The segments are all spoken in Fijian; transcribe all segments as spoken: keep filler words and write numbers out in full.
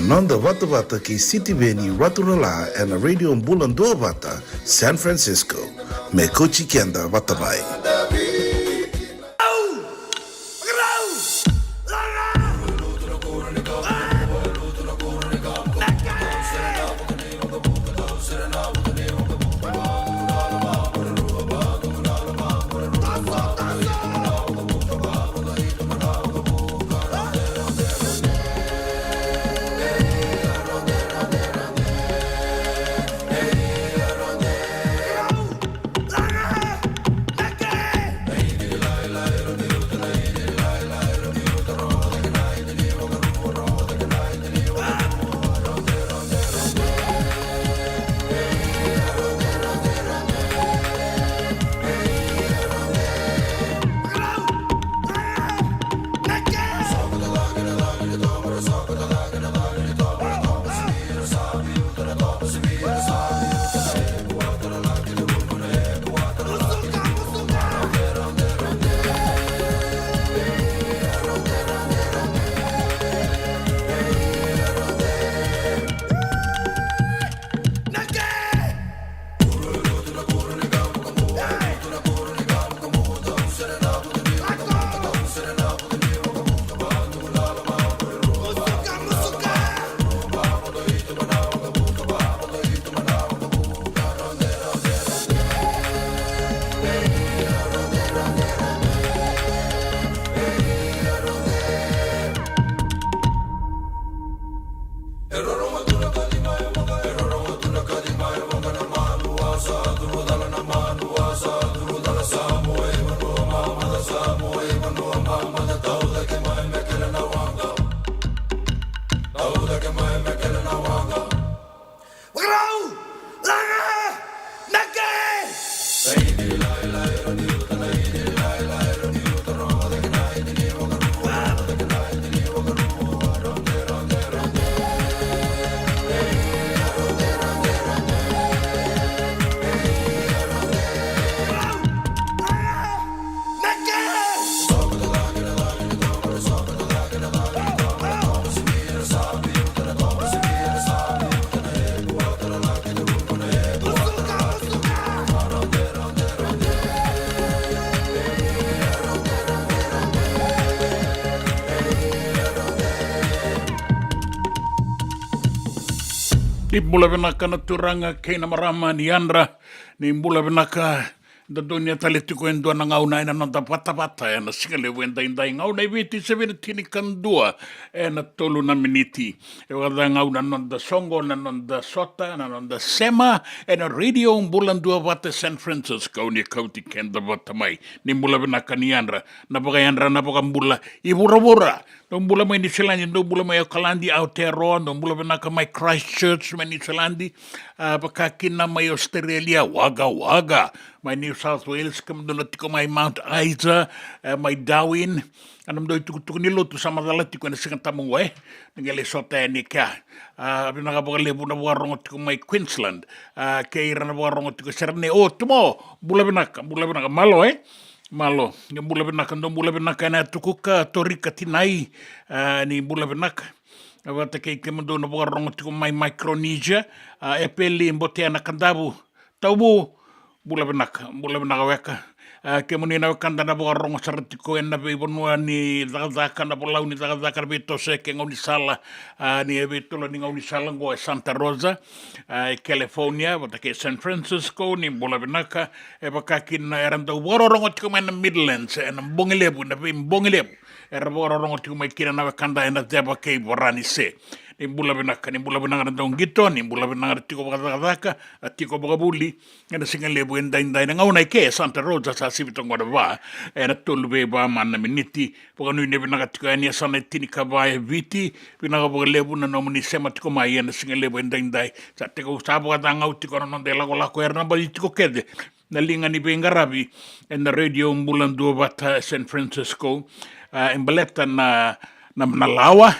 Noda vatavata kei Sitiveni Raturala ena Radio Bula Duavata, San Francisco. Me kauti keda vata mai. Ni bula vinaka na turaga kei na marama ni yadra. Ni bula vinaka. Da donuya tale tiko e dua na gauna ena noda vatavata ena siga levu edaidai, gauna e vitu, seventy-nine ka dua ena tolu na miniti. E vakacagau na noda soqo, na noda sota, na noda sema ena Radio Bula Duavata San Francisco, ni kauti keda vata mai. Ni bula vinaka ni yadra, na vakayadra, na vakabula i vuravura. Dou bula mai Niusiladi, dou bula mai Okaladi, Aotearoa, dou bula vinaka mai Christchurch mai Niusiladi, a, vaka kina mai Australia, Wagga Wagga, mai New South Wales, kemudou na tiko mai Mount Isa, e, mai Darwin. A, nomudou itukutuku ni lotu sa macala tiko ena Sigatabu oqo, e. Ni qai lai sota yani kea. A, vinaka vakalevu na vakarogo tiko mai Queensland. A, kei ira na vakarogo tiko e Sydney. O, Tumo, bula vinaka, bula vinaka. Malo, e? Malo. Ni bula vinaka, dou bula vinaka ena Tukuka, Torika, Tinai. A, ni bula vinaka. A, vata kei kemudou na vakarogo tiko mai Micronesia. A, Epeli, Botea, Nakadavu. Tauvu, bula vinaka, bula vinaka weka. A, kemuni na wekada na vakarogo sara tiko ena veivanua ni cakacaka, na volau ni cakacaka, na veitosoyaki e gaunisala, a, ni veitolo ni gaunisala oqo e Santa Rosa, a, e California, vata kei San Francisco, ni bula vinaka. E vaka kina era dau vakarorogo tiko mai na Midlands, ena bogi levu, ena veibogi levu. Era vakarorogo tiko mai kina na wekada ena Ceva kei Varanise. Ni bula vinaka, ni bula vinaka na dauqito, ni bula vinaka na tiko vakacakacaka, a tiko vakavuli. Ena siga levu edaidai, na gauna eke e Santa Rosa sa sivi toka qo na va, ena tolu vei va mana na miniti. Vakanuinui vinaka tiko yani e yasana e tinikava e Viti. Vinaka vakalevu na nomuni sema tiko mai ena siga levu edaidai. Sa tiko, sa vakacagau tiko na noda ilakolako, era na baci tiko kece na liga ni veiqaravi ena Radio Bula Duavata San Francisco. A, e baleta na, na, na lawa,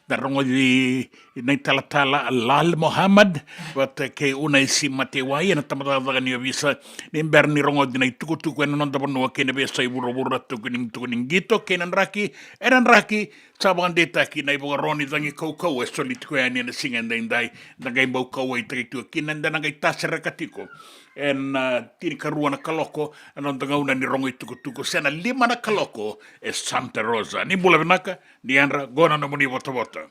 Da rogoci na italatala Lal Mohammad vata kei Unaisi Matewai ena tabacakacaka ni ovisa ni bera ni rogoci na itukutuku ena noda vanua kei na veiyasai vuravura, tukuni, tukuni qito kei na draki. Ena draki sa vakadeitaki na ivakaro ni cagi kaukauwa e soli tiko yani ena siga edaidai. Da qai bau kauwaitaki tiko kina, da na qai tasereka tiko ena, ah, tinikarua na kaloko ena noda gauna ni rogo itukutuku, se na lima na kaloko e Santa Rosa. Ni bula vinaka, ni yadra, qo na nomuni votavota.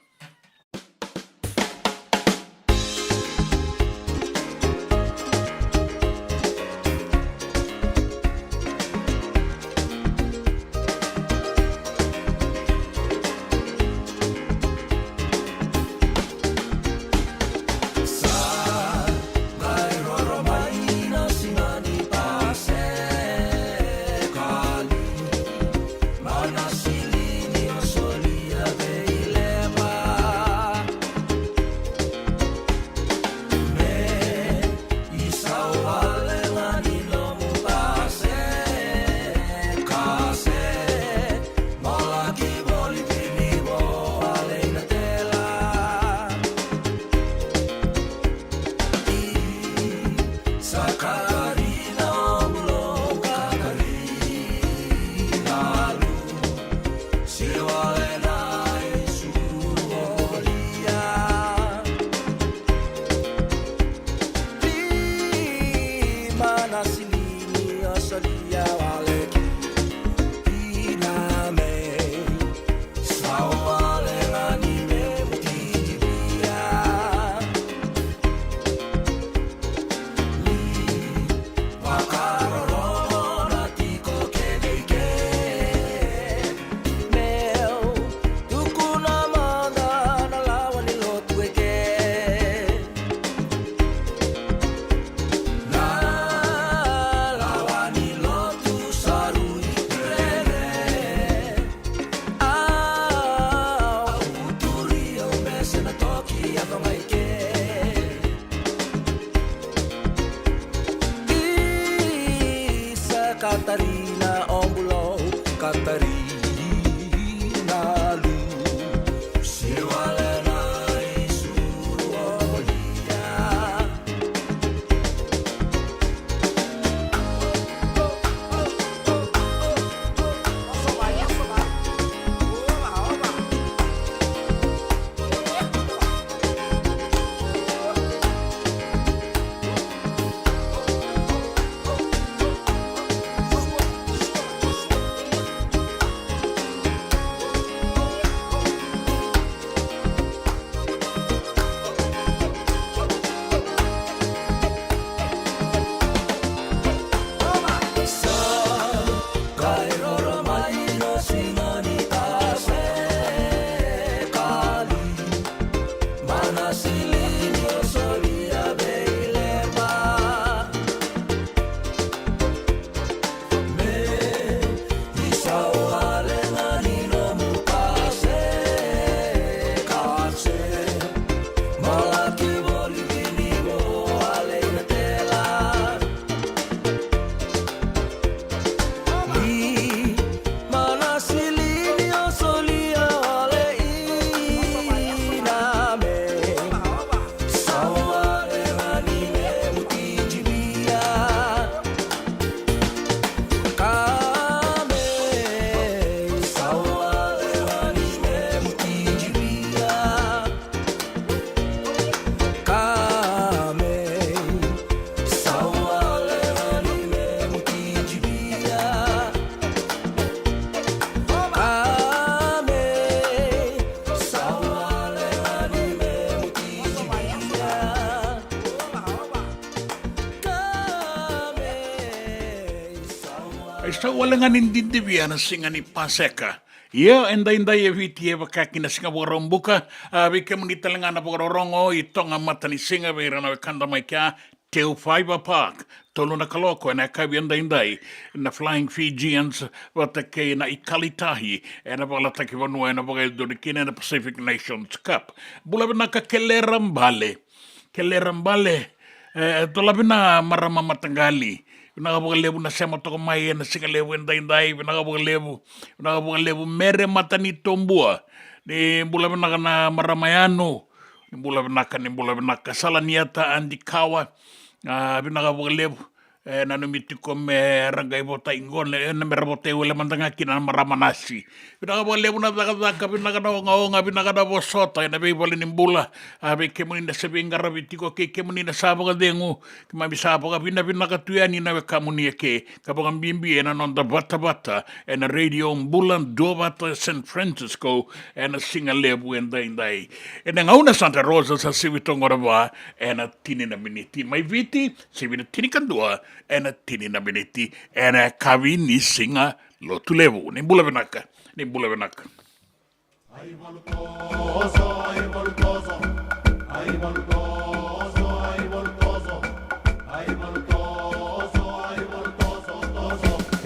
Katarina, o bulou, Katarina, lu. Ai sau wale ga ni didivia na siga ni Paseka. Ia, edaidai e Viti e vaka ki na siga Vakaraubuka. A, vei kemuni tale ga na vakarorogo i Toga Matanisiga, vei ira na wekada mai kea, Teufaiva Park, tolu na kaloko ena yakavi edaidai, na Flying Fijians vata kei na Ikale i Tahi, ena vakalataki vanua ena vakayacori kina ena Pacific Nations Cup. Bula vinaka Kelera Bale. Kelera Bale, e, dolavi na marama mataqali. Vinaka vakalevu na sema toka mai ena siga levu edaidai, vinaka vakalevu, vinaka vakalevu Mere Matanitobua. Ni bula vinaka na marama Yanu. Ni bula vinaka, ni bula vinaka Salaniata Adikawa. A, vinaka vakalevu. E nanumi tiko me ra qai votai qo, e na me ra votai wale mada ga kina na marama Nasi. Vinaka vakalevu na cakacaka, vinaka na ogaoga, vinaka na vosota ena veivale ni bula. A, vei kemuni na se veiqaravi tiko, kei kemuni na sa vakacegu, keimami sa vakavinavinaka tu yani na wekamuni eke, ka vakabibi ena noda vatavata ena Radio Bula Duavata San Francisco, ena siga levu edaidai. Ena gauna Santa Rosa sa sivi toka qo na va ena tini na miniti mai Viti, sivi na tinikadua ena tini na miniti ena yakavi ni Siga Lotulevu. Ni bula vinaka, ni bula vinaka.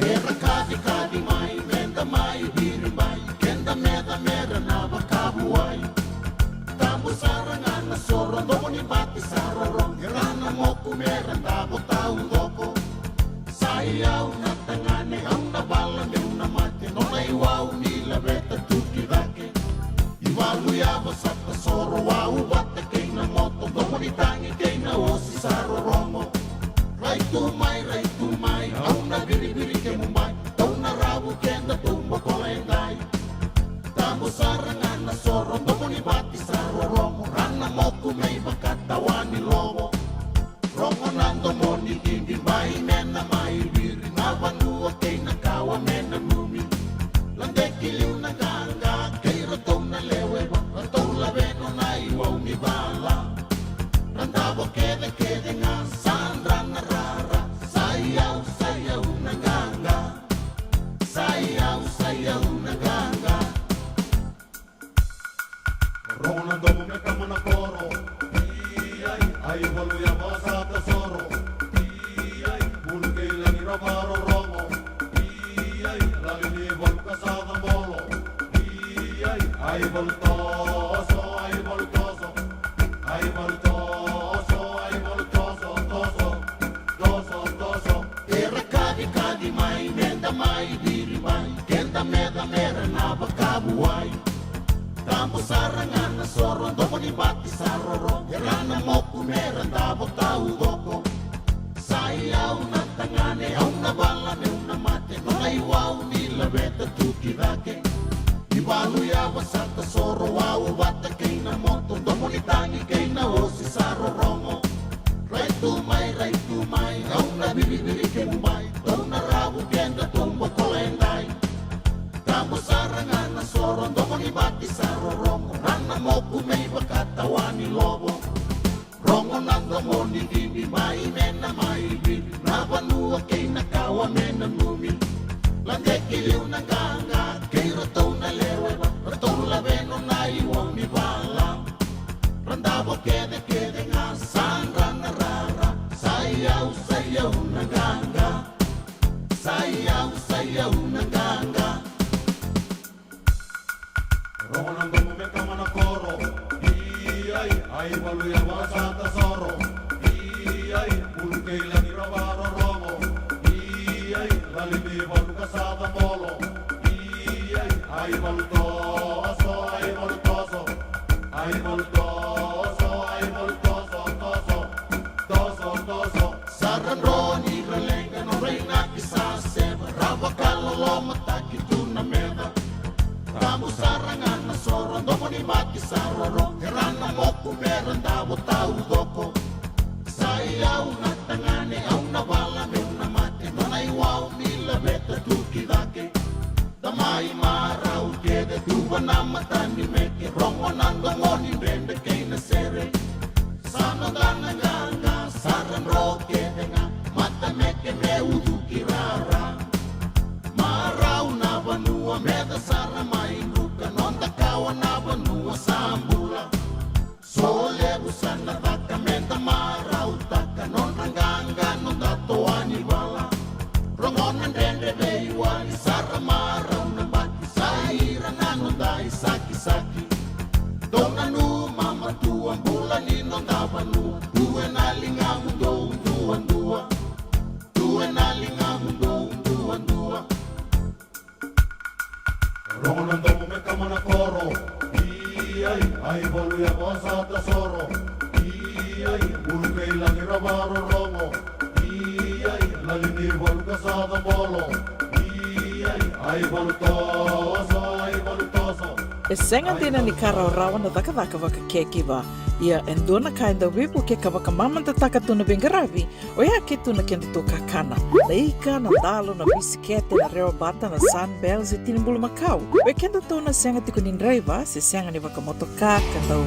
Era kacikaci mai, meda mai viri mai, keda meca mera na vakavuai. Tabu sara ga na soro, domo ni bati sa roro, era na moku mera davo taucoko. Sa i au na tagane, au na vala meu na mate, nona iwau ni laveta tu ki cake. Ivalu yava sa tasoro, wau vata kei na moto, domo ni tagi kei na osi sa rorogo. Rai tu mai, rai tu mai, au na viriviri kemu bai, dou na ravu keda tou bokola edai. Tabu sara ga na soro, domo ni vati sa rorogo, ra na moku me ivakatawa ni lovo. Rogo na domo ni cici, bai me na mai viri, na vanua kei na kawa me nanumi. Ladeki liu na qaqa kei ratou na lewe va, ratou laveno na iwau ni vala. Ra davo kecekece ga, sa dra na rara, sa i au, sa i au na qaqa. Sa i au, sa i au na qaqa. Rogo na domo me kama na koro. Iai, ai valu yava sa tasoro. Iai, bulu kei lagi ra varorogo. Iai, lali ni valu ka sa cabolo. Iai, ai valu toso, ai valu toso. Ai valu toso, ai valu toso, toso. Toso, toso. Era kacikaci mai, meda mai viri mai, keda meca mera na vakavuai. Tabu sara ga na soro, domo ni bati sa roro, era na moku mera davo taucoko. Sa i au na tagane, au na vala meu na mate, nona iwau ni laveta tu ki cake. Ivalu yava sa tasoro, wau vata kei na moto, domo ni tagi kei na osi sa rorogo. Rai tu mai, rai tu mai, au na viriviri kemu bai, dou na ravu keda tou bokola edai. Tabu sara ga na soro, domo ni bati sa rorogo, ra na moku me ivakatawa ni lovo. Rogo na domo ni cici, bai me na mai viri, na vanua kei na kawa me nanumi. Ladeki liu na qaqa kei ratou na lewe va, ratou laveno na iwau ni vala. Ra davo kecekece ga, sa dra na rara, sa i au, sa i au na qaqa. Sa i au, sa i au na qaqa. Rogo na domo me kama na koro. Iai, ai valu yava sa tasoro. Iai, bulu kei lagi ra varorogo. Iai, lali ni valu ka sa cabolo. Iai, ai valu toso, ai valu toso. Ai valu toso, ai valu toso, toso. Toso, toso. Sa ra dro ni ra leqa, nodra inaki sa seva, ra vakalolomataki tu na meca. Tabu sara ga na soro, domo ni bati sa roro, era na moku mera davo taucoko. Sa i au na tagane, au na vala meu na mate, nona iwau ni laveta tu ki cake. Tamai marau kece, tuva na mata ni meke, rogo na domo ni dredre kei na sere. Sa noda na qaqa, sa ra dro kece ga, matameke me ucuki rara. Marau na vanua, meca sara mai druka, noda kawa na vanua sa bula. So levu sa na caka, meda marautaka, nodra qaqa, noda toa ni vala. Rogo na dredre veiwali, sa ra marau na bati, sa ira na noda isakisaki. Dou nanuma matua, bula ni noda vanua, tu ena ligamudou duadua. Tu ena ligamudou duadua. Rogo na domo me kama na koro. Ai valu ya vasa tasoro. Iai, ulu kei lagi ra varorogo. Iai, lali ni valu ka sa cabolo. Iai, ai valu toso, ai valu toso. E sega dina ni ka rawarawa na cakacaka vakakekiva. Ia e dua na ka e dau veivuke ka vakamamadataka tu na veiqaravi, oya ke tu na kedatou kakana. Na ika, na dalo, na bisikete, na rewa bata, na Sunbell, se tini bulumakau. Oi kedatou na sega tiko ni draiva, se sega ni vakamotoka, ka dau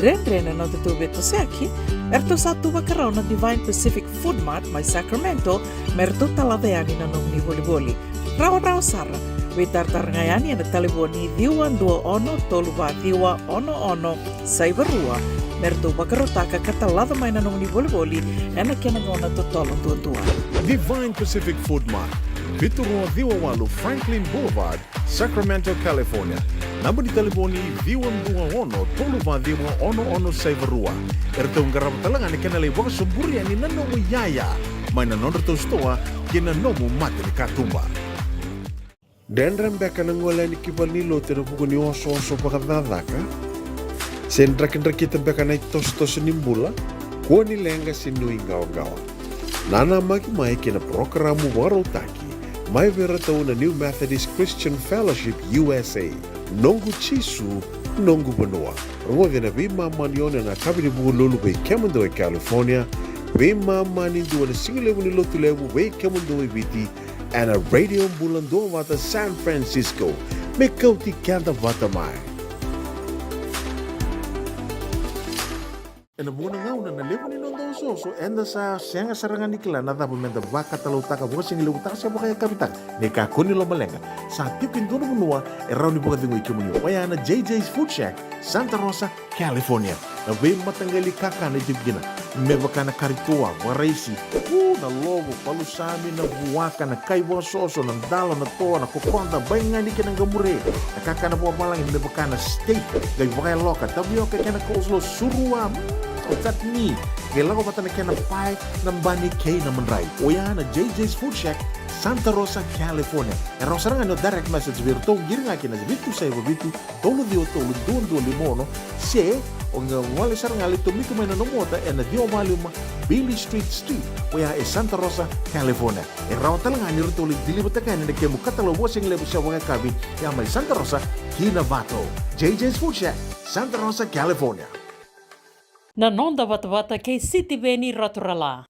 dredre na nodatou veitosoyaki, eratou sa tu vakarau na Divine Pacific Food Mart mai Sacramento, me ratou talaca yani na nomuni volivoli. Rawarawa sara, veitaratara ga yani ena talevoni ciwa dua ono tolu va ciwa ono ono saiva rua, me ratou vakarautaka ka talaca mai na nomuni volivoli ena kena gauna totolo duadua. Divine Pacific Food Mart, vitu rua ciwa walu Franklin Boulevard, Sacramento, California. Naba ni talevoni ciwa dua ono tolu va ciwa ono ono saiva rua. Eratou qarava tale ga na kena lai vakasoburi yani na nomu iyaya mai na nodratou sitoa kei na nomu mata ni katuba. Dredre beka na gole yani ki valenilotu ena vuku ni osooso vakacakacaka? Se drakidrakita beka na itosotoso ni bula? Kua ni leqa se nuiqawaqawa. Nanamaki mai kei na parokaramu vakarautaki mai vei iratou na New Methodist Christian Fellowship U S A. Noqu Jisu, noqu vanua. Rogoci ena veimama ni ono ena yakavi ni Vukelulu vei kemudou e California, veimama ni dua ena sigalevu ni Lotulevu vei kemudou e Viti, ena Radio Bula Duavata San Francisco. Me kauti keda vata mai. Ena vuqa na gauna na levu ni noda osooso eda sa sega sara ga ni kila na cava meda vakatalautaka, vakasigalevu taka se vakayakavi taka. Ni kakua ni lomaleqa, sa tiko e dua na vanua e rawa ni vakacegui kemuni, oya na J J's Food Shack, Santa Rosa, California. Na veimataqali kakana e tiko kina, me vaka na kari toa, vakaraisi, u, na lovo, palusami, na vuaka, na kai vakasoso, na dalo, na toa, na kokoda, baigani kei na qamure. Na kakana vakavalagi me vaka na steak, qai vakayaloka, tavioka kei na coleslaw, surua, mm, chutney, qai lako vata na kena pae, na bani kei na madrai. Oya na J J's Food Shack, Santa Rosa, California. E rawa sara ga ni o direct message vei iratou, qiri ga kina vitu saiva vitu, tolu ciwa tolu, dua dua lima ono, se o qai gole sara ga, lai tomika mai na nomu ota ena ciwa va lima Beale Street Suite, oya e Santa Rosa, California. E rawa tale ga ni ratou lai deliver-taka yani na kemu katalau vakasigalevu se vakayakavi, ya mai Santa Rosa ki Novato. J J's Food Shack, Santa Rosa, California. Na noda vatavata kei Sitiveni Raturala.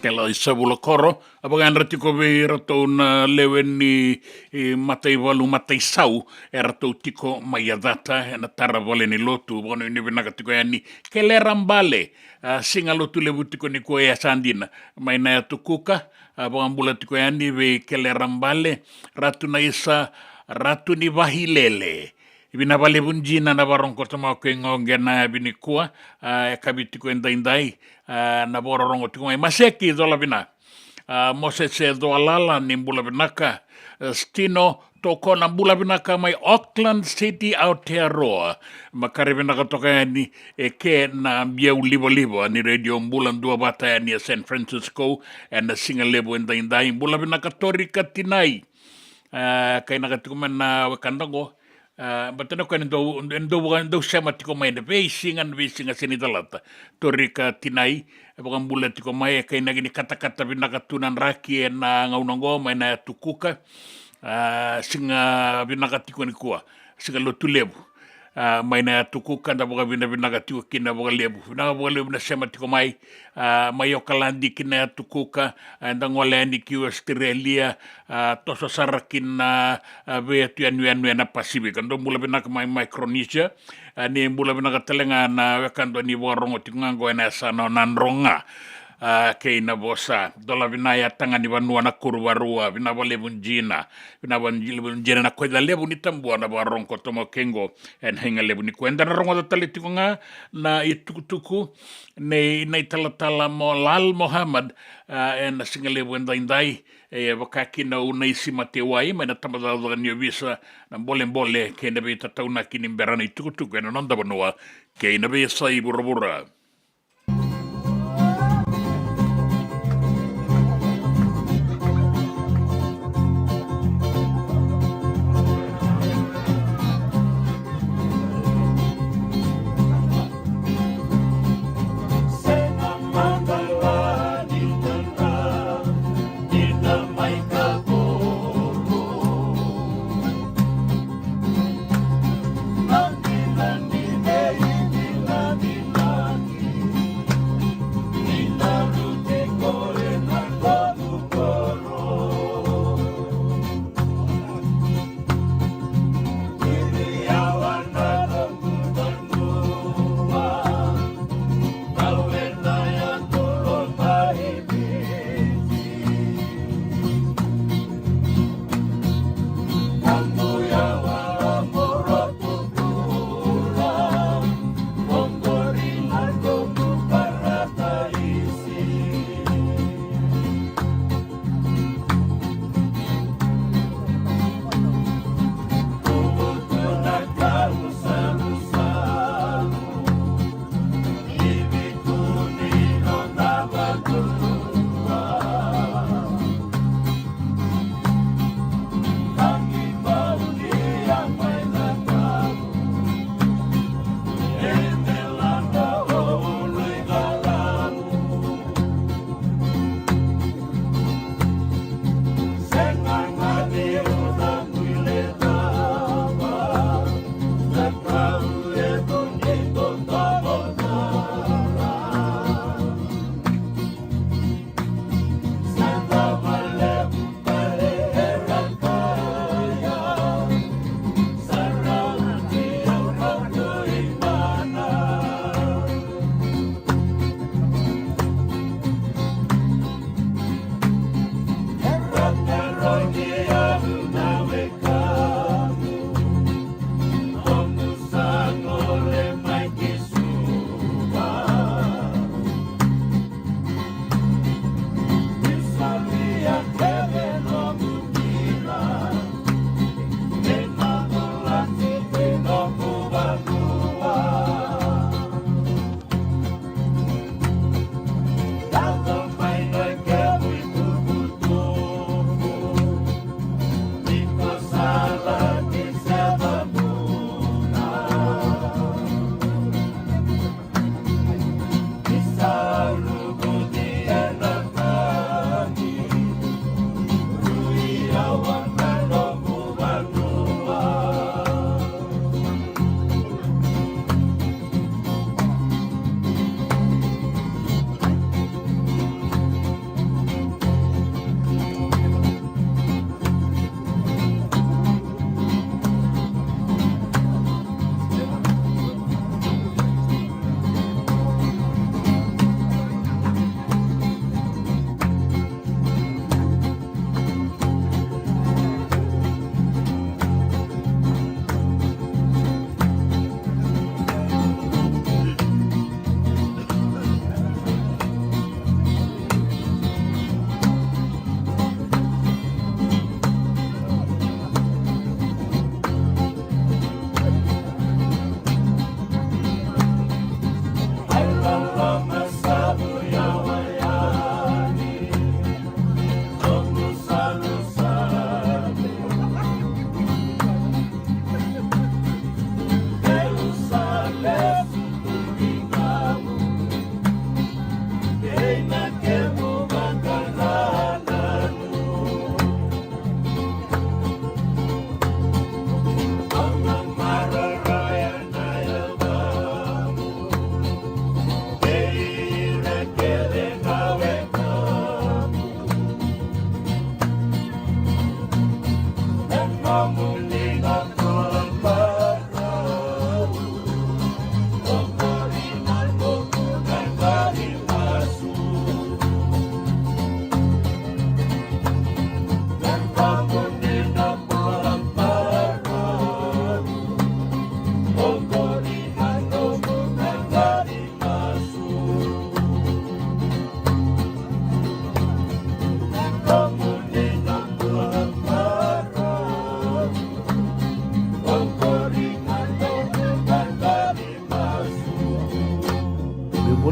Tela i Savula Koro, a vakayadra tiko vei iratou na lewe ni, e, mataivalu, mataisau, eratou tiko mai Yacata, ena tara vale ni lotu, vakanuinui vinaka tiko yani, Kelera Bale, a, siga lotu levu tiko nikua e Yasadina, mai na Yatu Kuka, a, vakabula tiko yani vei Kelera Bale, Ratu Naisa, Ratu ni Vahilele. Vinaka vakalevu Jina na vakarogo tiko mai o koya qo ena yavi nikua, a, e kavi tiko edaidai, a, na vakarorogo tiko mai. Maseki Colavina, a, Mosese Coalala ni bula vinaka, a, Stino Tokona bula vinaka mai Auckland City, Aotearoa. Makare vinaka toka yani e ke na biau livaliva ni Radio Bula Duavata yani e San Francisco, ena siga levu edaidai. Bula vinaka Torika Tinai. A, kainaka tiko mai na wekada qo. A, baleta na koya ni dau, dau, dau sema tiko mai na veisiga, na veisiga se ni calata. Torika Tinai, e vakabula tiko mai, e kainaki ni katakata vinaka tu na draki ena gauna qo, mai na Yatu Kuka. A, siga vinaka tiko nikua, siga lotu levu. A, mai na Yatu Kuka, da vakavinavinaka tiko kina vakalevu. Vinaka vakalevu na sema tiko mai, a, mai Okaladi ki na Yatu Kuka, a, eda gole yani ki Australia, a, toso sara ki na, a, veiyatu yanuyanu ena Pasifika. Dou bula vinaka mai Micronesia, a, ni bula vinaka tale ga na wekada ni vakarogo tiko ga qo ena yasana o Nadroga, a, kei Navosa. Colavina Yatagani Vanua Nakuruvarua, vinaka vakalevu Jina, vinaka vakalevu Jina na koya levu ni tabua na vakarogo tiko mai o koya qo ena siga levu nikua. Eda na rogoca tale tiko ga na itukutuku nei na italatala mo Lal Mohammed, a, ena siga levu edaidai, e vaka kina o Unaisi Matewai, mai na tabacakacaka ni ovisa, na bolebole kei na veitataunaki ni bera na itukutuku ena noda vanua kei na veiyasai vuravura.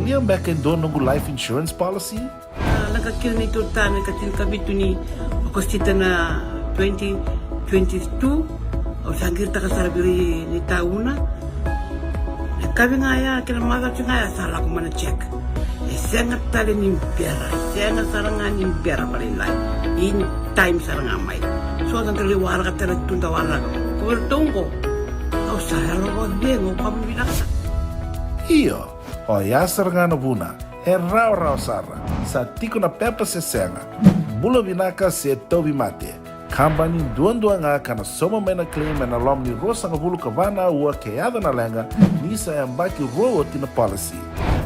Ia beka e dua noqu life insurance policy? A, lako kina neitou ta na ka tinikavitu ni Okosita na twenty twenty-two. Au sa qiritaka sara vei ira na itauna. Na kavi ga ya kei na macawa ga ya sa lako mai na check. E sega tale ni bera, e sega sara ga ni bera vakalailai. In time sara ga mai. So da dau lai waraka tale tu da waraka. Ko vei ratou oqo. Au sa yalo vakacegu, au kama vinaka. Io, oya sara ga na vuna. E rawarawa sara. Sa tiko na pepa se sega. Bula vinaka se tauvimate. Kabani duadua ga ka na sauma mai na claim ena loma ni ruasagavulu ka va na aua ke yaco na leqa ni sa yabaki rua oti na policy.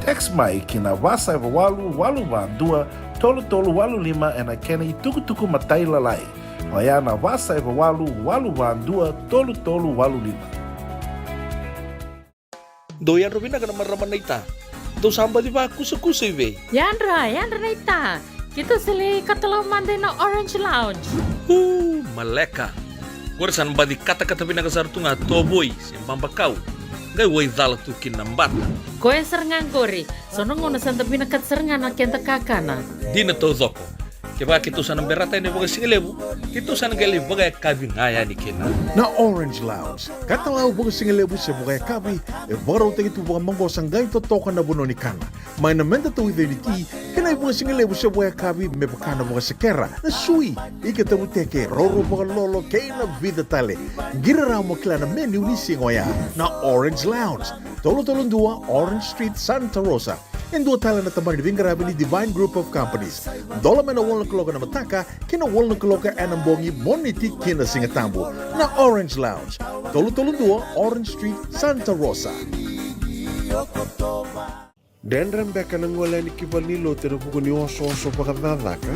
Text mai ki na va saiva walu walu va dua tolu tolu walu lima ena kena itukutuku matailalai. Oya na va saiva walu walu va dua tolu tolu walu lima. Dou yadra vinaka na marama naita. Dou sa baci vakusakusa i vei? Yadra, yadra naita. Keitou sa lai katalau mada ina Orange Lounge. Uu, maleka. Qori sa na baci katakata vinaka sara tu ga tovoi se babakau. Qai waicala tu kina na bata. Koya sara ga qori. So na gauna sa da vinakata sara ga na keda kakana. Dina taucoko. Kevaka keitou sa na berata yani vakasigalevu, keitou sa na qai lai vakayakavi ga yani kina. Na Orange Lounge, katalau vakasigalevu se vakayakavi, e vakarautaki tu vakamaqosa qai totoka na vanua ni kana. Mai na meda tauica ni ti, kei na ivakasigalevu se vakayakavi me vaka na vakasekera, na sui, ika tavuteke, roro vakalolo, kei na vica tale. Qiri rawa mo kila na menu ni siga oya. Na Orange Lounge, tolu tolu dua Orange Street, Santa Rosa. E dua tale na tabana ni veiqaravi ni Divine Group of Companies. Dola mai na walu na kaloko ena mataka ki na walu na kaloko ena bogi, Moniti ki na Sigatabu. Na Orange Lounge, tolu tolu dua Orange Street, Santa Rosa. Dredre beka na gole yani ki valenilotu ena vuku ni osooso vakacakacaka?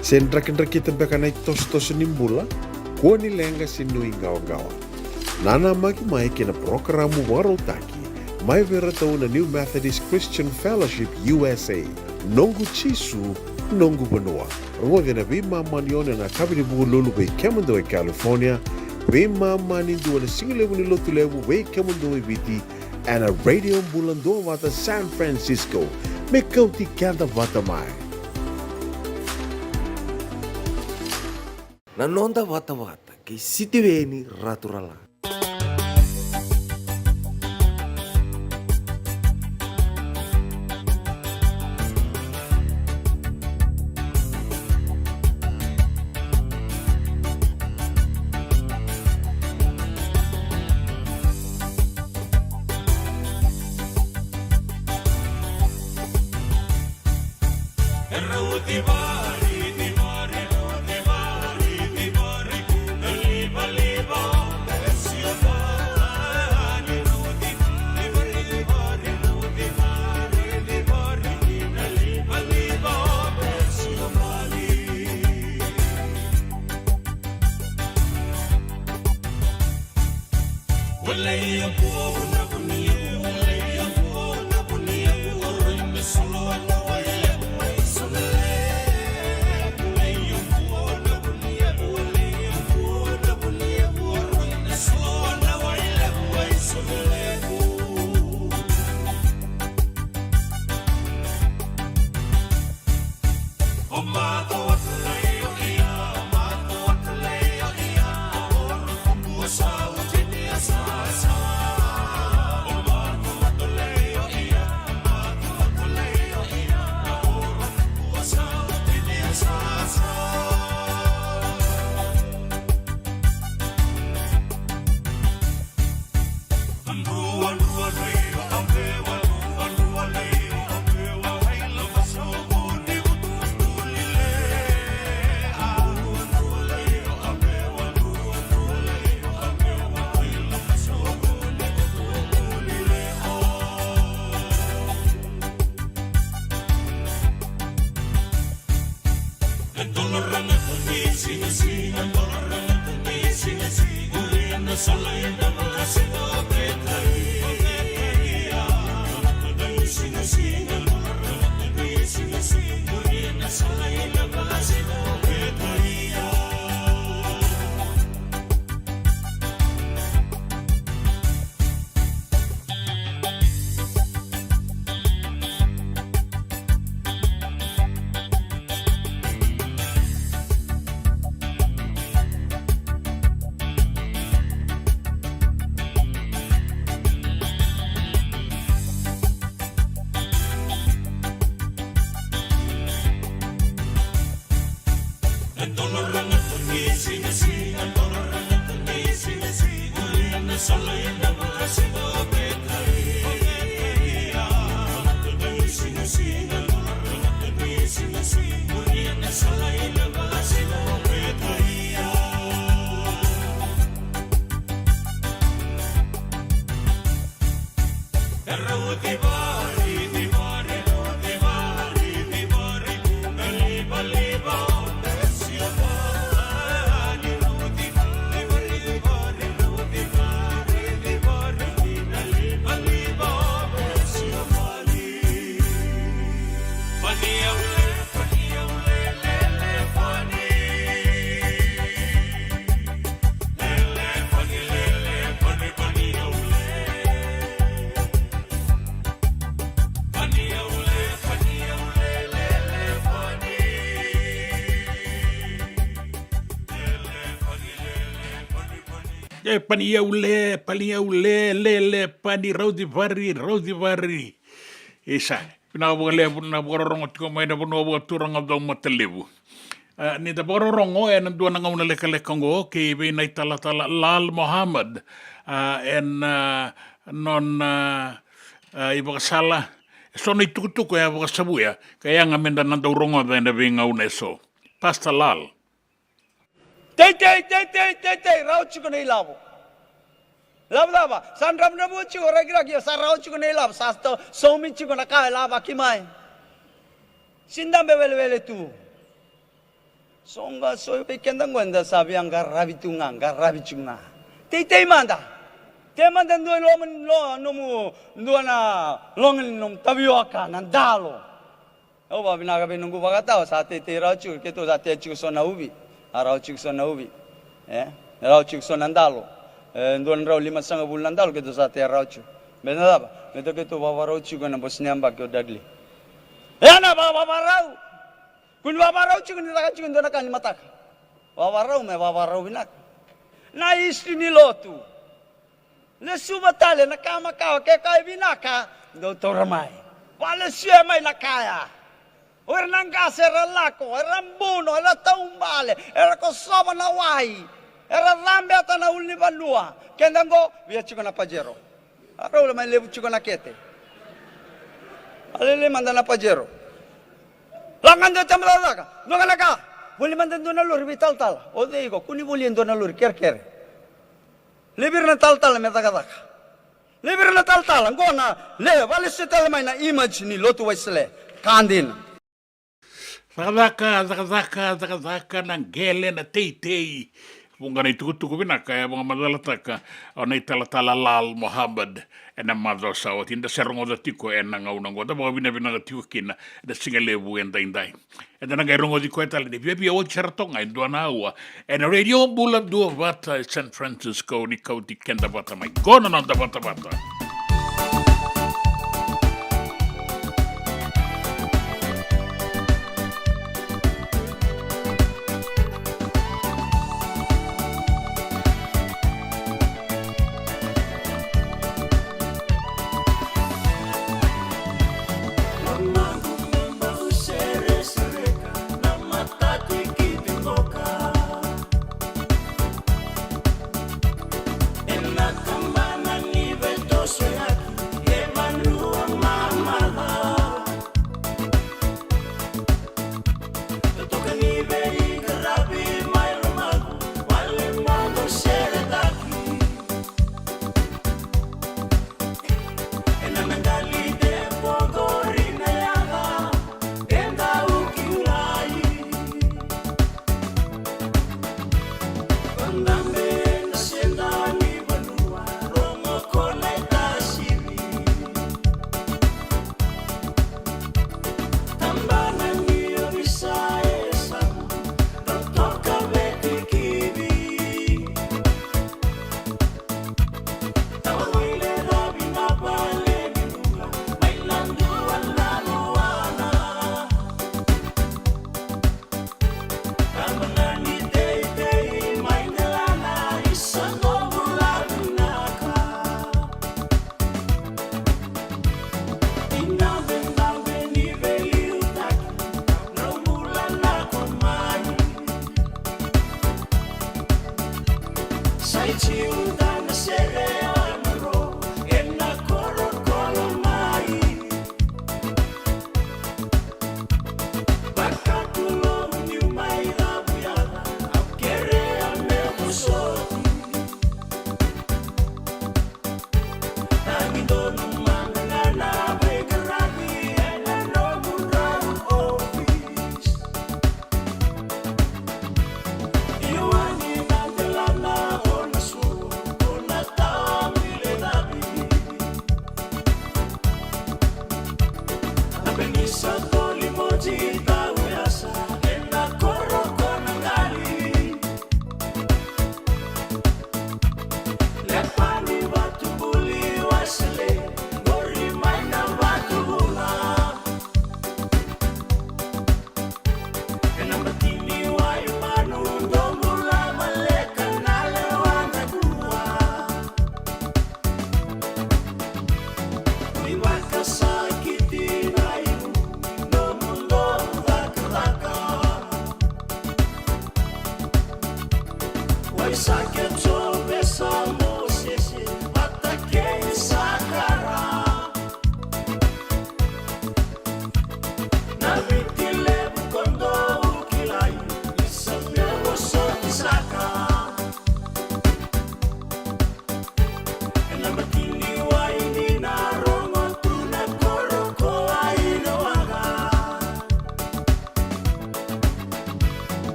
Se drakidrakita beka na itosotoso ni bula? Kua ni leqa se nuiqawaqawa. Nanamaki mai ki na parokaramu vakarautaki mai vei iratou na New Methodist Christian Fellowship U S A, Noqu Jisu, Noqu Vanua. Rogoci ena veimama ni ono ena yakavi ni Vukelulu vei kemudou e California, veimama ni dua ena sigalevu ni Lotulevu vei kemudou e Viti, ena Radio Bula Duavata San Francisco. Me kauti keda vata mai. Na noda vatavata kei Sitiveni Raturala. E pani au le, pani au le, le, le, pani rauti vari, rauti vari. Isa, vinaka vakalevu na vakarorogo tiko mai na vanua vakaturaga o Caumatalevu. A, ni da vakarorogo ena dua na gauna lekaleka oqo kei vei na italatala Lal Mohammed, a, ena, a, nona, a, a, ivakasala. E so na itukutuku e a vakasavuya ka yaga meda na dau rogoca ena veigauna e so. Pastor Lal. Teitei, teitei, teitei, rawa tiko na ilavo. Ilavo cava? Sa dravudravua tiko, rakiraki, sa rawa tiko na ilavo, sa to-, saumi tiko na ka e lavaki mai. Sidabe welewele tu. So ga so vei keda qo eda sa via qaravi tu ga, qaravi tu ga. Teitei mada. Tei mada dua i loma ni lo-, nomu, dua na loga ni nomu tavioka, na dalo. Au vakavinaka vei noqu vakatawa, sa teitei rawa tiko, keitou sa tea tiko so na uvi. A rawa tiko so na uvi. E? Rawa tiko so na dalo. E, dua na drau limasagavulu na dalo, keitou sa tea rawa tiko. Baleta na cava? Baleta keitou vavarau tiko ena bose ni yabaki o Dudley. E na va-, vavarau. Kua ni vavarau tiko ni caka tiko e dua na ka ni mataka. Vavarau me vavarau vinaka. Na history ni lotu. Lesuva tale na ka makawa, ke ka e vinaka, dou taura mai. Valesuya mai na kaya. O ira na qase era lako, era buno, era taubale, era kosova na wai, era cabeta na ulunivanua. Keda qo, via tiko na Pajero. A rau la mai levu tiko na kete. A lele mada na Pajero. Lako ga dua tama cakacaka, dua ga na ka. Voli mada dua na lori vei talatala. O cei iko, kua ni voli e dua na lori, kerekere. Levi ira na talatala me cakacaka. Levi ira na talatala, qo na, le, valesuya tale mai na image ni lotu Wesele. Ka dina. Cakacaka, cakacaka, cakacaka, na qele, na teitei. Vuqa na itukutuku vinaka e vakamacalataka o na italatala Lal Mohammed ena macawa sa oti. Da se rogoca tiko ena gauna oqo, da vakavinavinaka tiko kina ena siga levu edaidai. Eda na qai rogoci koya tale ni viavia oti sara toka ga e dua na aua ena Radio Bula Duavata e San Francisco, ni kauti keda vata mai. Qo na noda vatavata.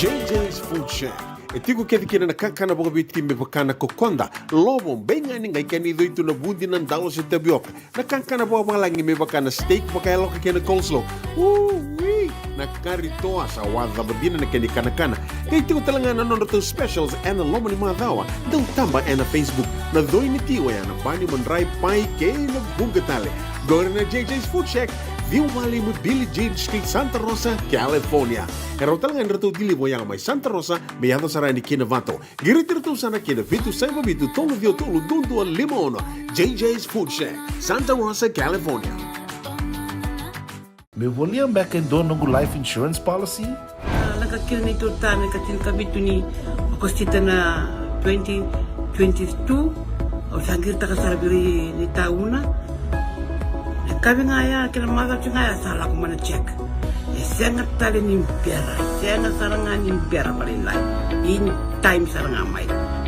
J J's Food Shack. E tiko kece kina na kakana vakaviti me vaka na kokoda, lovo, beigani, qai kena icoi tu na vudi, na dalo se tavioka. Na kakana vakavalagi me vaka na steak vakayaloka kei na coleslaw. Ui, na kari toa sa wacava dina na kena ikanakana. Qai tiko tale ga na nodratou specials ena loma ni macawa. Dau taba ena Facebook. Na coi ni ti oya na bani, madrai, pai kei na vuqa tale. Qori na J J's Food Shack, ciwa walu lima Billie Jean Street, Santa Rosa, California. E rawa tale ga ni ratou deliver oya mai Santa Rosa me yaco sara yani ki Novato. Qiriti iratou sara ki na vitu saiva vitu tolu ciwa tolu dua dua lima ono. J J's Food Shack, Santa Rosa, California. Meu volia beka e dua noqu life insurance policy? A, lako kina neitou tane ka tinikavitu ni Okosita na twenty twenty-two. Au sa qiritaka sara vei ira ni tauna. Na kavi ga ya kei na macawa ga ya sa lako mai na check. E sega tale ni bera, sega sara ga ni bera vakalailai. In time sara ga mai.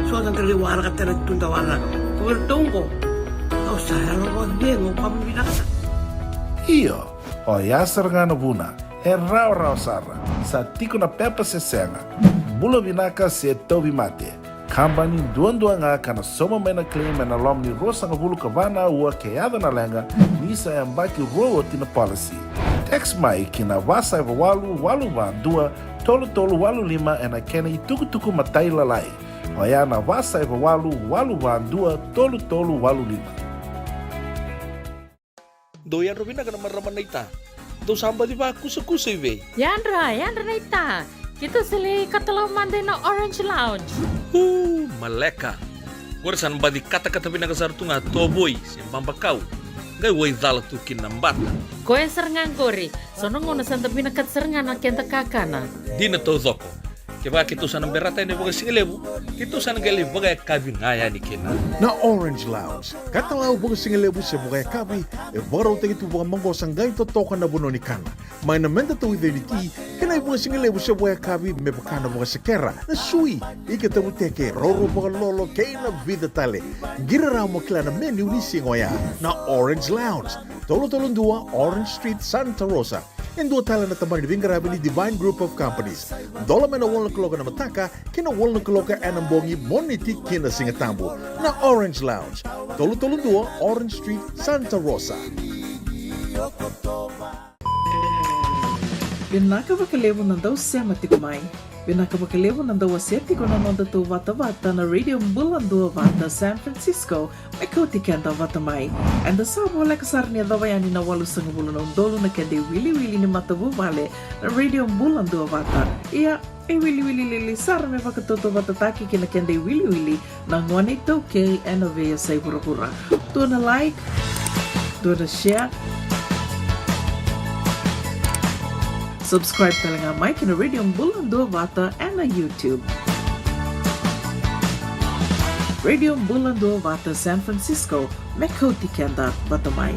So sa qai waraka tale tu da waraka. Ko iratou qo, au sa yalo vakacegu, au vakavinavinaka sara. Io, oya sara ga na vuna. E rawarawa sara. Sa tiko na pepa se sega. Bula vinaka se tauvimate. Kabani duadua ga ka na sauma mai na claim ena loma ni ruasagavulu ka va na aua ke yaco na leqa, ni sa yabaki rua oti na policy. Text mai ki na va saiva walu walu va dua tolu tolu walu lima ena kena itukutuku matailalai. Oya na va saiva walu walu va dua tolu tolu walu lima. Dou yadra vinaka na marama naita. Dou sa baci vakusakusa i vei? Yadra, yadra naita. Keitou sa lai katalau mada ina Orange Lounge. Uu, maleka. Qori sa na baci katakata vinaka sara tu ga tovoi se babakau. Qai wai cala tu kina na bata. Koya sara ga qori. So na gauna sa da vinakata sara ga na keda kakana. Dina taucoko. Kevaka keitou sa na berata yani vakasigalevu, keitou sa na qai lai vakayakavi ga yani kina. Na Orange Lounge, katalau vakasigalevu se vakayakavi, e vakarautaki tu vakamaqosa, qai totoka na vanua ni kana. Mai na meda tauica ni ti, kei na ivakasigalevu se vakayakavi me vaka na vakasekera, na sui, ika tavuteke, roro vakalolo, kei na vica tale. Qiri rawa mo kila na menu ni siga oya. Na Orange Lounge, tolu tolu dua Orange Street, Santa Rosa. E dua tale na tabana ni veiqaravi ni Divine Group of Companies. Dola mai na walu na kaloko ena mataka ki na walu na kaloko ena bogi, Moniti ki na Sigatabu. Na Orange Lounge, tolu tolu dua Orange Street, Santa Rosa. Vinaka vakalevu na dau sema tiko mai. Vinaka vakalevu na dau wasea tiko na noda tou vatavata na Radio Bula Duavata San Francisco, me kauti keda vata mai. Eda sa voleka sara ni yacova yani na walusagavulu na udolu na keda iwiliwili ni matavuvale na Radio Bula Duavata. Ia, e wiliwili lili sara me vakatautauvatataki ki na keda iwiliwili na gone iTaukei ena veiyasai vuravura. Dua na like, dua na share, subscribe tale ga mai ki na Radio Bula Duavata ena YouTube. Radio Bula Duavata San Francisco, me kauti keda vata mai.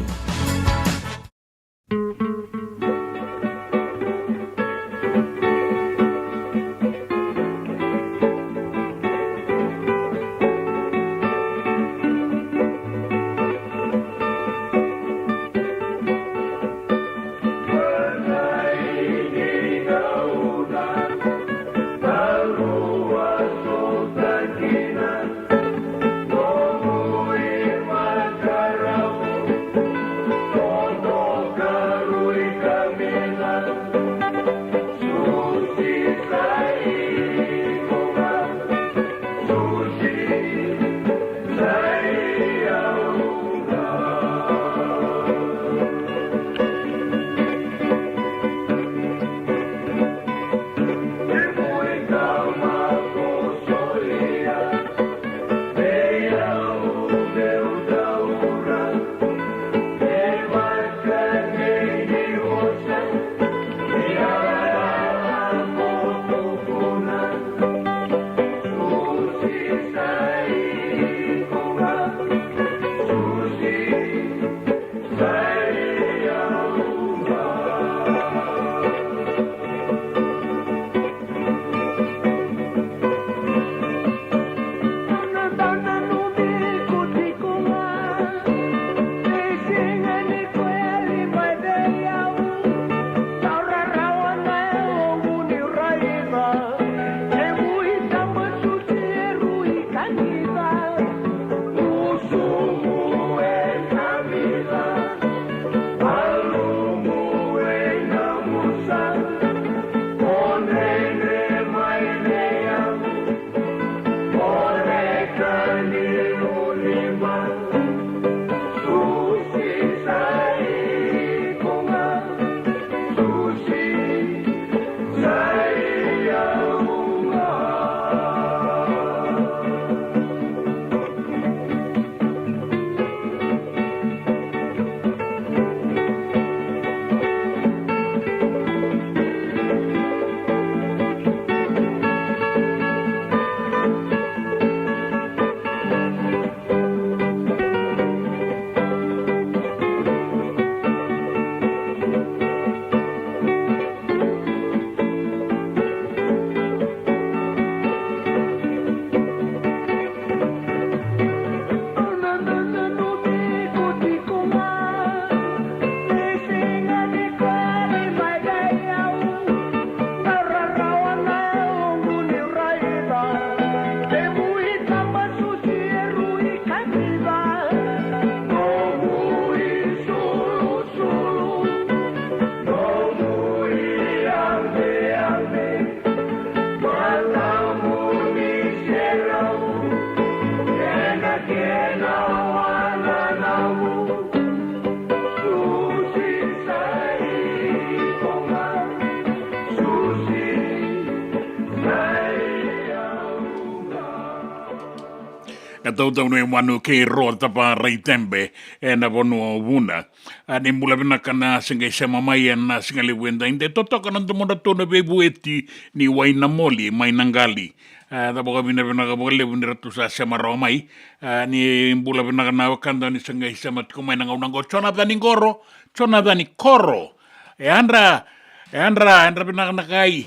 E tautaunui manu kei Ro Tapa Raitebe, ena vanua o Vuna. A, ni bula vinaka na se qai sema mai ena siga levu edaidai. Totoka na domodratou na veivueti ni Wainamoli mai Naqali. A, da vakavinavinaka vakalevu ni ratou sa sema rawa mai. A, ni bula vinaka na wekada ni se qai sema tiko mai na gauna qo. Jonathan Qoro, Jonathan Qoro. E yadra, e yadra, e yadra vinaka na kai.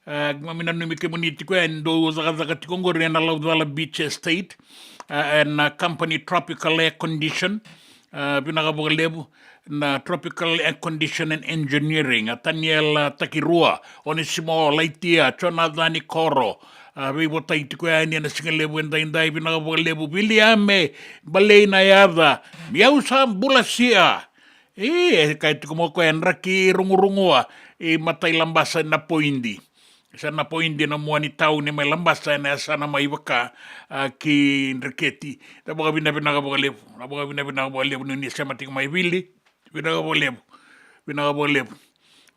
A, keimami nanumi kemuni tiko yani dou cakacaka tiko qori ena Laucala Beach Estate, a, ena company Tropical Air Condition. A, vinaka vakalevu na Tropical Air Condition and Engineering, a Taniela Takirua, Onesimo Laitia, Jonathan Qoro. A, veivotai tiko yani ena siga levu edaidai, vinaka vakalevu Viliame Balei na yaca, Miau sa bula sia. E, e kaya tiko mo koya e draki rugurugua i matai Labasa na poidi. Sa na poidi na mua ni tauni mai Labasa ena yasana mai vaka, a, ki Dreketi. Na vakavinavinaka vakalevu, na vakavinavinaka vakalevu ni ni sema tiko mai Vili. Vinaka vakalevu, vinaka vakalevu.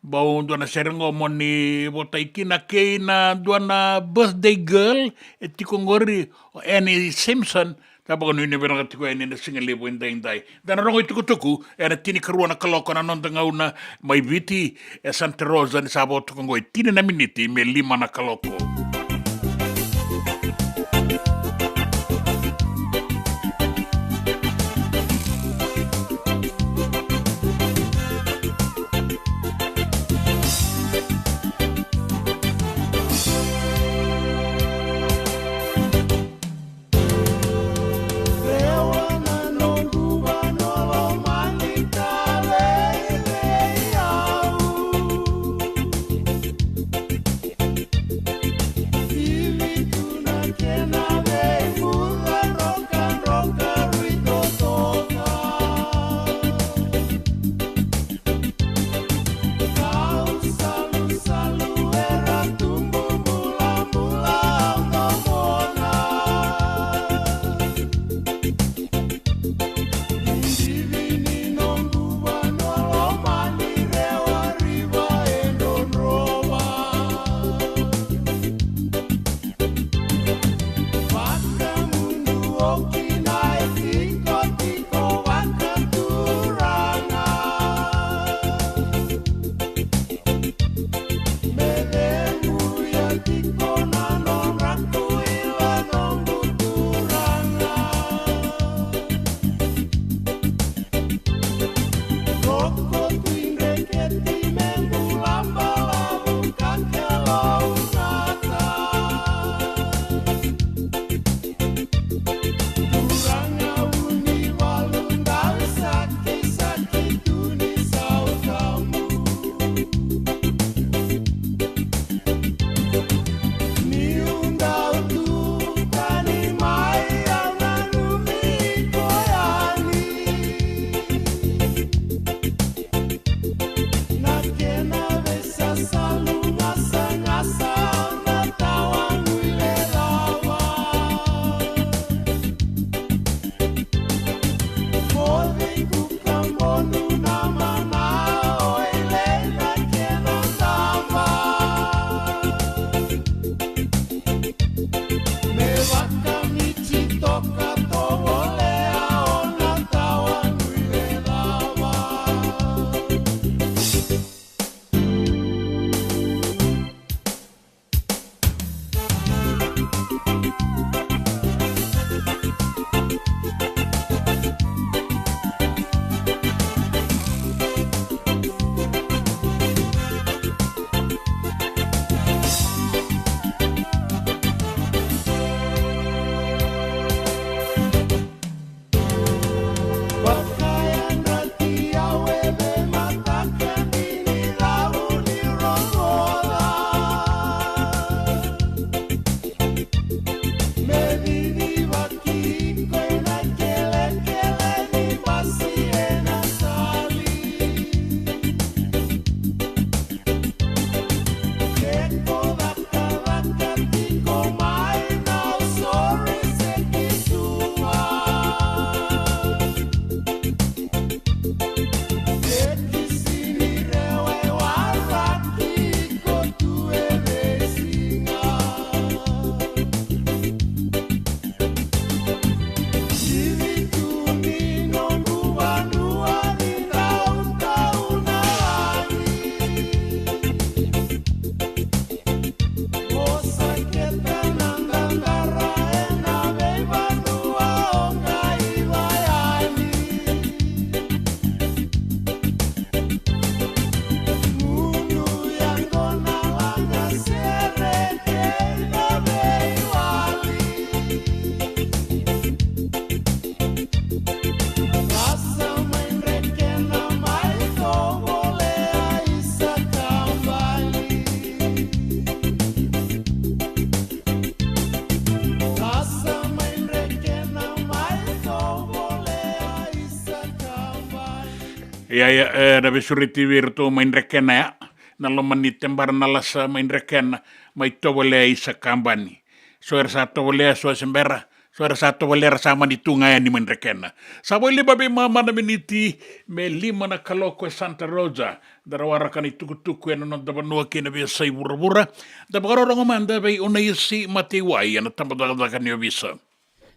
Bau dua na sere qo mo ni votai kina kei na dua na birthday girl e tiko qori, o Annie Simpson. Sa vakanuinui vinaka tiko yani ena siga levu edaidai. Da na rogo itukutuku ena tinikarua na kaloko na noda gauna mai Viti, e Santa Rosa ni sa vo toka qo e tini na miniti me lima na kaloko. Ia, ia, e, na veisureti vei iratou mai Drekena ya, na loma ni Tebara na Lasa mai Drekena, mai tovolea i Sakabani. So era sa tovolea, so se bera, so era sa tovolea, era sa mani tu ga yani mai Drekena. Sa vo i lima veimama na miniti me lima na kaloko e Santa Rosa. Da rawa raka na itukutuku ena noda vanua kei na veiyasai vuravura. Da vakarorogo mada vei Unaisi Mataiwai ena tabacakacaka ni ovisa.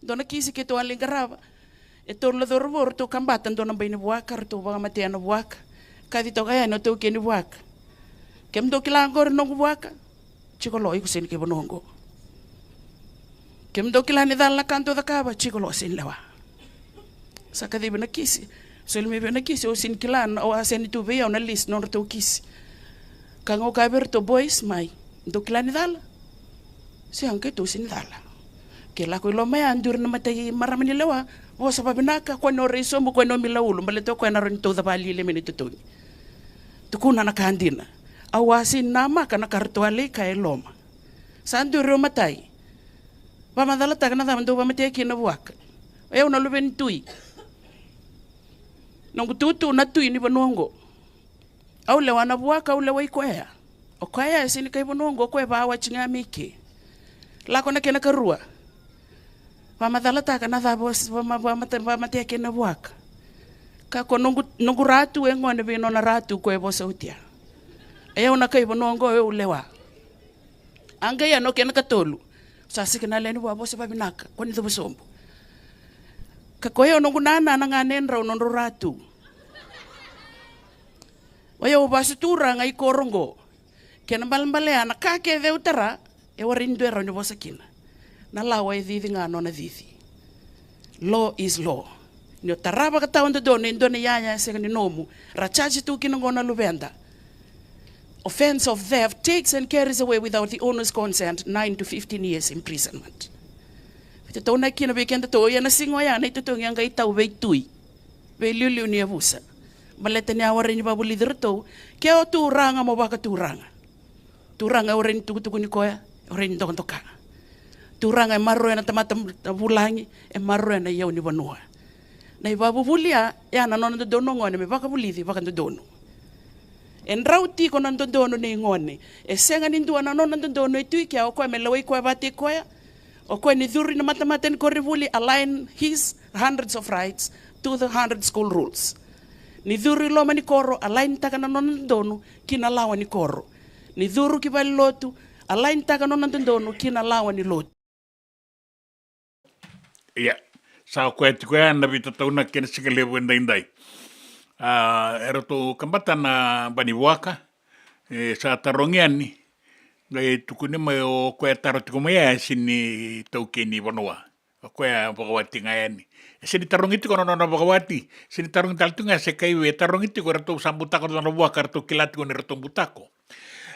Dua na kisi keitou a lai qarava. E tolu na cauravou ratou kabata dua na bai ni vuaka, ratou vakamatea na vuaka. Kaci toka yani o taukei ni vuaka. Kemudou kila oqori noqu vuaka? Tiko lo, iko sega ni kai vanua oqo. Kemudou kila ni cala na ka dou cakava? Tiko lo, sega ni lewa. Sa kacivi na kisi. Soli mai vei na kisi, au sega ni kila, au a sega ni tu vei au na list nodratou kisi. Ka ga au kaya vei iratou, boys, mai, dou kila ni cala? Sega, keitou sega ni cala. Ke lako i loma ya, duri na matai marama ni lewa, vosa vavinaka, kua ni o rai sobu, kua ni o mila ulu, baleta o koya na rawa ni tauca vakalialia mai na itotogi. Tukuna na ka dina. Au a sega ni namaka na ka ratou a lai kaya e loma. Sa duri o matai. Vakamacalataka na cava dou vakamatea kina na vuaka. O yau na luve ni tui. Noqu tutu na tui ni vanua oqo. Au lewa na vuaka, au lewai koya. O koya e sega ni kai vanua oqo, o koya e vawati ga mai ke. Lako na kena karua. Vakamacalataka na cava o s-, vama-, vamate-, vamatea kina na vuaka. Ka ko noqu, noqu ratu e gone vei nona ratu ko e vosa oti ya. E au na kai vanua oqo, e au lewa. A qai ya na kena katolu. Sa sega na lewe ni vua, vosa vavinaka, kua ni cuva sobu. Ka ko yau noqu nana na ganedrau nodrau ratu. O yau vasu turaga i koro oqo. Kena balebale ya na ka kece au tara, e warai ni dua e rawa ni vosa kina. Na lawa e cici ga nona cici. Law is law. Ni o tara vakatawadodonu e dua na iyaya e sega ni nomu, ra charge tu kina qo na luveda. Offence of theft takes and carries away without the owner's consent nine to fifteen years imprisonment. Veitataunaki kina vei kedatou, ia na siga oya na itotogi a qai tau vei tui, vei liuliu ni yavusa. Baleta ni a warai ni vakavulici iratou, ke o turaga mo vakaturaga. Turaga e warai ni tukutukuni koya, e warai ni dokadoka. Turaga e maroroya na tamata vulagi, e maroroya na iyau ni vanua. Na ivakavuvuli ya, ya na nona dodonu o gone me vakavulici vakadodonu. E drau tiko na dodonu nei gone. E sega ni dua na nona dodonu e tu i kea, o koya me lewai koya vata i koya. O koya ni curu i na matamata ni koronivuli, align his hundreds of rights to the hundred school rules. Ni curu i loma ni koro, align taka na nona dodonu ki na lawa ni koro. Ni curu ki valenilotu, align taka na nona dodonu ki na lawa ni lotu. Ia, sa koya tiko ya na veitataunaki ena siga levu edaidai. A, eratou kabata na bai ni vuaka, e, sa tarogi yani, qai tukuni mai o koya e taro tiko mai ya e sega ni taukei ni vanua. O koya e vakawati ga yani. E sega ni tarogi tiko na nona vakawati, sega ni tarogi tale tiko ga se kai vei, e tarogi tiko eratou sa butako na nona vuaka, eratou kila tiko ni ratou butako.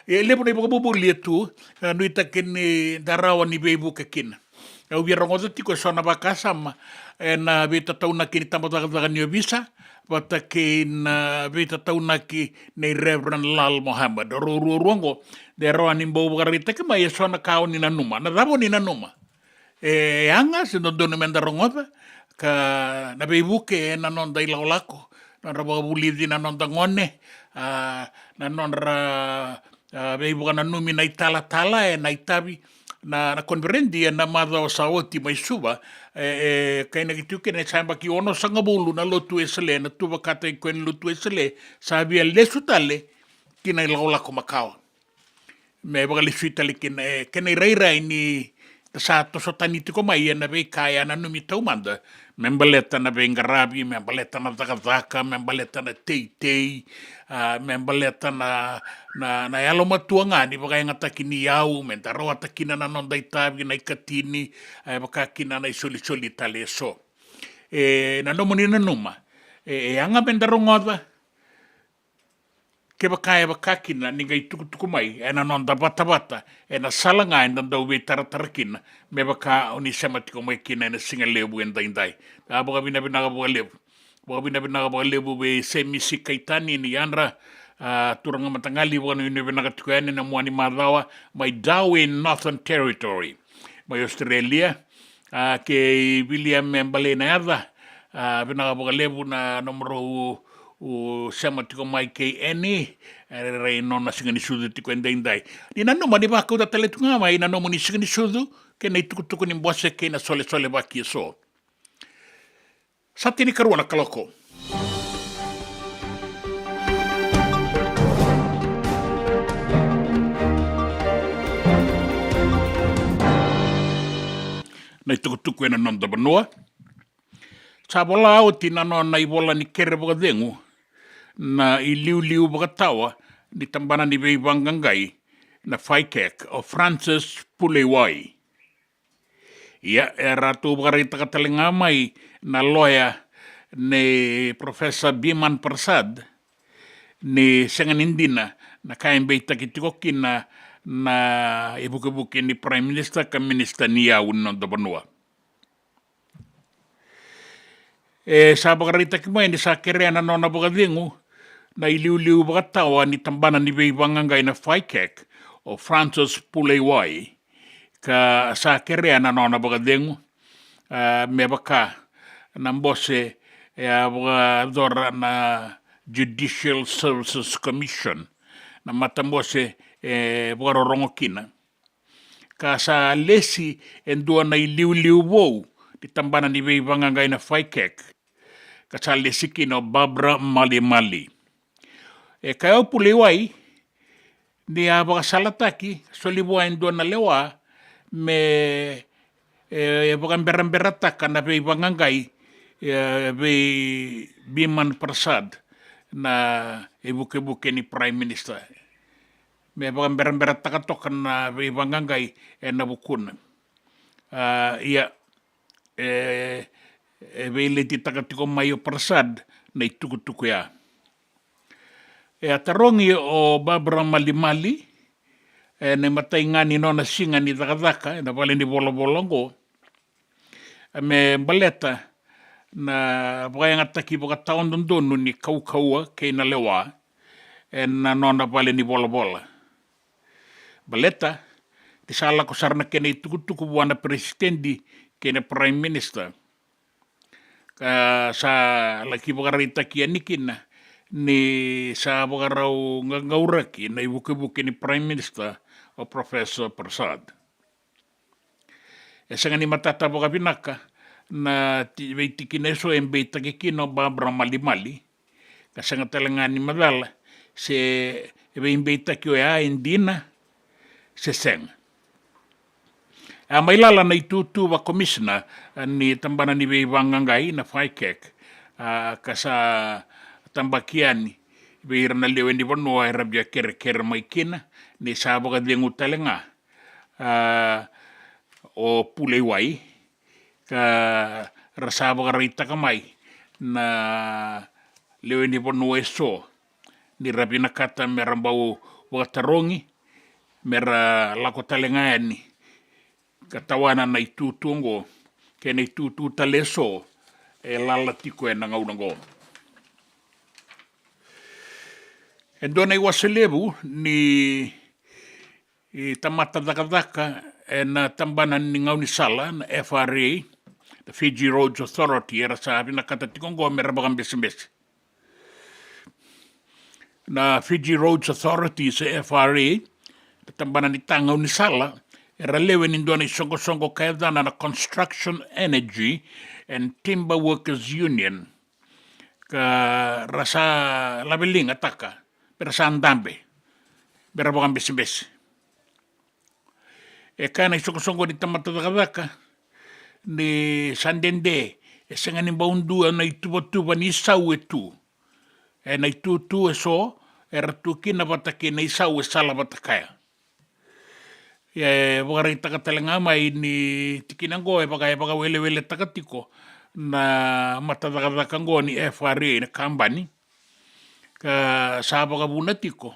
E levu na ivakavuvuli e tu, e, nuitaki ni da rawa ni veivuke kina. Au via rogoca tiko eso na vakasama ena veitataunaki ni tabacakacaka ni ovisa vata kei na veitataunaki nei Reverend Lal Mohammed. Rau ruarua oqo de rawa ni bau vakaraitaki mai eso na ka o ni nanuma. Na cava o ni nanuma? E yaga se dodonu meda rogoca, ka na veivuke ena noda ilakolako, nodra vakavulici na noda gone, a, na nodra, a, veivakananumi na italatala ena itavi. Na, na koniferedi ena macawa sa oti mai Suva, e, e kainaki tiko kina ni sa yabaki onosagavulu na lotu Wesele, na tuvakataki koya ni lotu Wesele, sa via lesu tale ki na ilakolako makawa. Me vakalesui tale kina, e, kena irairai ni da sa toso tani tiko mai ena veika e a nanumi taumada, me baleta na veiqaravi, me baleta na cakacaka, me baleta na teitei, a, me baleta na, na, na yalomatua ga ni vakayagataki ni yau, meda rawata kina na noda itavi, na ikatini, e, vaka kina na isolisoli tale eso. E, na nomuni nanuma, e, e yaga meda rogoca, kevaka e vaka kina ni qai tukutuku mai ena noda vatavata, ena sala ga eda dau veitaratara kina, me vaka o ni sema tiko mai kina ena siga levu edaidai. A, vakavinavinaka vakalevu. Vakavinavinaka vakalevu vei Semisi Kaitani ni yadra, a, turaga mataqali, vakanuinui vinaka tiko yani ena mua ni macawa mai Darwin, Northern Territory, mai Australia. A, kei Viliame Baleinayaca, a, vinaka vakalevu na nomudrau u sema tiko mai kei Eni, e rairai nona siga ni sucu tiko e daidai. Ni nanuma ni vakauta tale tu ga mai na nomuni siga ni sucu kei na itukutuku ni bose kei na solesolevaki eso. Sa tinikarua na kaloko. Na itukutuku ena noda vanua. Sa vola oti na nona ivola ni kere vakacegu na iliuliu vakatawa ni tabana ni veivaqaqai na FICAC, o Francis Puleiwai. Ia, e ratou vakaraitaka tale ga mai na loya ni Professor Biman Prasad ni sega ni dina na ka e beitaki tiko kina na ivukevuke ni Prime Minister ka Minister ni yau ni noda vanua. E sa vakaraitaki mai ni sa kerea na nona vakacegu na iliuliu vakatawa ni tabana ni veivaqaqai na FICAC, o Francis Puleiwai, ka sa kerea na nona vakacegu, a, me vaka na bose e a vakayacora na Judicial Services Commission, na matabose e vakarorogo kina. Ka sa lesi e dua na iliuliu vou ni tabana ni veivaqaqai na FICAC, ka sa lesi kina o Barbara Malimali. E kaya o Puleiwai ni a vakasalataki, soli vua e dua na lewa me, e, e vakaberaberataka na veivaqaqai, e, vei Biman Prasad na ivukevuke ni Prime Minister. Me vakaberaberataka toka na veivaqaqai ena vukuna. A, ia, e, e veiletitaka tiko mai o Prasad na itukutuku ya. E a tarogi o Barbara Malimali ena imatai ga ni nona siga ni cakacaka ena vale ni volavola oqo, me baleta na vakayagataki vakatawadodonu ni kaukauwa kei na lewa ena nona vale ni volavola. Baleta ni sa lako sara na kena itukutuku vua na peresitedi kei na Prime Minister, ka sa laki vakaraitaki yani kina ni sa vakarau qaqauraki na ivukevuke ni Prime Minister o Professor Prasad. E sega ni matata vakavinaka na ti-, veitikina eso e beitaki kina o Barbara Malimali, ka sega tale ga ni macala se e veibeitaki oya e dina se sega. A mai lala na itutu vakomisina, a, ni tabana ni veivaqaqai na FICAC, a, ka sa tabaki yani vei ira na lewe ni vanua era via kerekere mai kina ni sa vakacegu tale ga, a, o Puleiwai, ka ra sa vakaraitaka mai na lewe ni vanua eso ni ra vinakata me ra bau vakatarogi me ra lako tale ga yani ka tawana na itutu oqo kei na itutu tale eso e lala tiko ena gauna oqo. E dua na iwase levu ni tamata cakacaka ena tabana ni gaunisala na F R A, na Fiji Roads Authority, era sa vinakata tiko oqo me ra vakabesebese. Na Fiji Roads Authority se F R A, na tabana ni ta gaunisala, era lewe ni dua na isoqosoqo ka yacana na Construction Energy and Timber Workers Union, ka ra sa laveligataka me ra sa dabe me ra vakabesebese. E kaya na isoqosoqo ni tamata cakacaka ni sa dede e sega ni bau dua na ituvatuva ni sau e tu. E na itutu eso era tu kina vata kei na isau e sala vata kaya. E vakaraitaka tale ga mai ni tikina oqo e vaka e vakaweleweletaka tiko na mata cakacaka oqo ni F R A na kabani, ka sa vakavuna tiko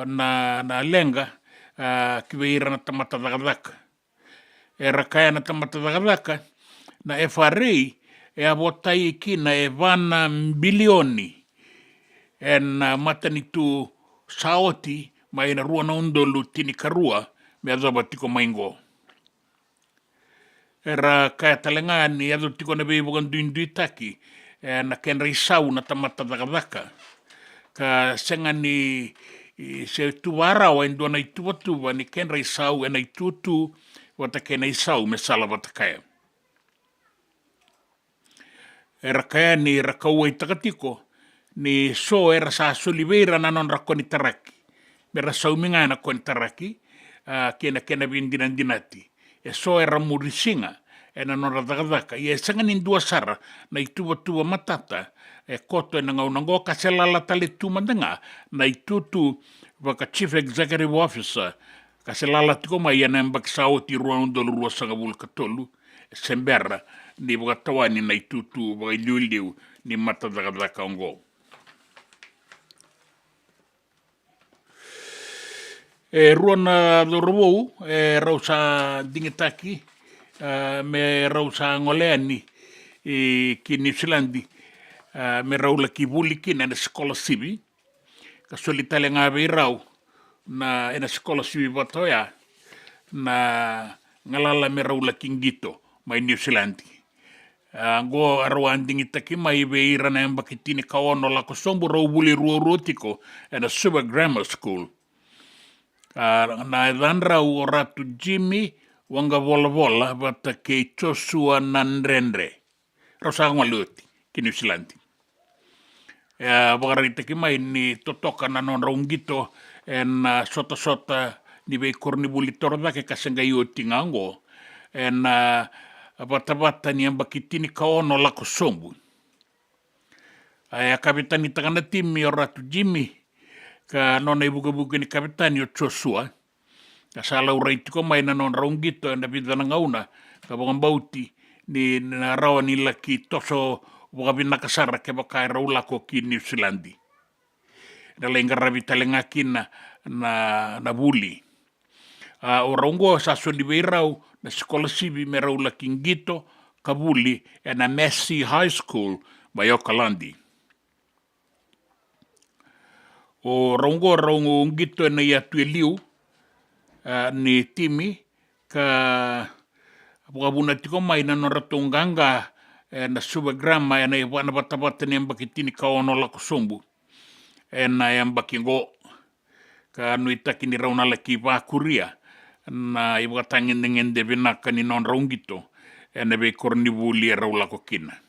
na, na leqa, a, ki vei ira na tamata cakacaka. Era kaya na tamata cakacaka na F R A e a votai kina e va na bilioni ena matanitu sa oti mai na rua na udolu tinikarua me yacova tiko mai qo. Era kaya tale ga ni yaco tiko na veivakaduiduitaki e na kedra isau na tamata cakacaka, ka sega ni, i, se tuva rawa e dua na ituvatuva ni kedra isau e na itutu vata kei na isau me sala vata kaya. Era kaya ni ra kauwaitaka tiko ni so era sa soli vei ira na nodra konitaraki me ra saumi ga e na konitaraki, a, kei na kena veidinadinati. E so era muri siga e na nodra cakacaka, ia e sega ni dua sara na ituvatuva matata e koto e na gauna oqo, ka se lala tale tu mada ga na itutu vaka Chief Executive Officer, ka se lala tiko mai e na yabaki sa oti, rua na udolu ruasagavulu ka tolu, e se bera ni vakatawani na itutu vakailiuliu ni mata cakacaka oqo. E rua na cauravou e rau sa digitaki, a, me rau sa gole yani, e, ki Niusiladi, a, me rau laki vuli kina e na sikolasivi, ka soli tale ga vei rau na, e na sikolasivi vata oya na galala me rau laki qito mai Niusiladi. A, oqo a rau a digitaki mai vei ira na yabaki tinikaono lako sobu, rau vuli ruarua tiko e na Suva Grammar School. A, na yacadrau o Ratu Jimmy Waqavolavola vata kei Joshua Nadredre. Rau sa gole oti ki Niusiladi. E a vakaraitaki mai ni totoka na nodrau qito e na, a, sotasota ni veikoronivuli torocake ka se qai oti ga oqo e na, a, vatavata ni yabaki tinikaono lako sobu. A, e a kavitanitaka na timi o Ratu Jimmy, ka nona ivukevuke ni kavitani o Joshua. Ka sa laurai tiko mai na nodrau qito e na vica na gauna, ka vakabauti ni na rawa ni laki toso vakavinaka sara kevaka e rau lako ki Niusiladi. Na lai qaravi tale ga kina na, na vuli. A, o rau oqo sa soli vei rau na sikolasivi me rau laki qito ka vuli e na Massey High School mai Okaladi. O rau oqo rau qito e na iyatu e liu, a, ni timi, ka vakavuna tiko mai na nodratou qaqa e na Suva Grammar e na iva-, na vatavata ni yabaki tinikaono lako sobu e na yabaki oqo. Ka nuitaki ni rau na laki vakuria na ivakatagedegede vinaka ni nodrau qito e na veikoronivuli e rau lako kina.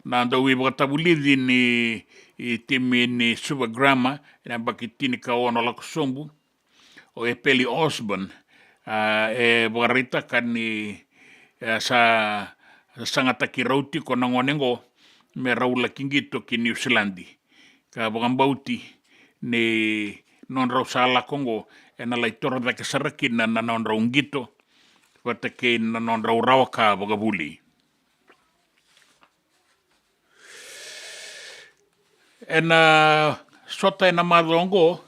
Na dauveivakatavulici ni, i, timi ni Suva Grammar e na yabaki tinikaono lako sobu, o Epeli Osborne, a, e vakaraitaka ni, e, sa sagataki rau tiko na gone oqo me rau laki qito ki Niusiladi. Ka vakabauti ni nodrau sa lako oqo e na lai torocake sara kina na nodrau qito vata kei na nodrau rawa ka vakavuli. E na sota e na macawa oqo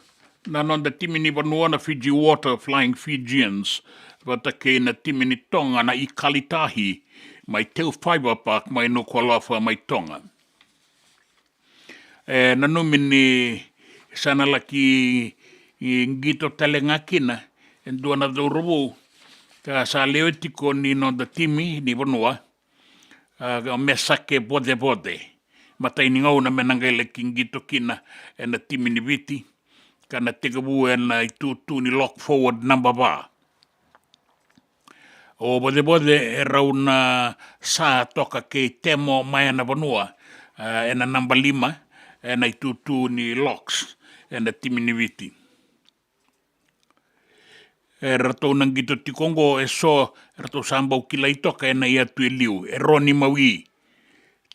na noda timi ni vanua na Fiji Water Flying Fijians vata kei na timi ni Toga na Ikale Tahi mai Teufaivah Park mai Nuku'alofa mai Toga. E nanumi ni sa na laki, i, qito tale ga kina e dua na cauravou ka sa lewe tiko ni noda timi ni vanua, a, Mesake Vocevoce. Matai ni gauna me na qai laki qito kina e na timi ni Viti, ka na tekivu e na itutu ni lock forward naba va. O Vocevoce e rau na sa toka kei Temo Maena Vanua, a, e na naba lima e na itutu ni locks e na timi ni Viti. E ratou na qito tiko oqo e so e ratou sa bau kilai toka e na iyatu e liu, e Roni Mawi,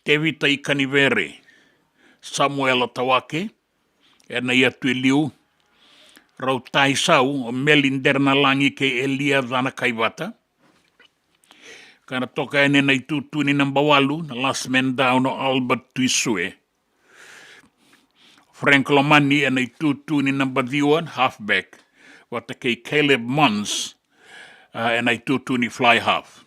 Tevita Ikanivere, Samuela Tawake e na iyatu e liu, rau taisau o Meli Derenalagi kei Elia Canakaivata. Ka na toka yani e na itutu ni naba walu na Last Man Down o Albert Tuisue. Frank Lomani e na itutu ni naba ciwa, halfback, vata kei Caleb Mons, a, e na itutu ni fly half.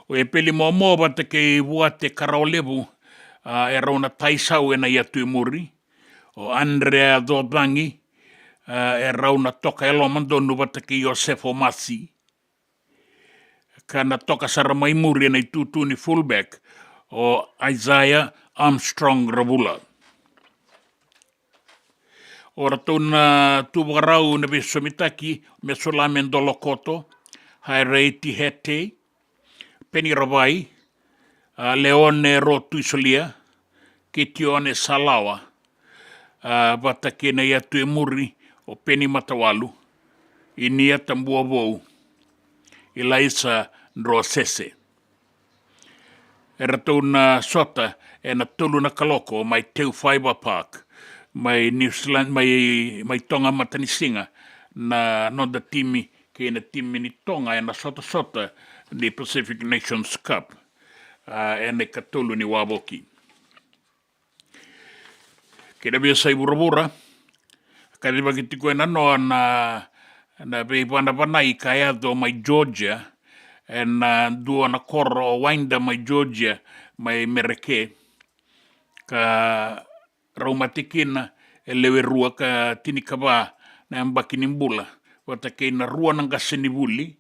O Epeli Momo vata kei Vuate Karaolevu, a, e rau na taisau e na iyatu e muri. O Andrea Cocagi, a, e rau na toka e lomadonu vata kei Joseph Omasi. Ka na toka sara mai muri e na itutu ni fullback o Isaiah Armstrong Ravula. O ratou na tu vakarau na veisosomitaki, Mesulame Dolokoto, Haireti Hetei, Peni Ravai, a, Leone Rotuisolia, Kitione Salawa, a, vata kei na yatu e muri o Peni Matawalu, Inia Tabuavou, Ilaisa Drosese. Eratou na sota ena tolu na kaloko mai Teu Fibre Park, mai New Zealand, mai, mai Toga Matanisiga, na noda timi kei na timi ni Toga ena sotasota ni Pacific Nations Cup, a, ena ikatolu ni wavoki. Kei na veiyasai vuravura, kacivaki tiko e nanoa na, na veivanavanai ka yaco mai Georgia, ena dua na koro o Winder mai Georgia, mai Mereke, ka rau mate kina e lewe rua ka tinikava na yabaki ni bula, vata kei na rua na qasenivuli,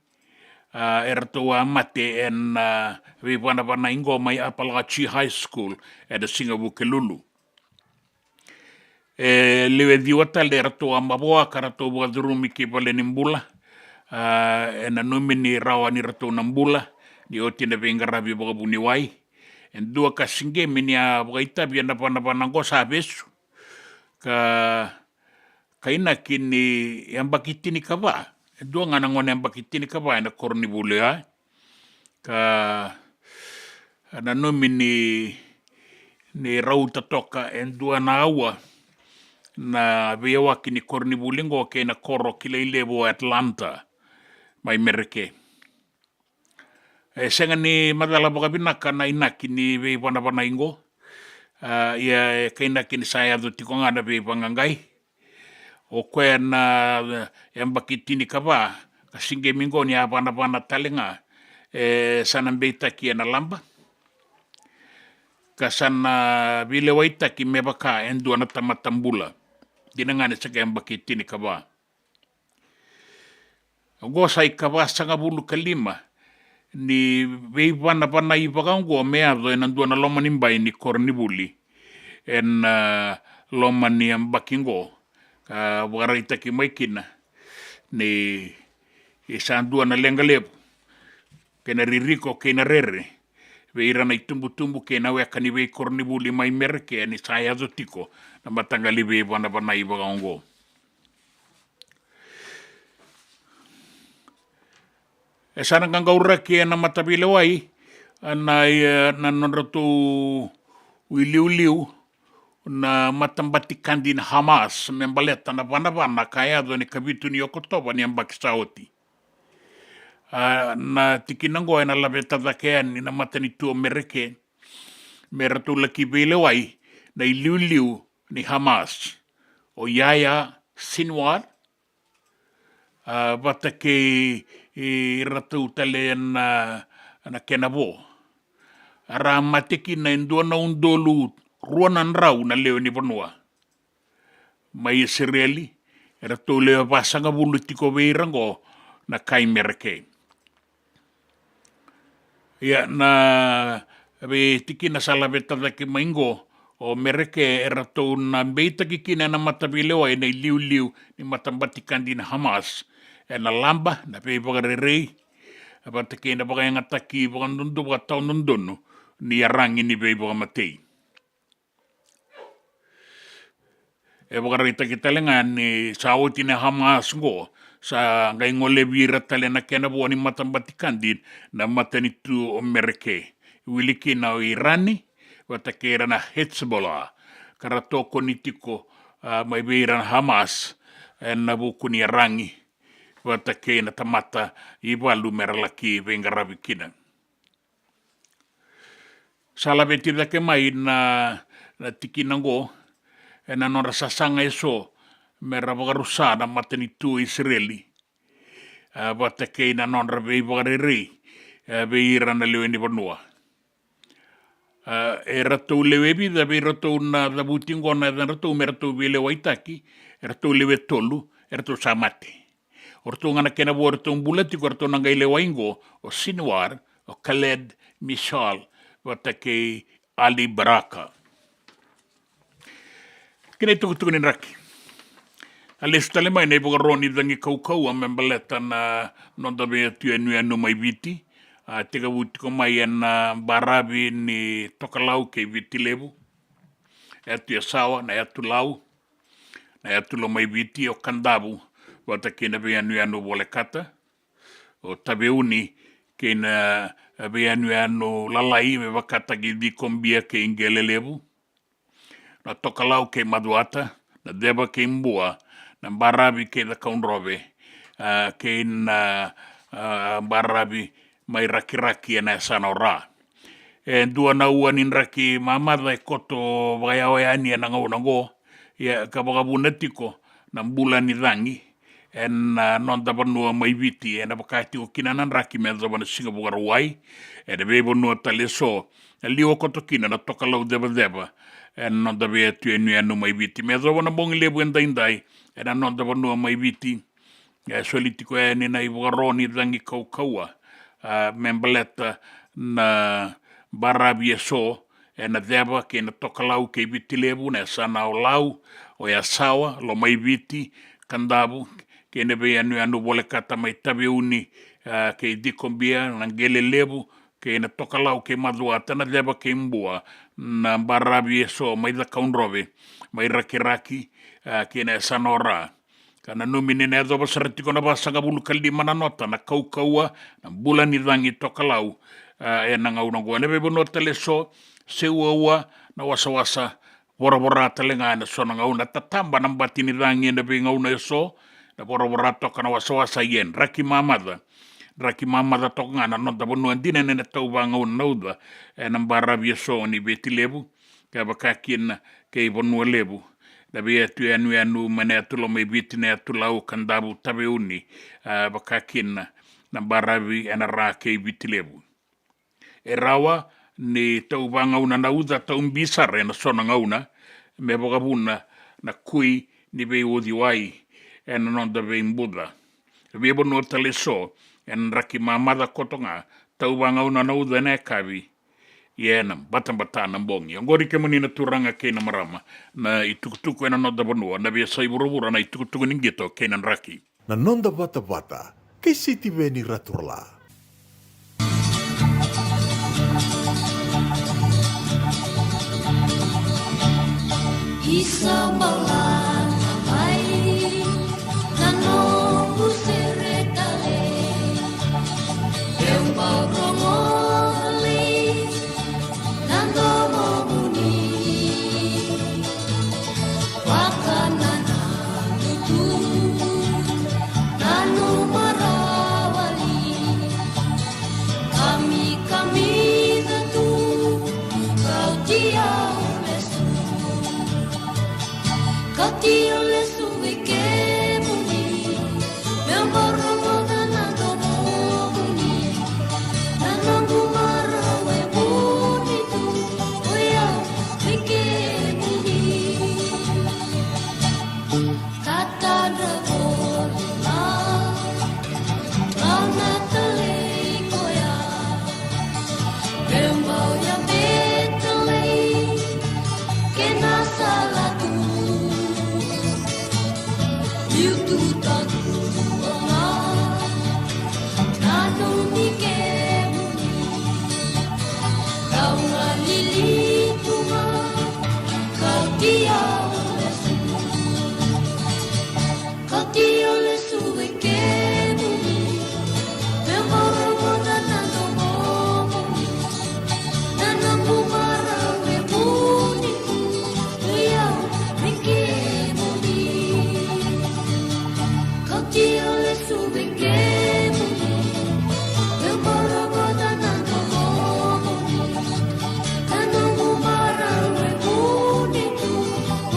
a, eratou a mate ena, a, veivanavanai qo mai Apalachee High School ena siga Vukelulu. E lewe ciwa tale eratou a mavoa ka ratou vakacurumi ki valenibula, a, e nanumi ni rawa ni ratou na bula ni oti na veiqaravi vakavuniwai. E dua ka siqemi ni a vakaitavi ena vanavana qo sa vesu, ka kainaki ni yabaki tinikava. E dua ga na gone yabaki tinikava ena koronivuli oya, ka nanumi ni, ni rauta toka e dua na aua na veiyawaki ni koronivuli qo kei na koro kilai levu o Atlanta mai Mereke. E sega ni macala vakavinaka na inaki ni veivanavanai qo. A, ia e kainaki ni sa yaco tiko ga na veivaqaqai. O koya na, e, yabaki tinikava ka siqemi qo ni a vanavana tale ga, e, sa na beitaki ena laba, ka sa na veilewaitaki me vaka e dua na tamata bula. Dina ga ni sega, yabaki tinikava. Oqo sa ikavasagavulu ka lima ni veivanavanai vakaoqo me yaco ena dua na loma ni bai ni koronivuli ena, a, loma ni yabaki qo, ka vakaraitaki mai kina ni, e, sa dua na leqa levu kei na ririko kei na rere vei ira na itubutubu kei na weka ni veikoronivuli mai Mereke ni sa yaco tiko na mataqali veivanavanai vakaoqo. E sa na qaqauraki ena mataveilewai na, e, na nodratou iliuliu na matabatikadi na Hamas me baleta na vanavana ka yaco ena ikavitu ni Okotova ni yabaki sa oti. A, na tikina oqo ena laveta cake yani na matanitu o Mereke me ratou laki veilewai na iliuliu ni Hamas, o Yahya Sinwar, a, vata kei, e, iratou tale na, na kena vo. Era mate kina e dua na udolu rua na drau na lewe ni vanua mai Isireli, eratou lewe vasagavulu tiko vei ira oqo na kai Mereke. Ia, na veitikina sa laveta cake mai qo, o Mereke eratou na beitaki kina ena mataveilewai na iliuliu ni matabatikadi na Hamas ena laba, na veivakarerei, vata kei na vakayagataki vakadudu, vakatawadodonu ni yaragi ni veivakamatei. E vakaraitaki tale ga ni sa oti na Hamas qo, sa qai golevi ira tale na kena vo ni matabatikadi na matanitu o Mereke. Wili kina o Irani vata kei ira na Hezbollah, ka ra tokoni tiko, a, mai vei ira na Hamas ena vuku ni yaragi vata kei na tamata ivalu me ra laki veiqaravi kina. Sa laveti cake mai na, na tikina oqo ena nodra sasaga eso me ra vakarusa na matanitu o Isireli, a, vata kei na nodra veivakarerei, a, vei ira na lewe ni vanua. A, eratou lewe vica vei iratou na cavuti oqo na yacadratou me ratou veilewaitaki, eratou lewe tolu, eratou sa mate. O ratou ga na kena vo eratou bula tiko, eratou na qai lewai qo, o Sinwar, o Khaled, Mishal, vata kei Ali Baraka. Kei na itukutuku ni draki. A lesu tale mai na ivakaro ni cagi kaukauwa me baleta na noda veiyatu yanuyanu mai Viti. A tekivu tiko mai ena baravi ni Tokalau kei Viti Levu, yatu Yasawa, na yatu Lau, na yatu Lomaiviti, o Kadavu, vata kei na veiyanuyanu volekata, o Taveuni, kei na veiyanuyanu lalai me vakataki Cikobia kei Qelelevu, na Tokalau kei Macuata, na Ceva kei Bua, na baravi kei Cakaudrove, a, kei na, a, baravi mai Rakiraki ena yasana o Ra. E dua na ua ni draki mamaca e koto vakayawa yani ena gauna oqo, ia ka vakavuna tiko na bula ni cagi ena noda vanua mai Viti, ena vaka tiko kina na draki me yacova na Siga Vakarauwai, ena veivanua tale eso, na liwa koto kina na Tokalau Cevaceva ena noda veiyatu yanuyanu mai Viti. Me yacova na bogi levu edaidai ena noda vanua mai Viti, e soli tiko yani na ivakaro ni cagi kaukauwa, a, me baleta na baravi eso, ena Ceva kei na Tokalau kei Viti Levu, na yasana o Lau, o Yasawa, Lomaiviti, Kadavu, kei na veiyanuyanu volekata mai Taveuni, a, kei Cikobia, na Qelelevu, kei na Tokalau kei Macuata, na Ceva kei Bua, na baravi eso mai Cakaudrove, mai Rakiraki, a, kei na yasana o Ra. Ka nanumi ni na yacova sara tiko na vasagavulu ka lima na nota na kaukauwa, na bula ni cagi tokalau, a, ena gauna oqo. Ena veivanua tale eso, se uaua na wasawasa, voravora tale ga ena so na gauna, tataba na bati ni cagi ena veigauna eso, na voravora toka na wasawasa, ia draki mamaca. Draki mamaca toka ga na noda vanua, dina ni na tau vagauna na uca ena baravi eso ni Viti Levu, ka vaka kina kei Vanua Levu, na veiyatu yanuyanu mai na yatu Lomaiviti, na yatu Lau, Kadavu, Taveuni, a, vaka kina na baravi ena Ra kei Viti Levu. E rawa ni tau vagauna na uca tau bi sara ena so na gauna, me vakavuna na kui ni veiuciwai ena noda veibuca. Veivanua tale eso, ena draki mamaca koto ga, tau vagauna na uca ena yakavi, ia ena batabata na bogi. Oqori kemuni na turaga kei na marama, na itukutuku ena noda vanua, na veiyasai vuravura, na itukutuku ni qito kei na draki. Na noda vatavata kei Sitiveni Raturala. Isa balana mai na noqu sere tale, eu bau rogo tale na domomuni. Vakanananu tu, nanuma rawa li, kamikamica tu, kauti au lesu. Kauti au lesu vei kemuni, meu bau rogoca na domomuni. Na noqu marau e vuni tu, o yau vei kemuni. Tatadra voli ga, au na talei koya. Meu bau yabe talei kena sala tu. Liu tu tadua ga, nanumi kemuni. Kau galili tu ga, kauti au lesu. Kauti au lesu vei kemuni. Meu bau rogoca na domomuni. Na noqu marau e vuni tu, o yau vei kemuni. Kauti au lesu vei kemuni. Meu bau rogoca na domomuni. Na noqu marau e vuni tu,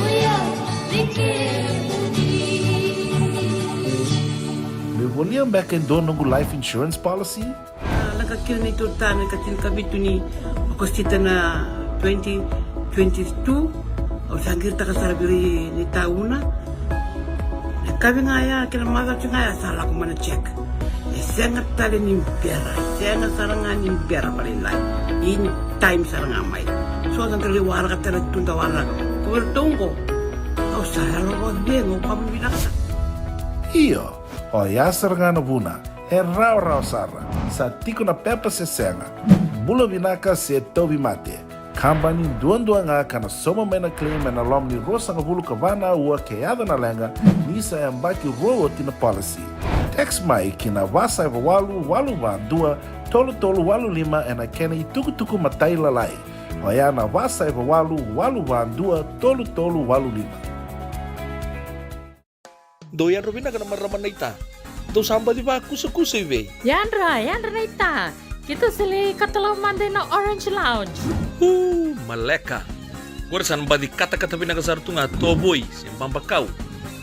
o yau vei kemuni. Meu volia beka e dua noqu life insurance policy? A, lako kina na neitou tane ka tinikavitu ni Okosita na twenty twenty-two. Au sa qiritaka sara vei neitou na, na kavi ga ya, kena macawa ga ya sa lako mai na check. E sega tale ni bera, sega sara ga ni bera vakalailai. Ini Time sara ga mai. So da qai waraka tale tu da waraka. Ko ira tu qo. Au sa yalo vakacegu, au kama vinaka sara. Io, oya sara ga na vuna. E rawarawa sara. Sa tiko na pepa se sega. Bula vinaka se tauvimate. Kabani duadua ga ka na sauma mai na claim ena loma ni ruasagavulu ka va na aua ke yaco na leqa ni sa yabaki rua oti na policy. Text mai ki na va saiva walu walu va dua tolu tolu walu lima ena kena itukutuku matailalai. Oya na va saiva walu walu va dua tolu tolu walu lima. Dou yadra vinaka na marama naita. Dou sa baci vakusakusa i vei? Yadra, yadra naita. Keitou sa lai katalau mada ina Orange Lounge. Uu, maleka. Qori sa na baci katakata vinaka sara tu ga, tovoi se babakau.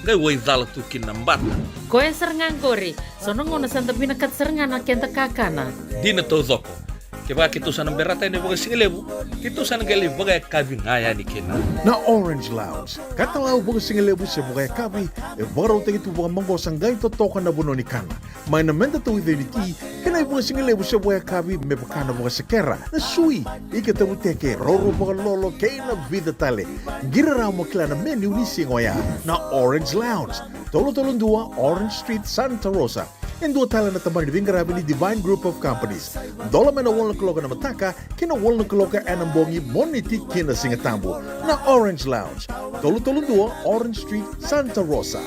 Qai waicala tu kina na bata. Koya sara ga qori. So na gauna sa da vinakata sara ga na keda kakana. Dina taucoko. Kevaka keitou sa na berata yani vakasigalevu, keitou sa na qai lai vakayakavi ga yani kina. Na Orange Lounge, katalau vakasigalevu se vakayakavi, e vakarautaki tu vakamaqosa qai totoka na vanua ni kana. Mai na meda tauica ni ti, kei na ivakasigalevu se vakayakavi me vaka na vakasekera, na sui, ika tavuteke, roro vakalolo, kei na vica tale. Qiri rawa mo kila na menu ni siga oya. Na Orange Lounge, tolu tolu dua Orange Street, Santa Rosa. E dua tale na tabana ni veiqaravi ni Divine Group of Companies. Dola mai na walu na kaloko ena mataka ki na walu na kaloko ena bogi, Moniti ki na Sigatabu. Na Orange Lounge, tolu tolu dua Orange Street, Santa Rosa.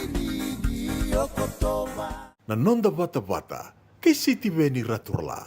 Na noda vatavata kei Sitiveni Raturala.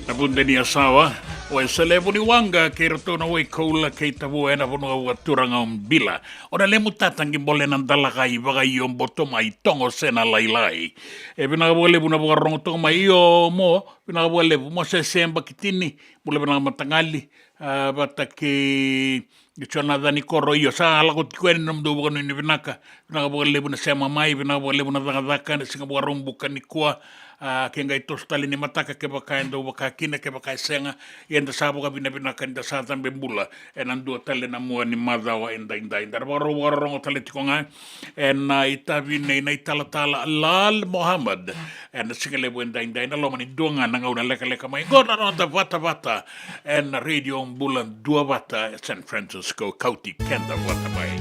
Na Vude ni Yasawa, o Esele Vuniwaqa kei ratou na Waikoula kei Tavua ena vanua vakaturaga o Bila. O na lemu tata qi bole na dalakai vakaio boto mai togo se na lailai. E vinaka vakalevu na vakarorogo toka mai io mo, vinaka vakalevu mo Sese Bakitini, bula vinaka mataqali, a, vata kei Jonathan Koro, io sa lako tiko yani na nomudou vakanuinui vinaka. Vinaka vakalevu na sema mai, vinaka vakalevu na cakacaka ena siga Vakaraubuka nikua. A, ke qai toso tale ni mataka kevaka e dau vaka kina, kevaka e sega, ia da sa vakavinavinaka ni da sa cabe bula ena dua tale na mua ni macawa edaidai. Da na vakarau vakarorogo tale tiko ga ena itavi nei na italatala Lal Mohammed ena siga levu edaidai, ena loma ni dua ga na gauna lekaleka mai. Qo na noda vatavata ena Radio Bula Duavata e San Francisco, kauti keda vata mai.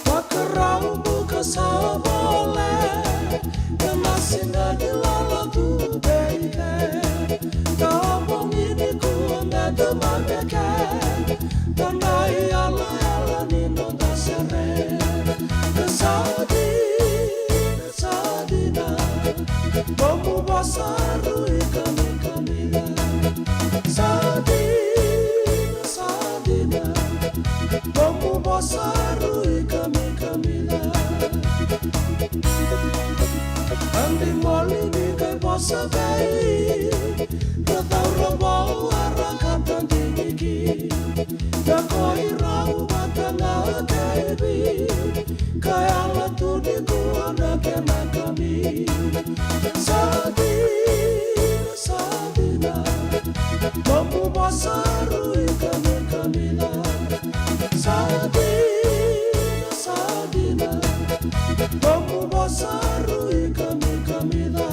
Vakarau buka sa vole, na masiga ni lala tu vei ke. Na bogi ni kua me tu mai vei ke. Na qai yalayala ni noda sere. Na sa dina, sa dina. Nomu vosa rui kamikamica. Sa dina, sa dina. Nomu vosa rui kamikamica. Adi moli ni qai vosa vei. Na taura vou ara kata diniki. Na koi rau vata na kaivi. Ka yala tu ni kua na kena kami. Sa dina, sa dina. Nomu vosa rui kamikamica. Sa dina, sa dina. Nomu vosa rui kamikamica.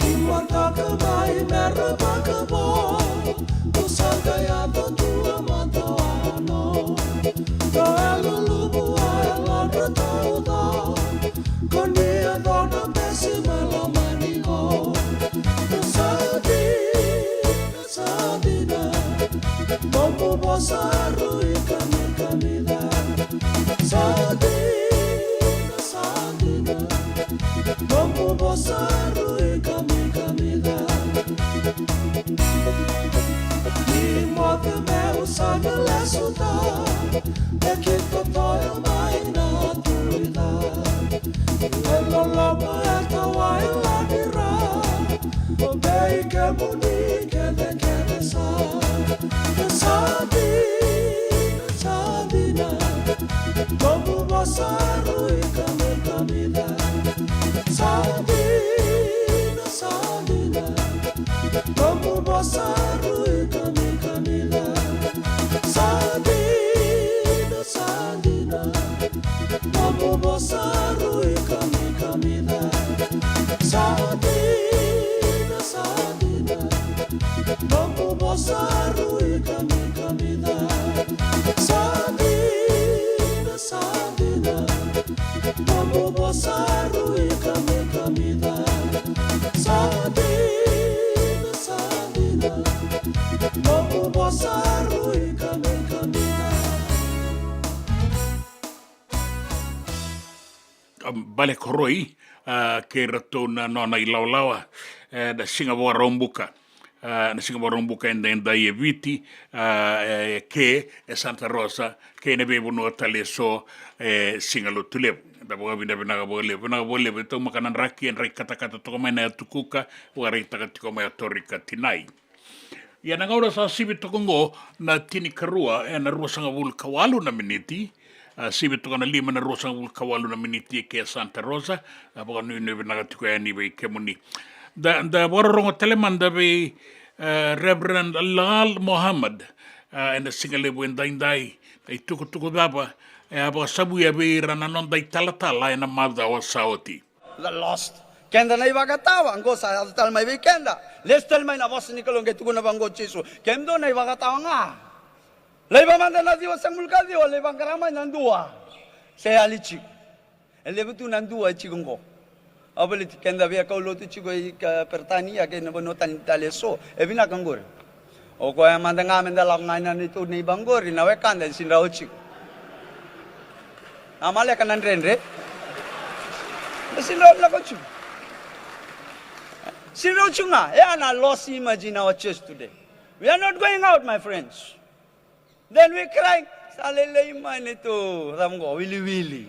Ni mataka mai me ra vakavo, ko sa qai yaco tu a matawano. Ko e luluvu a e ladra tauca, ko ni yaco na besi ma lomani ko. Ko sa dina, sa dina, nomu vosa rui kamikamica. Sa dina, sa dina, nomu vosa rui kamikamica. Ni moce meu sa na lesuta, e kito toyo mai na tulica. E loloma e tawa e ladira, o vei kemuni kecekece sa. Sa dina, sa dina, nomu vosa rui kamikamica. Sa dina, sa dina, nomu vosa rui kamikamica. Sa dina, sa dina, nomu vosa rui kamikamica. Sa dina, sa dina, nomu vosa rui kamikamica. Sa dina, sa dina, nomu vosa rui kamikamica. Sa dina, sa dina, nomu vosa rui kamikamica. A, Bale Koroi, a, kei ratou na nona ilawalawa, e, na siga Vakaraubuka. A, na siga Vakaraubuka edaidai e Viti, a, e, ke e Santa Rosa, kei na veivanua tale eso, e, siga Lotulevu. Da vakavinavinaka vakalevu, vinaka vakalevu, e taumaka na draki, e draki katakata toka mai na yatu Kuka, vakaraitaka tiko mai o Torika Tinai. Ia na gauna sa sivi toka oqo na tinikarua ena ruasagavulu ka walu na miniti, a, sivi toka na lima na ruasagavulu ka walu na miniti e ke Santa Rosa, a, vakanuinui vinaka tiko yani vei kemuni. Da, da vakarorogo tale mada vei, e, Reverend Lal Mohammed, a, ena siga levu edaidai, na itukutuku cava e a vakasavuya vei ira na noda italatala ena macawa sa oti. The lost. Keda na ivakatawa, qo sa yaco tale mai vei keda. Lesu tale mai na vosa ni Kalou qai tukuna vaqo o Jisu. Kemudou na ivakatawa ga. Laiva mada na ciwa sagavulu ka ciwa, laiva qara mai na dua. Se yali tiko. E levu tu na dua e tiko qo. Au baleti keda via kaulotu tiko i ka Peritania kei na vanua tani tale eso. E vinaka qori. O koya mada ga me da lako ga ina neitou neiba qori na wekada e sidrau tiko. A maleka na dredre. E sidrau lako tiko. Sidrau tiko ga. E a na lost image in our church today. We are not going out, my friends. Then we cry. Sa lelei mai neitou cava qo, wiliwili.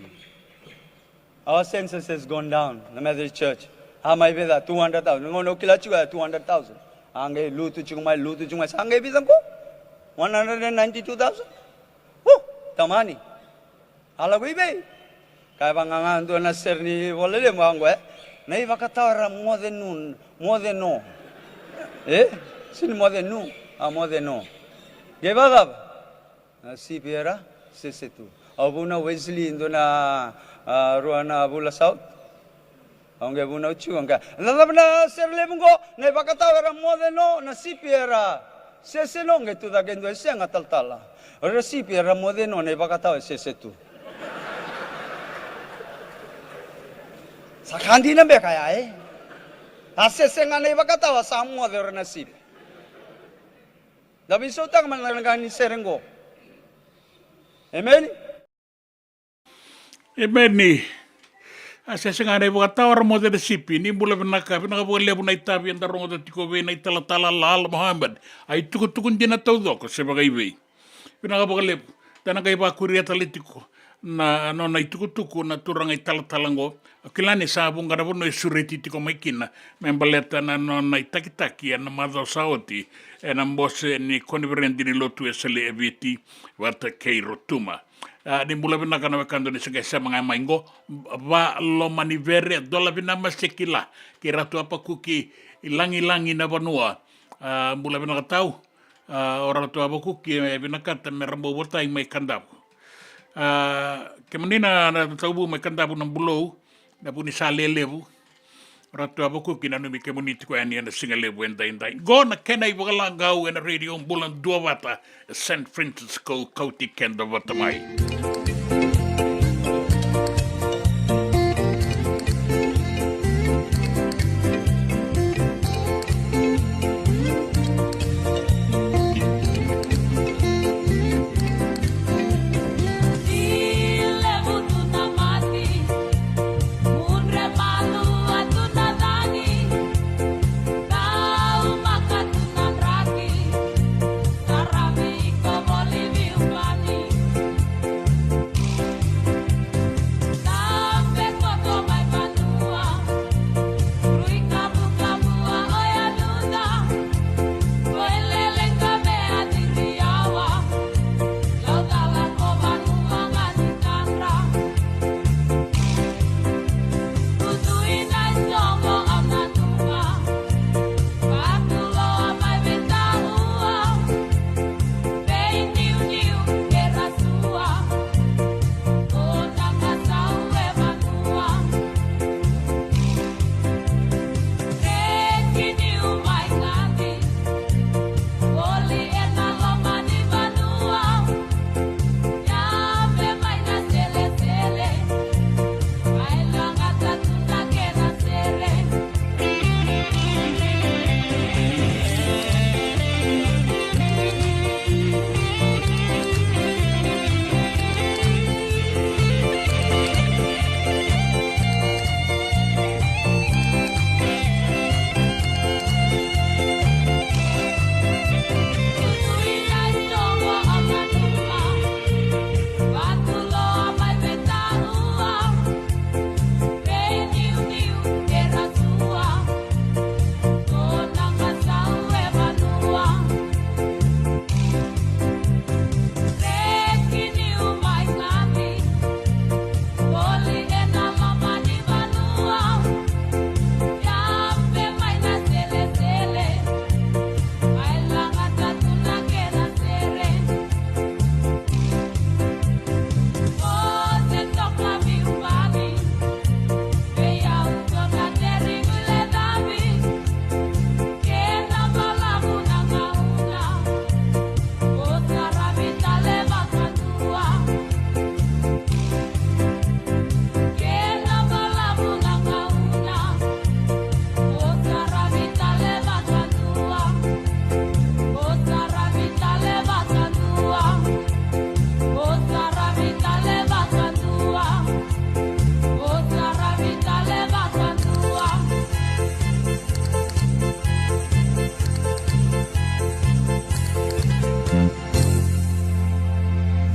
Our census has gone down, the Methodist Church. A mai vei ca, two hundred thousand. Gauna au kila tiko ya two hundred thousand. A qai lutu tiko mai, lutu tiko mai. Sa qai vica qo? One hundred and ninety-two thousand. Hu, tamani. A lako i vei? Ka e vaqaqa dua na sere ni Vola Levu qo, e? Na ivakatawa era moce nu, moce no. E? Sini moce nu, a moce no. Qai vakacava? Na sipi era sese tu. Au vunau Wesley, dua na, a, rua na vula sau. Au qai vunau tiko, au qai, na cava na sere levu qo, na ivakatawa era moce no, na sipi era sese no, qai tu cake e dua e sega talatala. O ira sipi era moce no, na ivakatawa e sese tu. Sa ka dina beka ya, e? A sese ga na ivakatawa, sa moce o ira na sipi. Da veisautaka mai na ka ni sere qo. Emeni. Emeni. A sese ga na ivakatawa era moce na sipi. Ni bula vinaka, vinaka vakalevu na itavi eda rogoca tiko vei na italatala Lala Muhammad. A itukutuku dina taucoko se vakaivei. Vinaka vakalevu. Da na qai vakuria tale tiko na nona itukutuku na turaga italatala qo. Au kila ni sa vuqa na vanua e sureti tiko mai kina me baleta na nona itakitaki ena macawa sa oti ena bose ni koniferedi ni lotu e Sale e Viti vata kei Rotuma. A, ni bula vinaka na wekada ni se qai sema ga mai qo. Valomanivere, Dolavina Masekila, kei Ratu Apakuki, i lagilagi na vanua. A, bula vinaka tau. A, o Ratu Apakuki e vinakata me ra bau votai mai Kadavu. A, kemuni na, na tauvu mai Kadavu na Bulou, na Vunisale Levu. Ratu Apakuki, nanumi kemuni tiko yani ena siga levu edaidai. Qo na kena ivakalagau ena Radio Bula Duavata, e San Francisco, kauti keda vata mai.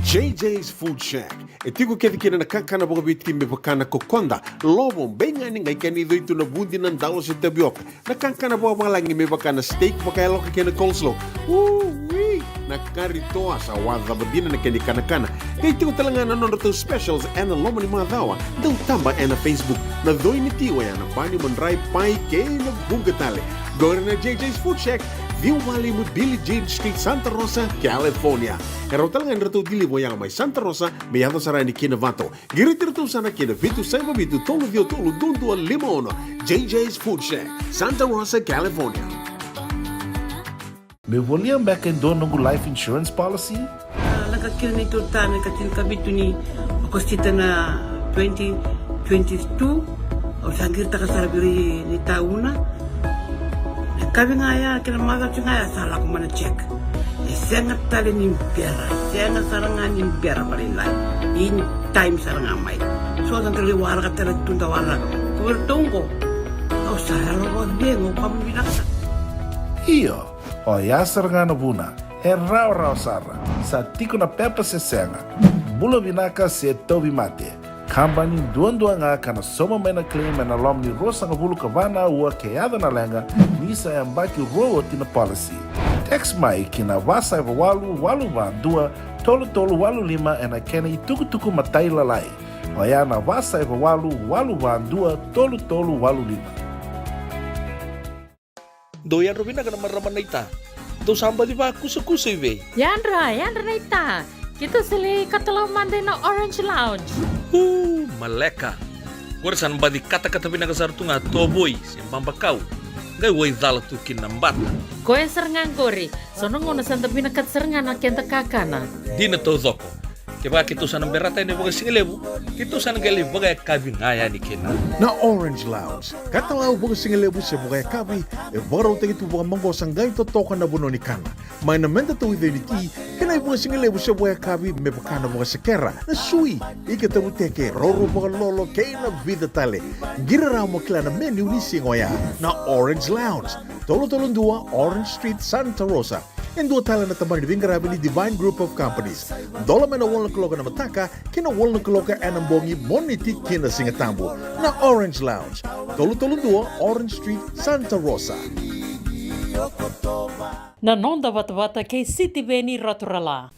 J J's Food Shack. E tiko kece kina na kakana vakaviti me vaka na kokoda, lovo, beigani, qai kena icoi tu na vudi, na dalo se tavioka. Na kakana vakavalagi me vaka na steak vakayaloka kei na coleslaw. Ui! Na kari toa sa wacava dina na kena ikanakana. Qai tiko tale ga na nodratou specials ena loma ni macawa. Dau taba ena Facebook. Na coi ni ti oya na bani, madrai, pai kei na vuqa tale. Qori na J J's Food Shack, ciwa walu lima Billie Jean Street, Santa Rosa, California. E rawa tale ga ni ratou deliver oya mai Santa Rosa me yaco sara yani ki Novato. Qiriti iratou sara ki na vitu saiva vitu tolu ciwa tolu dua dua lima ono. J J's Food Shack, Santa Rosa, California. Meu volia beka e dua noqu life insurance policy? A, lako kina neitou tane ka tinikavitu ni Okosita na twenty twenty-two. Au sa qiritaka sara vei ira ni tauna. E kavi ga ya kei na macawa ga ya sa lako mai na check. E sega tale ni bera, e sega sara ga ni bera vakalailai. In time sara ga mai. So da qai waraka tale tu da waraka. Ko iratou qo, au sa yalo vakacegu, ka vinaka sara. Io, oya sara ga na vuna. E rawarawa sara. Sa tiko na pepa se sega. Bula vinaka se tauvimate. Kabani duadua ga ka na sauma mai na claim ena loma ni ruasagavulu ka va na aua ke yaco na leqa, ni sa yabaki rua oti na policy. Text mai ki na va saiva walu walu va dua tolu tolu walu lima ena kena itukutuku matailalai. Oya na va saiva walu walu va dua tolu tolu walu lima. Dou yadra vinaka na marama naita. Dou sa baci vakusakusa i vei? Yadra, yadra naita. Keitou sa lai katalau mada ina Orange Lounge. Uu, maleka. Qori sa na baci katakata vinaka sara tu ga tovoi se babakau. Qai waicala tu kina na bata. Koya sara ga qori. So na gauna sa da vinakata sara ga na keda kakana. Dina taucoko. Kevaka keitou sa na berata yani vakasigalevu, keitou sa na qai lai vakayakavi ga yani kina. Na Orange Lounge, katalau vakasigalevu se vakayakavi, e vakarautaki tu vakamaqosa qai totoka na vanua ni kana. Mai na meda tauica ni ti, kei na ivakasigalevu se vakayakavi me vaka na vakasekera, na sui, ika tavuteke, roro vakalolo, kei na vica tale. Qiri rawa mo kila na menu ni siga oya. Na Orange Lounge, tolu tolu dua Orange Street, Santa Rosa. E dua tale na tabana ni veiqaravi ni Divine Group of Companies. Dola mai na walu na kaloko ena mataka ki na walu na kaloko ena bogi, Moniti ki na Sigatabu. Na Orange Lounge, tolu tolu dua Orange Street, Santa Rosa. Na noda vatavata kei Sitiveni Raturala.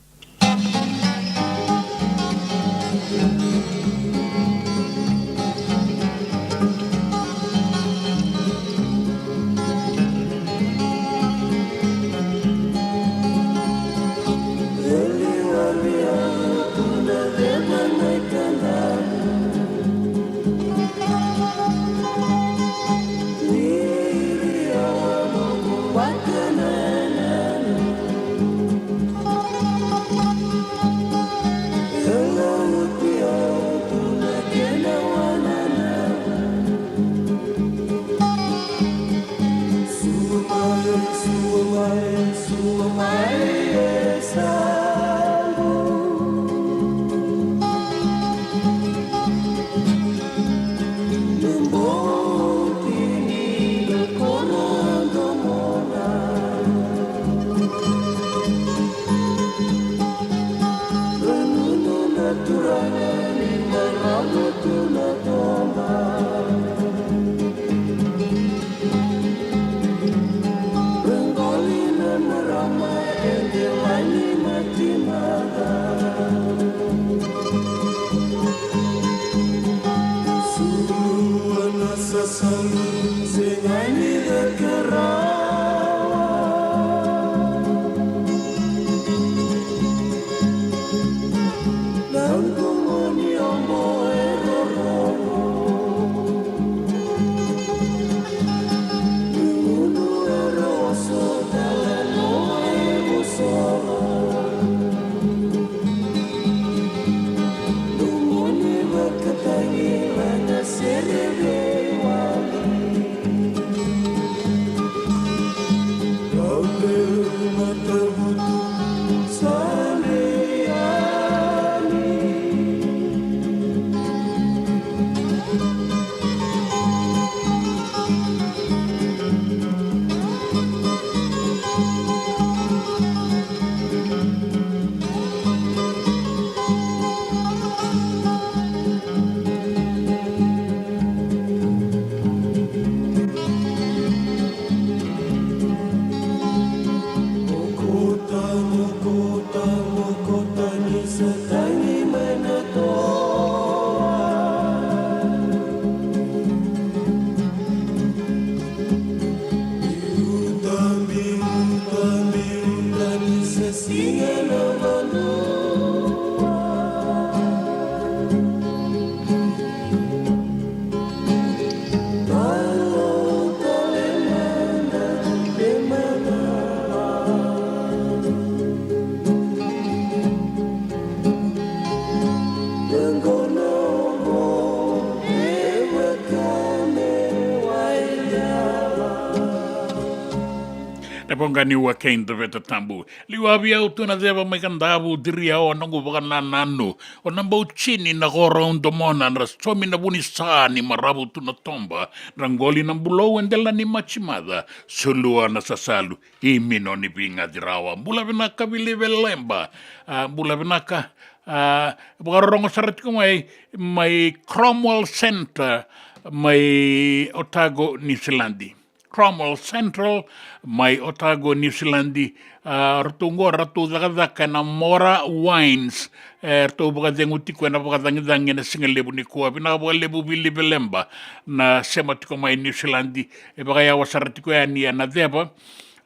Na voqa ni ua kei Daveta Tabu. Liu a via au tu na ceva mai Kadavu, diri au a noqu vakanananu. O na bau tini na koro au domona, na somi na vunisa ni maravu tu na toba, na qoli na bulou e dela ni macimaca, sulua na sasalu, i mino ni vigaci rawa. Bula vinaka Vili Velemba, a, bula vinaka, a, vakarorogo sara tiko mai, mai Cromwell Centre, mai Otago, New Zealand. Cromwell Central, mai Otago, New Zealand. A, ratou qo, ratou cakacaka ena Mora Wines. E, ratou vakacegu tiko ena vakacagicagi ena siga levu nikua. Vinaka vakalevu Vili Velemba na sema tiko mai New Zealand. E vakayawa sara tiko yani ena ceva.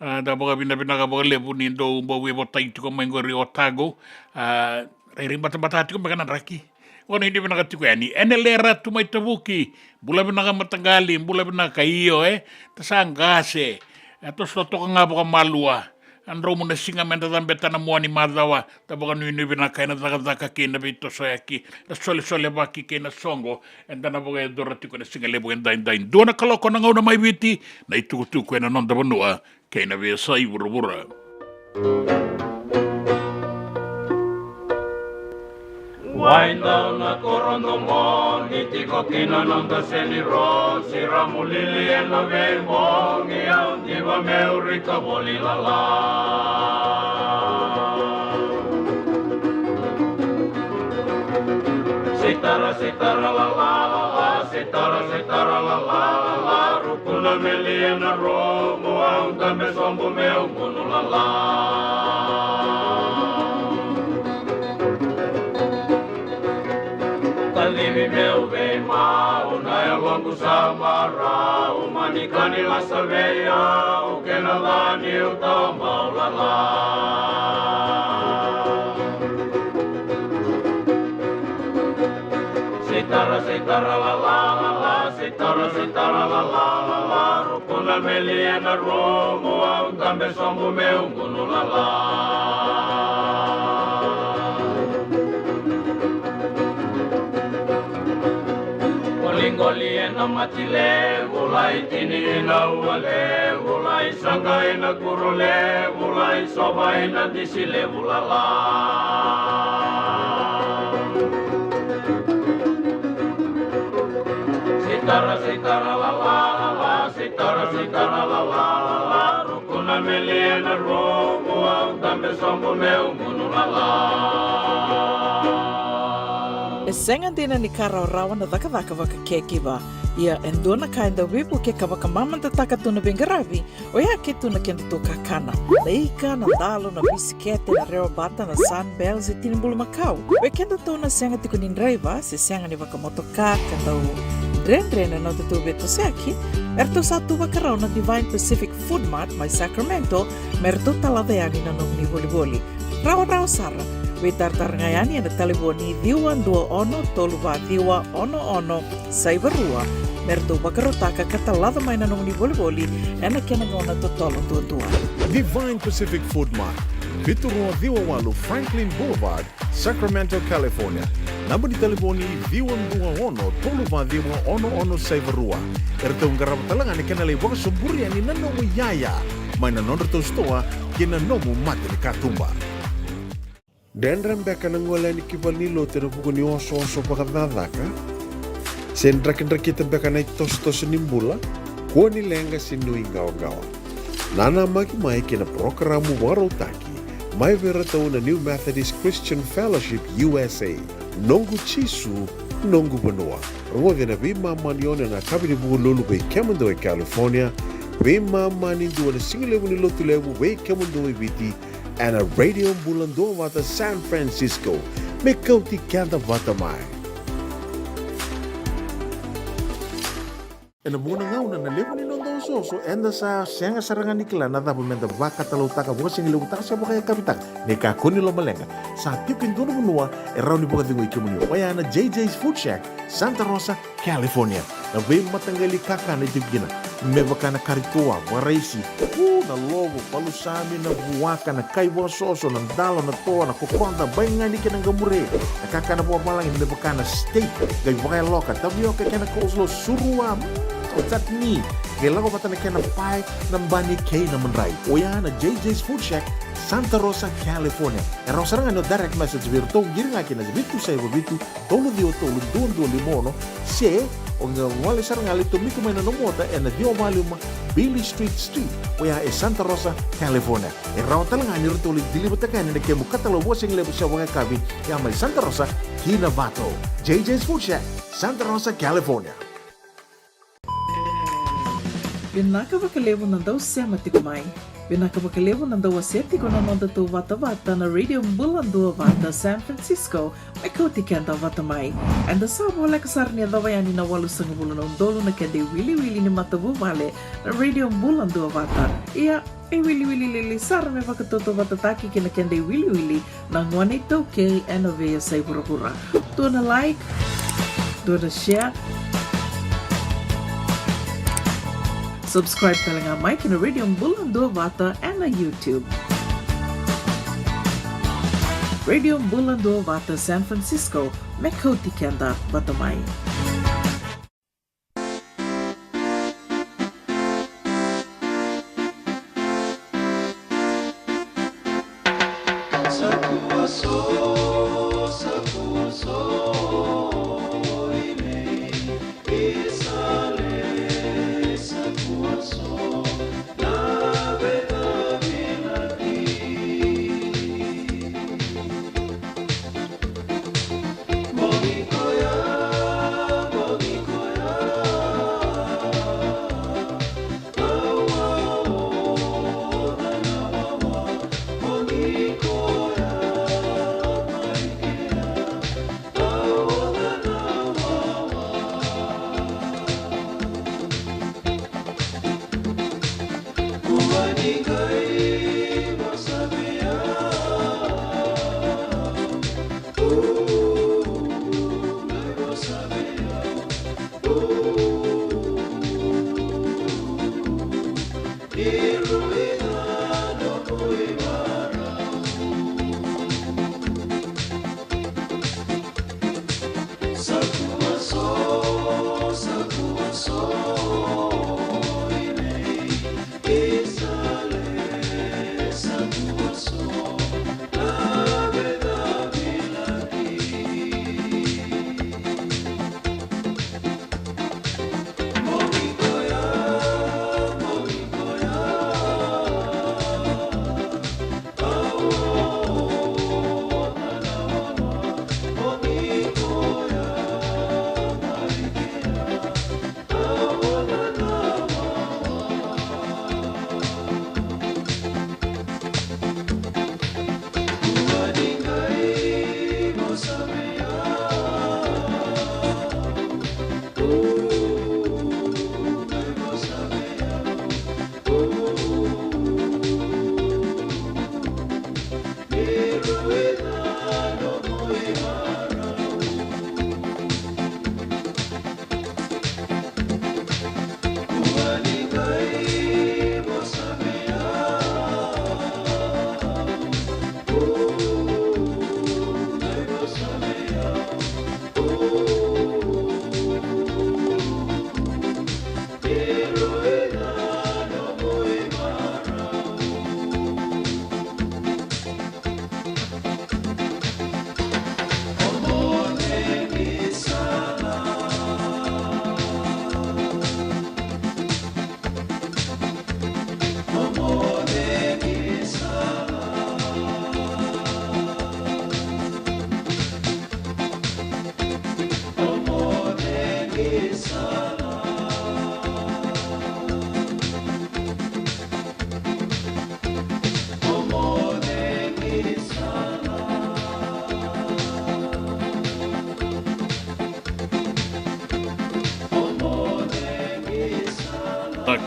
A, da vakavinavinaka vakalevu ni dou bau veivotai tiko mai qori Otago. A, rairai batabata tiko beka na draki. Gone ni vinaka tiko yani. Enele Ratu mai Tavuki. Bula vinaka mataqali, bula vinaka io, e. Ta sa qase. E, toso toka ga vakamalua. A dromu na siga meda cabeta na mua ni macawa. Ta vakanuinui vinaka ena cakacaka kei na veitosoyaki. Na solesolevaki kei na soqo. Eda na vakayacora tiko na siga levu edaidai. Dua na kaloko na gauna mai Viti. Na itukutuku ena noda vanua. Kei na veiyasai vuravura. Wai dau na koro domo, ni tiko kina noda seni rosi, ramu lili ena veibogi, au diva meu rika voli lala. Sitara, sitara, lala, lala, sitara, sitara, lala, lala, rukuna me lia na rumu, au dabe sobu meu gunu lala. Kacivi meu veimau, na yaloqu sa marau, mani kani lasa vei au, kena la niu tau mau lala. Sitara, sitara, lala, lala, sitara, sitara, lala, lala, rukuna me lia na rumu, au dabe sobu meu gunu lala. Qoliqoli ena mati levu, lai tini ina ua levu, lai saqa ina kuro levu, lai sova ina disi levu lala. Sitara, sitara, lala, lala, sitara, sitara, lala, lala, rukuna me lia na rumu, au dabe sobu meu gunu lala. E sega dina ni ka rawarawa na cakacaka vaka caregiver. Ia e dua na ka e dau veivuke ka vakamamadataka tu na veiqaravi, oya ke tu na kedatou kakana. Na ika, na dalo, na bisikete, na rewa bata, na Sunbell, se tini bulumakau. Vei kedatou na sega tiko ni draiva, se sega ni vakamotoka, ka dau dredre na nodatou veitosoyaki, eratou sa tu vakarau na Divine Pacific Food Mart mai Sacramento, me ratou talaca yani na nomuni volivoli. Rawarawa sara, veitaratara ga yani ena talevoni ciwa dua ono tolu va ciwa ono ono saiva rua, me ratou vakarautaka ka talaca mai na nomuni volivoli ena kena gauna totolo duadua. Divine Pacific Food Mart, vitu rua ciwa walu Franklin Boulevard, Sacramento, California. Naba ni talevoni ciwa dua ono tolu va ciwa ono ono saiva rua. Eratou qarava tale ga na kena lai vakasoburi yani na nomu iyaya mai na nodratou sitoa kei na nomu mata ni katuba. Dredre beka na gole yani ki valenilotu ena vuku ni osooso vakacakacaka? Se drakidrakita beka na itosotoso ni bula? Kua ni leqa se nuiqawaqawa. Nanamaki mai kei na parokaramu vakarautaki mai vei iratou na New Methodist Christian Fellowship U S A. Noqu Jisu, noqu vanua. Rogoci ena veimama ni ono ena yakavi ni Vukelulu vei kemudou e California, veimama ni dua na sigalevu ni Lotulevu vei kemudou e Viti, ena Radio Bula Duavata San Francisco. Me kauti keda vata mai. Ena vuqa na gauna na levu ni noda osooso eda sa sega sara ga ni kila na cava meda vakatalautaka, vakasigalevu taka se vakayakavi taka. Ni kakua ni lomaleqa, sa tiko e dua na vanua e rawa ni vakacegui kemuni. Oya na J J's Food Shack, Santa Rosa, California. Na veimataqali kakana e tiko kina, me vaka na kari toa, vakaraisi, u, na lovo, palusami, na vuaka, na kai vakasoso, na dalo, na toa, na kokoda, baigani kei na qamure, na kakana vakavalagi me vaka na steak, qai vakayaloka, tavioka kei na coleslaw, surua, mm, o chutney, qai lako vata na kena pae, na bani kei na madrai. Oya na J J's Food Shack, Santa Rosa, California. E rawa sara ga ni o direct message vei iratou, qiri ga kina vitu saiva vitu, tolu ciwa tolu, dua dua lima ono, se o qai gole sara ga, lai tomika mai na nomu ota ena ciwa walu lima Beale Street Suite, oya e Santa Rosa, California. E rawa tale ga ni ratou lai deliver-taka yani na kemu katalau vakasigalevu se vakayakavi, ya mai Santa Rosa ki Novato. J J's Food Shack, Santa Rosa, California. Vinaka vakalevu na dau sema tiko mai. Vinaka vakalevu na dau wasea tiko na nodatou vatavata na Radio Bula Duavata San Francisco, me kauti keda vata mai. Eda sa voleka sara ni yacova yani na walusagavulu na udolu na keda iwiliwili ni matavuvale na Radio Bula Duavata. Ia, e wiliwili lailai sara me vakatautauvatataki kei na keda iwiliwili na gone iTaukei ena veiyasai vuravura. Dua na like, dua na share, subscribe tale ga mai ki na Radio Bula Duavata ena YouTube. Radio Bula Duavata San Francisco, me kauti keda vata mai.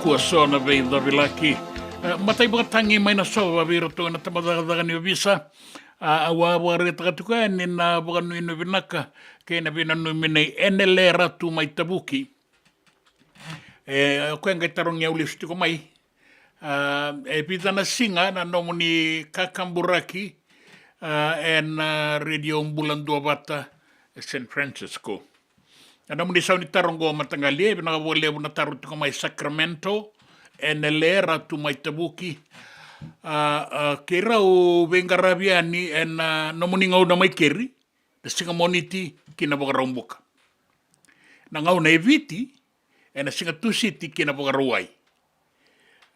Kua so na veicavilaki. E, matai vakatagi mai na sova vei iratou na tabacakacaka ni ovisa. A, au a vakaraitaka tiko yani na vakanuinui vinaka kei na veinanumi nei Enele Ratu mai Tavuki. E, o koya qai tarogi au lesu tiko mai. A, e vica na siga na nomuni kakaburaki, a, ena, a, Radio Bula Duavata e San Francisco. Na nomuni sau ni taro qo mataqali, e vinaka vakalevu na taro tiko mai Sacramento, Enele Ratu mai Tavuki. A, a, keirau veiqaravi yani ena, a, nomuni gauna mai keri, na siga Moniti ki na Vakaraubuka. Na gauna e Viti, ena siga Tusiti ki na Vakarauwai.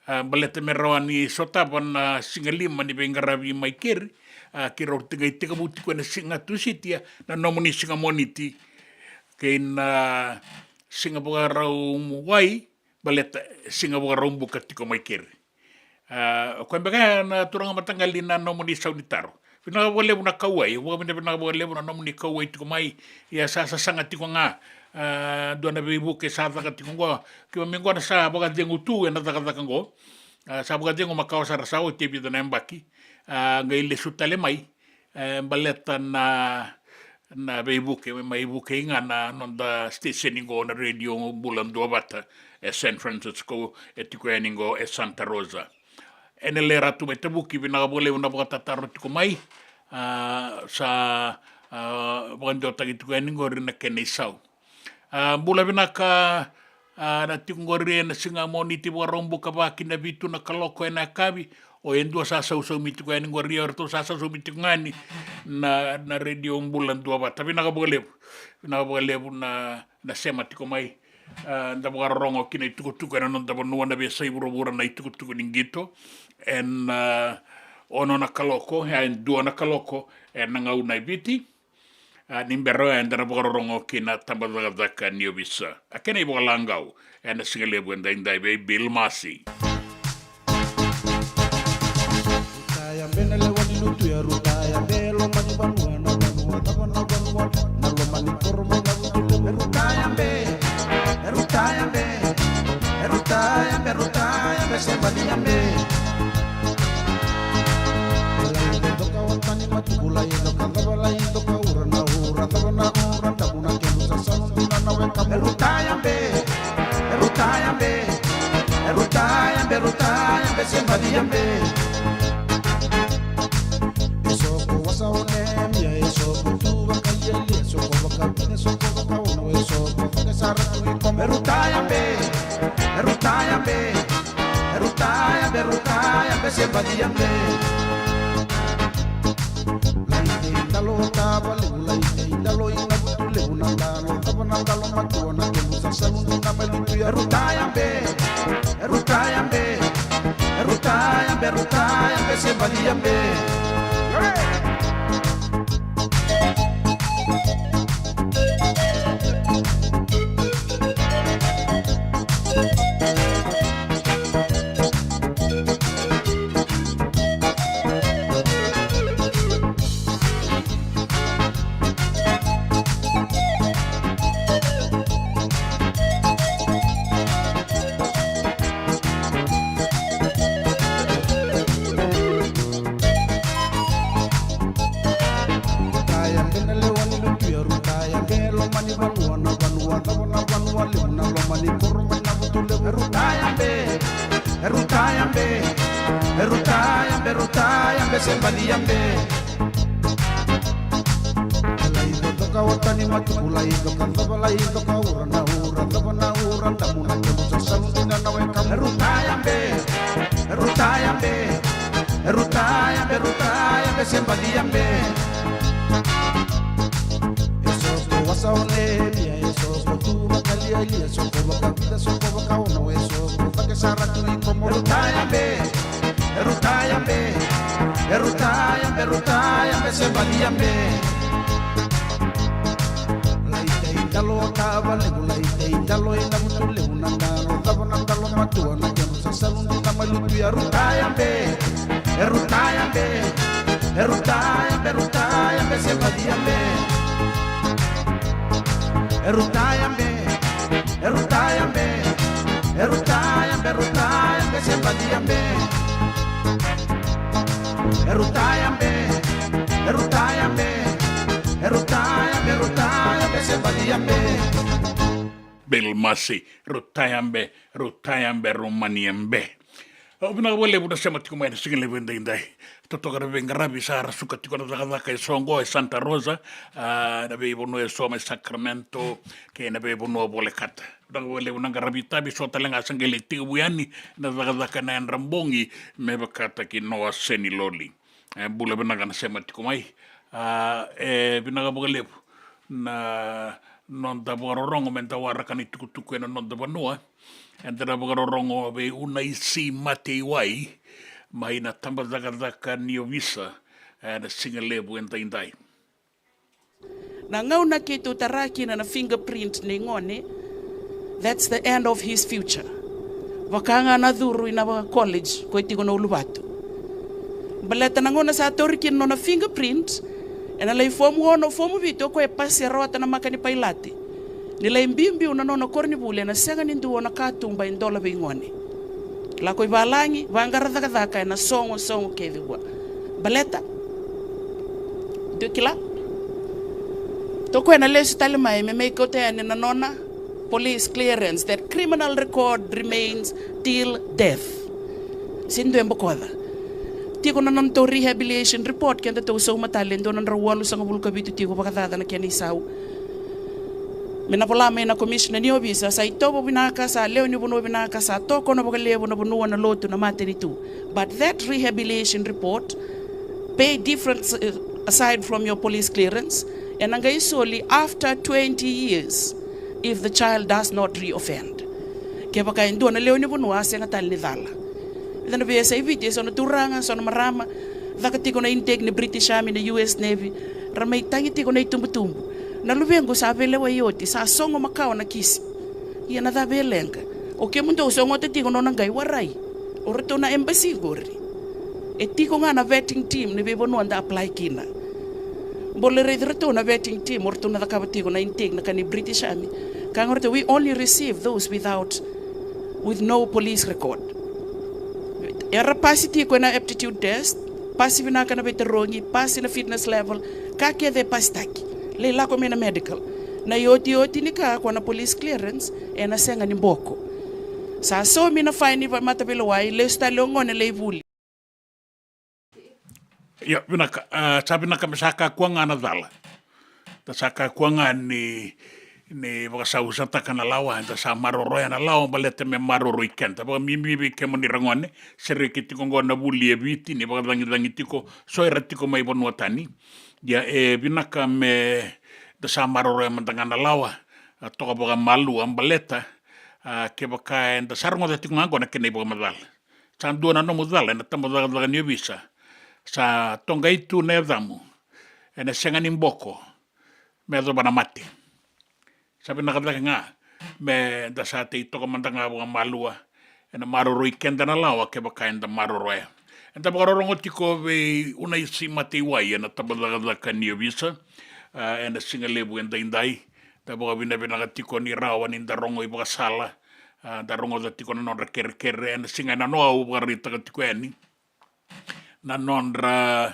A, baleta me rawa ni sotava na siga lima ni veiqaravi mai keri, a, keirau qai tekivu tiko ena siga Tusiti, a, na nomuni siga Moniti, kei na siga Vakarauwai, baleta siga Vakaraubuka tiko mai keri. A, o koya beka ya na turaga mataqali na nomuni sau ni taro. Vinaka vakalevu na kauwai, vakavinavinaka vakalevu na nomuni kauwai tiko mai. Ia sa sasaga tiko ga, a, dua na veivuke sa caka tiko qo. Keimami qo na sa vakacegu tu ena cakacaka qo. A, sa vakacegu makawa sara, sa oti e vica na yabaki. A, qai lesu tale mai. E, baleta na, na veivuke, mai vukei ga na noda station qo na Radio Bula Duavata e San Francisco, e tiko yani qo e Santa Rosa. Enele Ratu mai Tavuki, vinaka vakalevu na vakatataro tiko mai. A, sa, a, vakadewataki tiko yani qori na kena isau. A, bula vinaka, a, na tiko qori ena siga Moniti Vakaraubuka va ki na vitu na kaloko ena yakavi. O e dua sa sausaumi tiko yani qori, o iratou sa sausaumi tiko ga yani na, na Radio Bula Duavata. Vinaka vakalevu. Vinaka vakalevu na, na sema tiko mai. A, da vakarorogo ki na itukutuku ena noda vanua na veiyasai vuravura, na itukutuku ni qito. Ena, a, ono na kaloko, e dua na kaloko ena gauna e Viti. A, ni bera oya eda na vakarorogo ki na tabacakacaka ni ovisa. A kena ivakalagau ena siga levu edaidai vei Bill Masi. Rutaya be na lewa ni lutu ya, rutaya be loma ni vanua, na vanua, na vanua, na vanua, na loma ni koro mai na vutu levu. Rutaya be, rutaya be, rutaya be, rutaya be, se balia be. Lai doka o tani matuku, lai doka cava, lai doka ura na ura, cava na ura, damu na kemu sa salu dina na weka. Rutaya be, rutaya be, rutaya be, rutaya be, se balia be. E soko wasa o Nemia, e soko tu vakalialia, e soko vakavina, e soko vakaono, e soko vakasaratui ko me rutaya be, e rutaya be, e rutaya be, rutaya be, se balia be. Lai tei dalo tava levu, lai tei dalo ina vutu levu, na dalo tava na dalo matua, na kemu sa salu dina mai lutu ya, rutaya be. Rutaya be, rutaya be, rutaya be, se balia be. Rutaya be na lewa ni lutu ya, rutaya be loma ni vanua, na vanua, na vanua, na vanua levu, na loma ni koro mai na vutu levu. Rutaya be, rutaya be, rutaya be, rutaya be, se balia be. Lai doka o tani matuku, lai doka cava, lai doka ura na ura, cava na ura, damu na kemu sa salu dina na weka. Rutaya be, rutaya be, rutaya be, rutaya be, se balia be. E soko wasa o Nemia, e soko tu vakalialia, e soko vakavica, e soko vakaono, e soko vake sara tu i komo. Rutaya be. E rutaya be, e rutaya be, rutaya be, se balia be. Lai tei dalo tava levu, lai tei dalo ina vutu levu, na dalo tava na dalo matua, na kemu sa salu dina mai lutu ya, rutaya be, e rutaya be, e rutaya be, rutaya be, se balia be. E rutaya be, e rutaya be, e rutaya be, Sebadia be. Erutaya be. Erutaya be. Erutaya be, erutaya be, Sebadia be. Bill Masi, rutaya be, rutaya be, Rumania be. Au vinaka vakalevu na sema tiko mai na siga levu edaidai. Totoka na veiqaravi sa ra suka tiko na cakacaka e so oqo e Santa Rosa, a, na veivanua e so mai Sacramento, kei na veivanua volekata. Vinaka vakalevu na qaravi tavi, so tale ga sa qai lai tekivu yani na cakacaka na yadra bogi me vakataki Noa Seniloli. E, bula vinaka na sema tiko mai. A, e vinaka vakalevu na noda vakarorogo me da waraka na itukutuku ena noda vanua. Eda na vakarorogo vei Unaisi Mateiwai mai na tabacakacaka ni ovisa, e, na siga levu edaidai. Na gauna keitou tara kina na fingerprint nei gone, that's the end of his future. Vaka ga na curu ina vaka college ko e tiko na uluvatu. Baleta na gauna sa tauri kina nona fingerprint, ena lai fomu ono, fomu vitu, o koya e pasi, e rawata na maka ni pailate. Ni lai biubiu na nona koronivuli, ena sega ni dua na katuba e dola vei gone. Lako i valagi, vaqara cakacaka ena sogo, sogo kece vua. Baleta? Dou kila? Toka ena lesu tale mai me mai kauta yani na nona police clearance, that criminal record remains till death. Se dua e bokoca. Tiko na nodatou rehabilitation report, keda tou sauma tale, dua na drau walusagavulu ka vitu tiko vakacaca na kena isau. Me na vola mai na commissioner ni ovisa, sa itovo vinaka, sa lewe ni vanua vinaka, sa tokona vakalevu na vanua, na lotu, na matanitu. But that rehabilitation report, pay difference, uh, aside from your police clearance, ena qai soli after twenty years if the child does not reoffend. Kevaka e dua na lewe ni vanua a sega tale ni cala. Eda na veiyasai Viti, e so na turaga, so na marama, caka tiko na intake ni British Army, na U S Navy, ra mai tagi tiko na itubutubu. Na luvequ sa veilewai oti, sa sogo makawa na kisi. Ia na cava e leqa? O kemudou sogota tiko nona qai warai. O ratou na embassy qori. E tiko ga na vetting team ni veivanua da apply kina. Bole raici ratou na vetting team, o ratou na cakava tiko na intake na ka ni British Army. Ka ga ratou, we only receive those without, with no police record. Era pasi tiko ena aptitude test, pasi vinaka na veitarogi, pasi na fitness level, ka kece e pasitaki. Lai lako mai na medical. Na iotioti ni ka, ko na police clearance, ena sega ni boko. Sa saumi na fine ni mataveilewai, lesu tale o gone lai vuli. Io, vinaka. A, sa vinaka me sa kakua ga na cala. Da sa kakua ga ni, ni vakasausautaka na lawa, da sa maroroya na lawa, baleta me maroroi keda. Vakabibi vei kemuni ragone, sereki tiko oqo na vuli e Viti, ni vakacagicagi tiko, so era tiko mai vanua tani. Ia, e vinaka me da sa maroroya mada ga na lawa, a, toka vakamalua, baleta, a, kevaka eda sa rogoca tiko ga oqo na kena ivakamacala. Sa dua na nomu cala ena tabacakacaka ni ovisa. Sa toqai tu na yacamu. Ena sega ni boko. Me yacova na mate. Sa vinaka cake ga. Me da sa tei toka mada ga vakamalua. Ena maroroi keda na lawa kevaka eda maroroya. Eda vakarorogo tiko vei Unaisi Mateiwai ena tabacakacaka ni ovisa. A, ena siga levu edaidai. Da vakavinavinaka tiko ni rawa ni da rogo ivakasala. A, da rogoca tiko na nodra kerekere, ena siga ena noa au vakaraitaka tiko yani na nodra,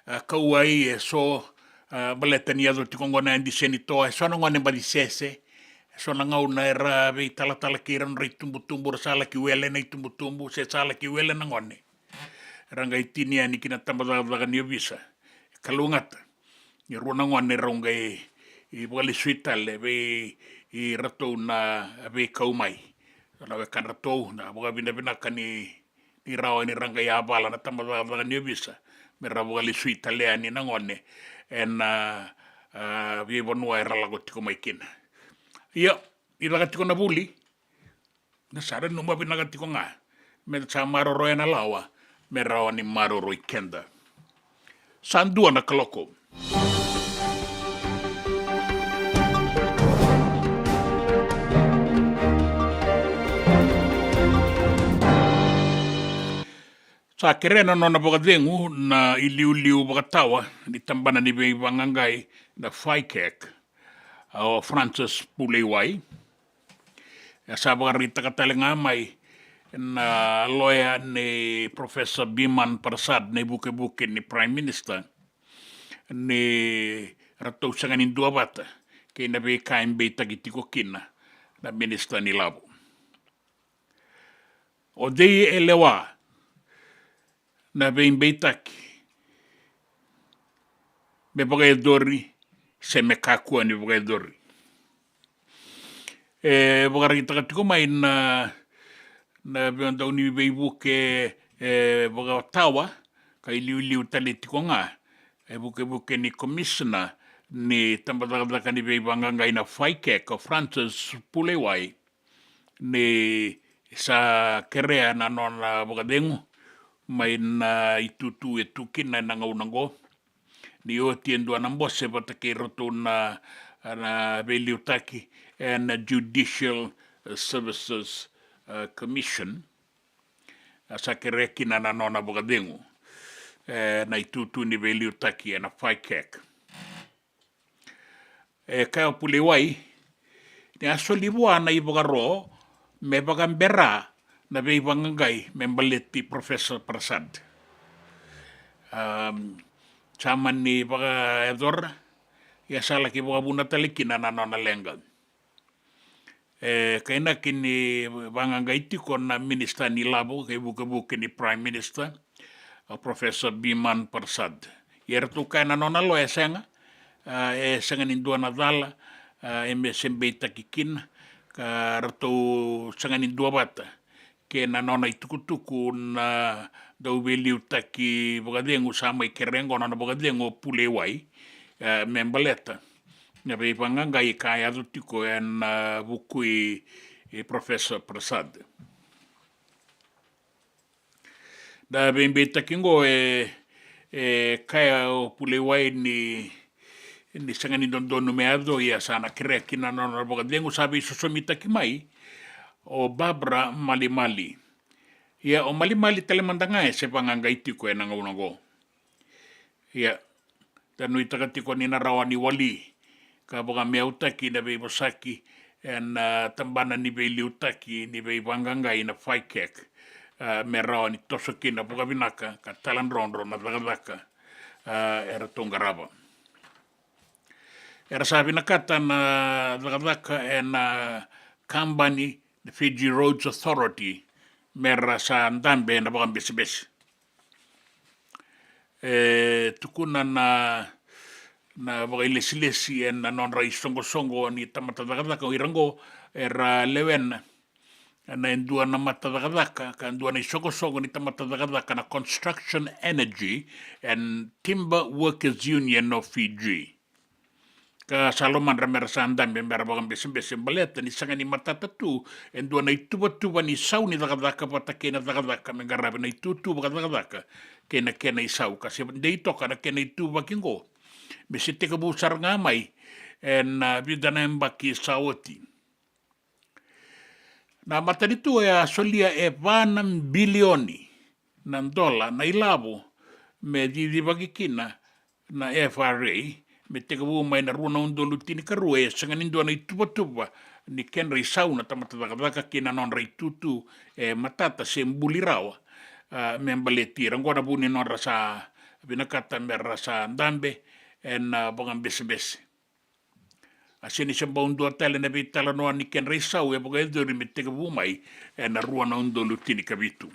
a, kauwai e so, a, baleta ni yaco tiko oqo na yadi seni toa, e so na gone baci sese, e so na gauna era veitalatala kei ira nodra itubutubu, ra sa laki wele na itubutubu, se sa laki wele na gone. Ra qai tini yani ki na tabacakacaka ni ovisa. E kalougata. Ni rua na gone rau qai, i, vakalesui tale vei, i, ratou na veikau mai. Na wekadratou, na vakavinavinaka ni, ni rawa ni ra qai yavala na tabacakacaka ni ovisa. Me ra vakalesui tale yani na gone. Ena, a, veivanua era lako tiko mai kina. Ia, ni caka tiko na vuli. Na sa nanuma vinaka tiko ga me da sa maroroya na lawa me rawa ni maroroi keda. Sa dua na kaloko. Sa kerea na nona vakacegu na iliuliu vakatawa ni tabana ni veivaqaqai na FICAC, o Francis Puleiwai. E sa vakaraitaka tale ga mai na loya ni Professor Biman Prasad na ivukevuke ni Prime Minister ni ratou sega ni duavata kei na veika e beitaki tiko kina na Minister ni Lavo. O cei e lewa na veibeitaki me vakayacori se me kakua ni vakayacori? E vakaraitaka tiko mai na na veidau ni veivuke e vakatawa ka iliuliu tale tiko ga e vukevuke ni Commissioner ni tabacakacaka ni veivaqaqai na FICAC, o Francis Pulewai, ni sa kerea na nona vakacegu mai na itutu e tu kina ena gauna oqo, ni oti e dua na bose vata kei ratou na, na veiliutaki ena Judicial Services, uh, Commission. A sa kerea kina na nona vakacegu ena itutu ni veiliutaki ena FICAC. E kaya o Pulewai ni a soli vua na ivakaro me vakabera na veivaqaqai me baleti Professor Prasad. Am, sa mani vakayacora, ia sa laki vakavuna tale kina na nona leqa. E kainaki ni vaqaqai tiko na Minister ni Lavo kei vukevuke ni Prime Minister, a Professor Biman Prasad. Ia eratou kaya na nona loya e sega, a, e sega ni dua na cala, a, e me se beitaki kina, ka ratou sega ni duavata kei na nona itukutuku na dauveiliutaki vakacegu sa mai kerea oqo na nona vakacegu o Pulewai, e, me baleta na veivaqaqai ka yaco tiko ena, e, vuku i, e, Professor Prasad. Na veibeitaki oqo e, e kaya o Pulewai ni, ni sega ni dodonu me yaco, ia sa na kerea kina na nona vakacegu. Sa veisosomitaki mai o Barbara Malimali. Ia o Malimali tale mada ga e se vaqaqai tiko ena gauna oqo. Ia, da nuitaka tiko ni na rawa ni wali ka vakameautaki na veivosaki ena, a, tabana ni veiliutaki ni veivaqaqai na FICAC, a, me rawa ni toso kina vakavinaka ka taladrodro na cakacaka, a, eratou qarava. Era sa vinakata na cakacaka ena kabani na Fiji Roads Authority me ra sa dabe ena vakabesebese. E tukuna na, na vakailesilesi ena nodra isoqosoqo ni tamata cakacaka o ira oqo era lewena na e dua na mata cakacaka ka dua na isoqosoqo ni tamata cakacaka na Construction Energy and Timber Workers Union of Fiji. Ka sa lomadra me ra sa dabe me ra vakabesebese baleta ni sega ni matata tu e dua na ituvatuva ni sau ni cakacaka vata kei na cakacaka me qaravi na itutu vakacakacaka kei na kena isau, ka se dei toka na kena ituvaki oqo me se tekivu sara ga mai ena, a, vica na yabaki sa oti. Na matanitu e a solia e va na bilioni na dola na ilavo me cicivaki kina na F R A me tekivu mai na rua na udolu tinikarua. E sega ni dua na ituvatuva ni kedra isau na tamata cakacaka kei na nodra itutu e matata se buli rawa, a, me baleti ira. Oqo na vu ni nodra sa vinakata me ra sa dabe ena, a, vakabesebese. A sega ni se bau dua tale na veitalanoa ni kedra isau e vakayacori me tekivu mai ena rua na udolu tinikavitu.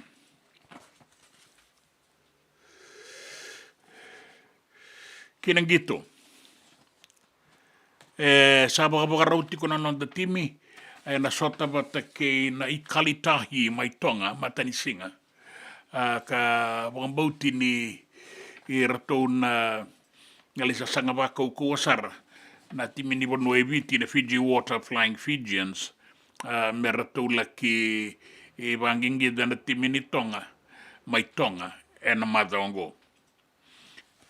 Ki na qito. E sa vakavakarau tiko na noda timi ena sota vata kei na Ikale Tahi mai Toga matanisiga. A, ka vakabauti ni iratou na, na lai sasaga vakaukauwa sara na timi ni vanua e Viti na Fiji Water Flying Fijians, a, me ratou laki, e, vaqiqida na timi ni Toga mai Toga ena macawa oqo.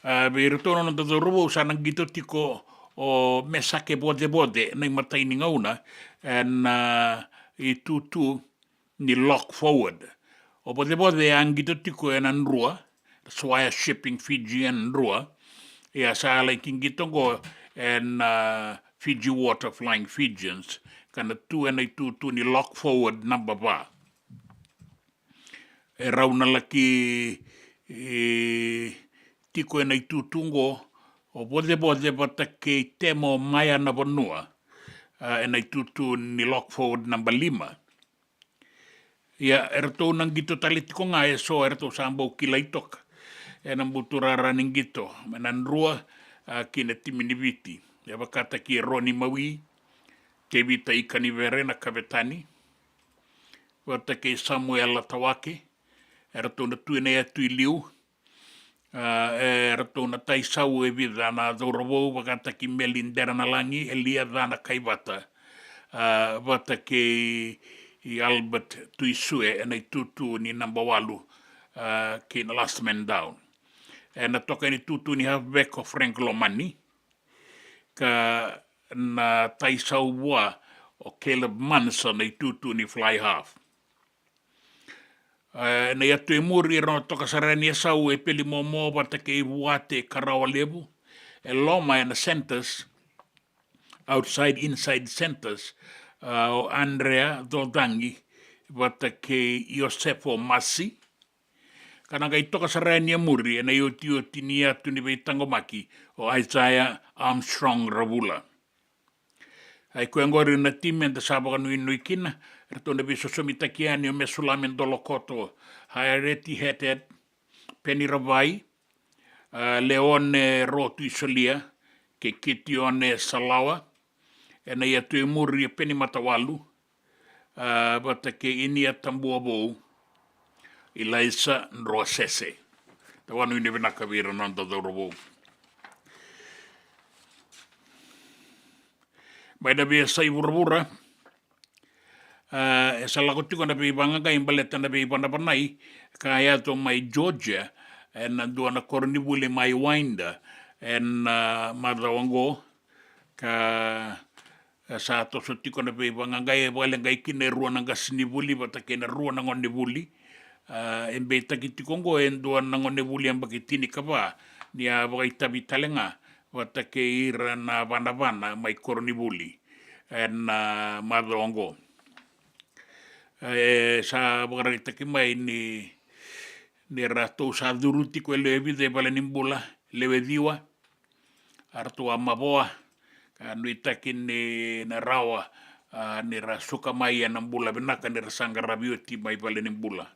A, vei iratou na noda cauravou sa na qito tiko o Mesake Vocevoce na imatai ni gauna ena, a, itutu ni Lock Forward. O Vocevoce e a qito tiko ena Drua, Swire Shipping Fiji ena Drua, ia sa lai qito oqo ena, a, Fiji Water Flying Fijians ka na tu ena itutu ni Lock Forward naba va. E rau na laki, e, tiko ena itutu oqo o Vocevoce vata kei Temo Maea na vanua, a, ena itutu ni Lockford naba lima. Ia, eratou na qito tale tiko ga eso eratou sa bau kilai toka ena buturara ni qito, mai na drua, a, ki na timi ni Viti. E vakataki Eroni Mawi, Tevita Ikanivere na kavetani, vata kei Samuela Tawake, eratou na tu ena yatu i liu, a, eratou na taisau e vica na cauravou, vakataki Meli Deranalagi, Elia Cana Kaivata, a, vata kei Albert Tuisue ena itutu ni naba walu, a, kei na last man down. Ena toka ena itutu ni halfback o Frank Lomani, ka na taisau vua o Caleb Munson na itutu ni fly half. E, na yatu e muri, e rau na toka sara yani e sau e Peli Momo vata kei Vuate Karawalevu. E loma ena centres, outside, inside centres, a, o Andrea Cocagi vata kei Iosefo Masi. Ka na qai toka sara yani e muri ena iotioti ni yatu ni veitaqomaki o Isaiah Armstrong Ravula. Ai koya oqori na timi eda sa vakanuinui kina, eratou na veisosomitaki yani o Mesulame Dolokoto, Haereti Hetet, Peni Ravai, a, Leone Rotu Isolia, kei Kitione Salawa, ena yatu e muri o Peni Matawalu, a, vata kei Inia Tabuavou, Ilaisa Droasese. Tawanu ini vinaka vei ira na noda cauravou. Mai na veiyasai vuravura, a, e sa lako tiko na veivaqaqai baleta na veivanavanai ka yaco mai Georgia, ena dua na koronivuli mai Winder, ena, a, macawa oqo, ka, e, sa toso tiko na veivaqaqai, e vakaleqai kina e rua na qasenivuli vata kei na rua na gonevuli. A, e beitaki tiko oqo e dua na gonevuli yabaki tinikava, ni a vakaitavi tale ga vata kei ira na vanavana mai koronivuli ena, a, macawa oqo. E sa vakaraitaki mai ni, ni ratou sa curu tiko e lewe vica e valenibula, lewe ciwa, a ratou a mavoa, ka nuitaki ni na rawa, a, ni ra suka mai ena bula vinaka ni ra sa qaravi oti mai valenibula.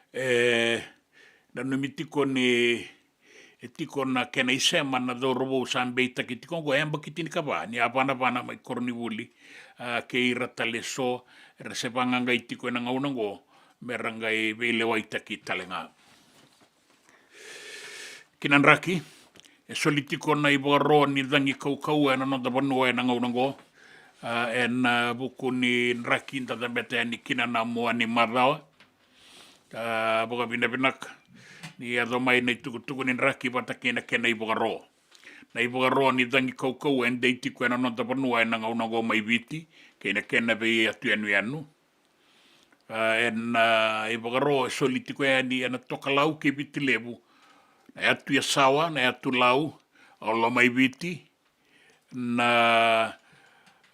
E nanumi tiko ni, e tiko na kena isema na cauravou sa beitaki tiko oqo, e yabaki tinikava, ni a vanavana mai koronivuli, a, kei ira tale eso era se vaqaqai tiko ena gauna oqo, me ra qai veilewaitaki tale ga. Ki na draki, e soli tiko na ivakaro ni cagi kaukauwa ena noda vanua ena gauna oqo, a, ena, a, vuku ni draki da cabeta yani kina na mua ni macawa. A, vakavinavinaka ni yaco mai na itukutuku ni draki vata kei na kena ivakaro. Na ivakaro ni cagi kaukauwa e dei tiko ena noda vanua ena gauna oqo mai Viti, kei na kena veiyatu yanuyanu. A, ena, a, ivakaro e soli tiko yani ena Tokalau kei Viti Levu, na yatu Yasawa, na yatu Lau, o Lomaiviti, na,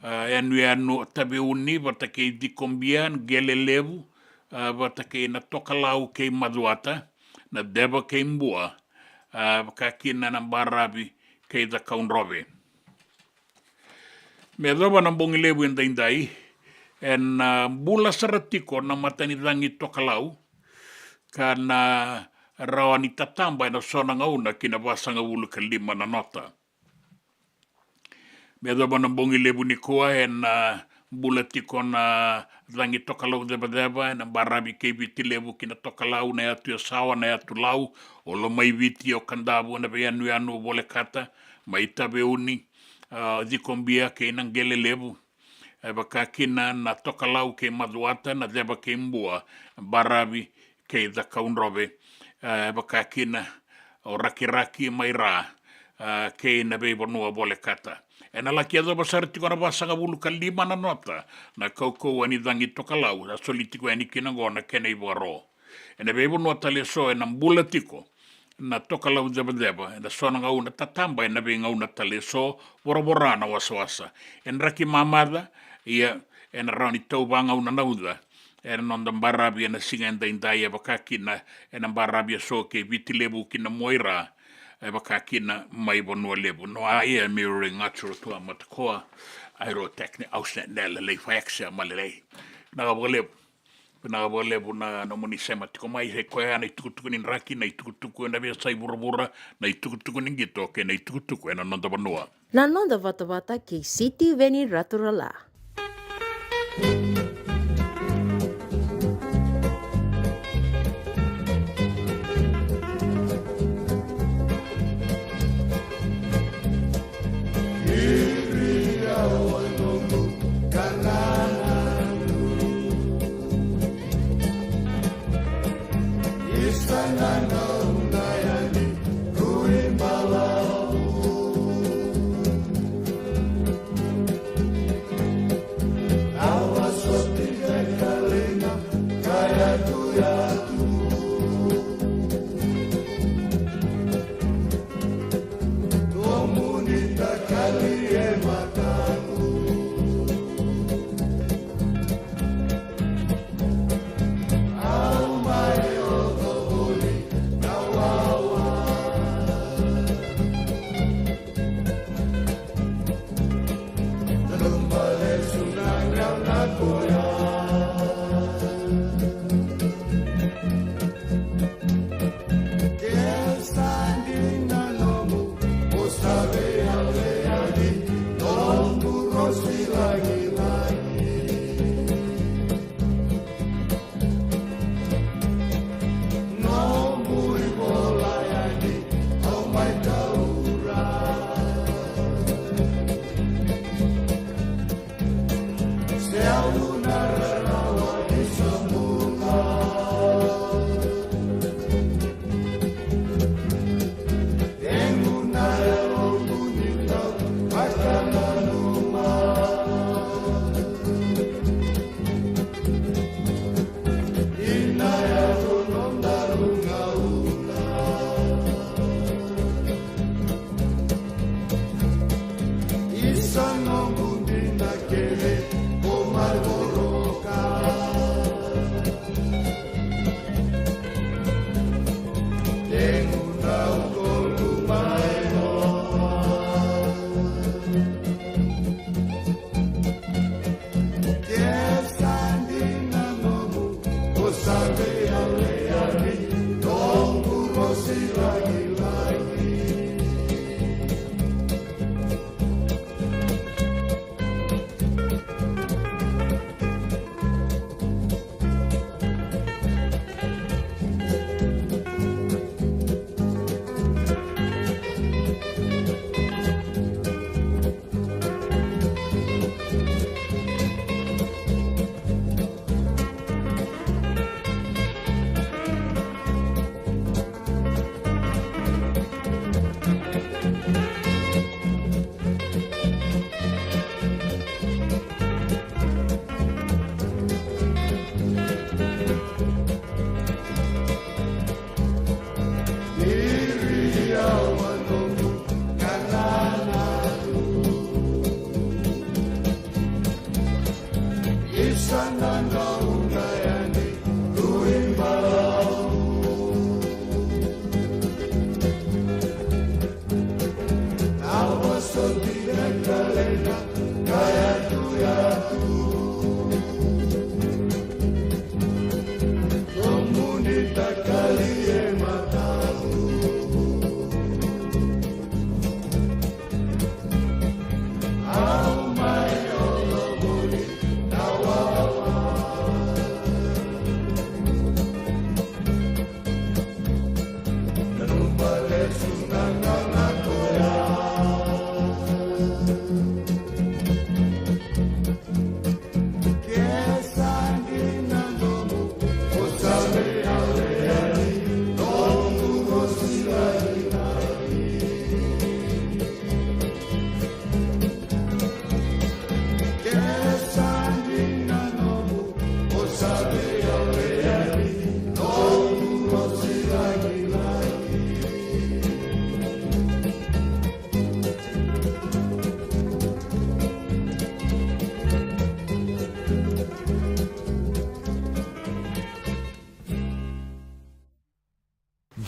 a, yanuyanu o Taveuni vata kei Cikobia, Qele Levu, a, vata kei na Tokalau kei Macuata, na Ceva kei Bua, a, vaka kina na Baravi kei Cakaudrove. Me yacova na bogi levu edaidai, ena, a, bula sara tiko na matanicagi Tokalau, ka na rawa ni tataba ena so na gauna ki na vasagavulu ka lima na nota. Me yacova na bogi levu nikua, ena, a, bula tiko na cagi Tokalau Cevaceva ena Baravi kei Viti Levu ki na Tokalau, na yatu Yasawa, na yatu Lau, o Lomaiviti, o Kadavu, na veiyanuyanu o Volekata, mai Taveuni, a, Cikobia kei na Qele Levu, e vaka kina na Tokalau kei Macuata, na Ceva kei Bua, Baravi kei Cakaudrove, e vaka kina o Rakiraki mai Ra, a, kei na veivanua Volekata. Ena laki yacova sara tiko na vasagavulu ka lima na nota na kaukauwa ni cagi Tokalau, a soli tiko yani kina oqo na kena ivakaro. Ena veivanua tale eso ena bula tiko na Tokalau Cevaceva ena so na gauna tataba ena veigauna tale eso, voravora na wasawasa. E draki mamaca, ia ena rawa ni tau vagauna na uca, ena noda baravi ena siga edaidai, e vaka kina ena baravi eso kei Viti Levu ki na Muaira, e vaka kina mai Vanua Levu. No a ia e Mary Gacuru Tua Matakoa, Airotech ni Ausenela Lei Faex a Malelei. Vinaka vakalevu. Vinaka vakalevu na nomuni sema tiko mai. E koya na itukutuku ni draki, na itukutuku ena veiyasai vuravura, na itukutuku ni qito kei na itukutuku ena noda vanua. Na noda vatavata kei Sitiveni Raturala.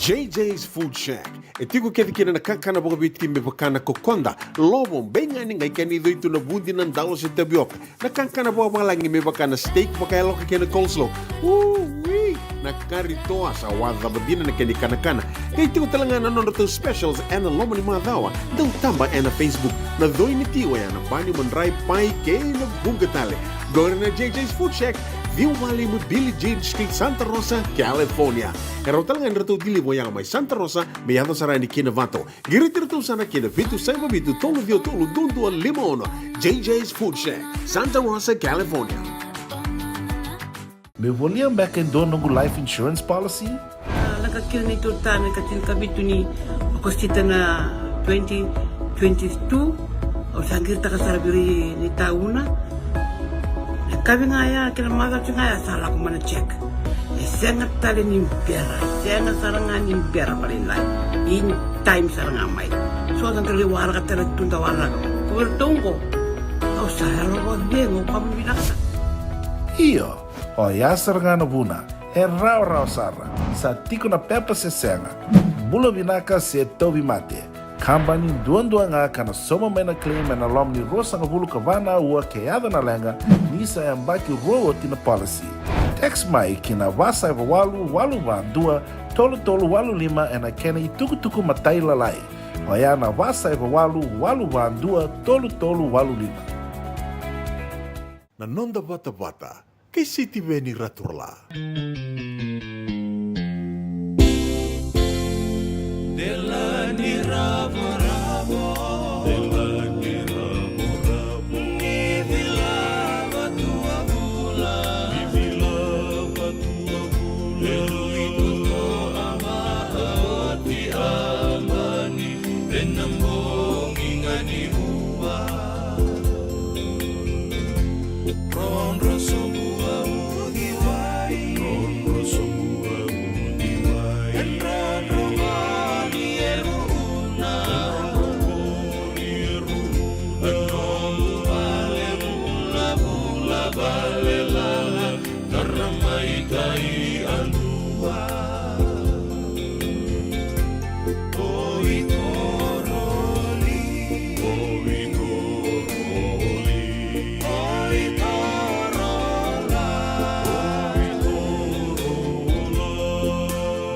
J J's Food Shack. E tiko kece kina na kakana vakaviti me vaka na kokoda, lovo, beigani, qai kena icoi tu na vudi, na dalo se tavioka. Na kakana vakavalagi me vaka na steak vakayaloka kei na coleslaw. Ui! Na kari toa sa wacava dina na kena ikanakana. Qai tiko tale ga na nodratou specials ena loma ni macawa. Dau taba ena Facebook. Na coi ni ti oya na bani, madrai, pai kei na vuqa tale. Qori na J J's Food Shack, ciwa walu lima Billie Jean Street, Santa Rosa, California. E rawa tale ga ni ratou deliver oya mai Santa Rosa me yaco sara yani ki Novato. Qiriti iratou sara ki na vitu saiva vitu tolu ciwa tolu dua dua lima ono. J J's Food Shack, Santa Rosa, California. Meu volia beka e dua noqu life insurance policy? A, lako kina neitou retirement ena ika tinikavitu ni Okosita na twenty twenty-two. Au sa qiritaka sara vei ira ni tauna. Na yakavi ga ya kei na macawa ga ya sa lako mai na check. E sega tale ni bera, e sega sara ga ni bera vakalailai. In time sara ga mai. So da qai waraka tale tu, da waraka. Ko iratou qo, au sa yalo vakacegu, au vakavinavinaka sara. Io, oya sara ga na vuna. E rawarawa sara. Sa tiko na pepa se sega. Bula vinaka se tauvimate. Kabani duadua ga ka na sauma mai na claim ena loma ni ruasagavulu ka va na aua ke yaco na leqa, ni sa yabaki rua oti na policy. Text mai ki na va saiva walu walu va dua tolu tolu walu lima ena kena itukutuku matailalai. Oya na va saiva walu walu va dua tolu tolu walu lima. Na noda vatavata kei Sitiveni Raturala. Dela ni ravoravo. Dela ni ravoravo. Ni vila vatuavula. Ni vila vatuavula. E rui tuto a vaoti a mani. Ena bogi ga ni ua. Rodro sobu a uciwai. Rodro sobu a uciwai. Ena rodro voli e ruuna. Ena rodro voli e ruuna. Ena rodro vale vulavula vale lala. Tara mai tai a dua. Oi toroli. Oi toroli. Oi torola. Oi torola.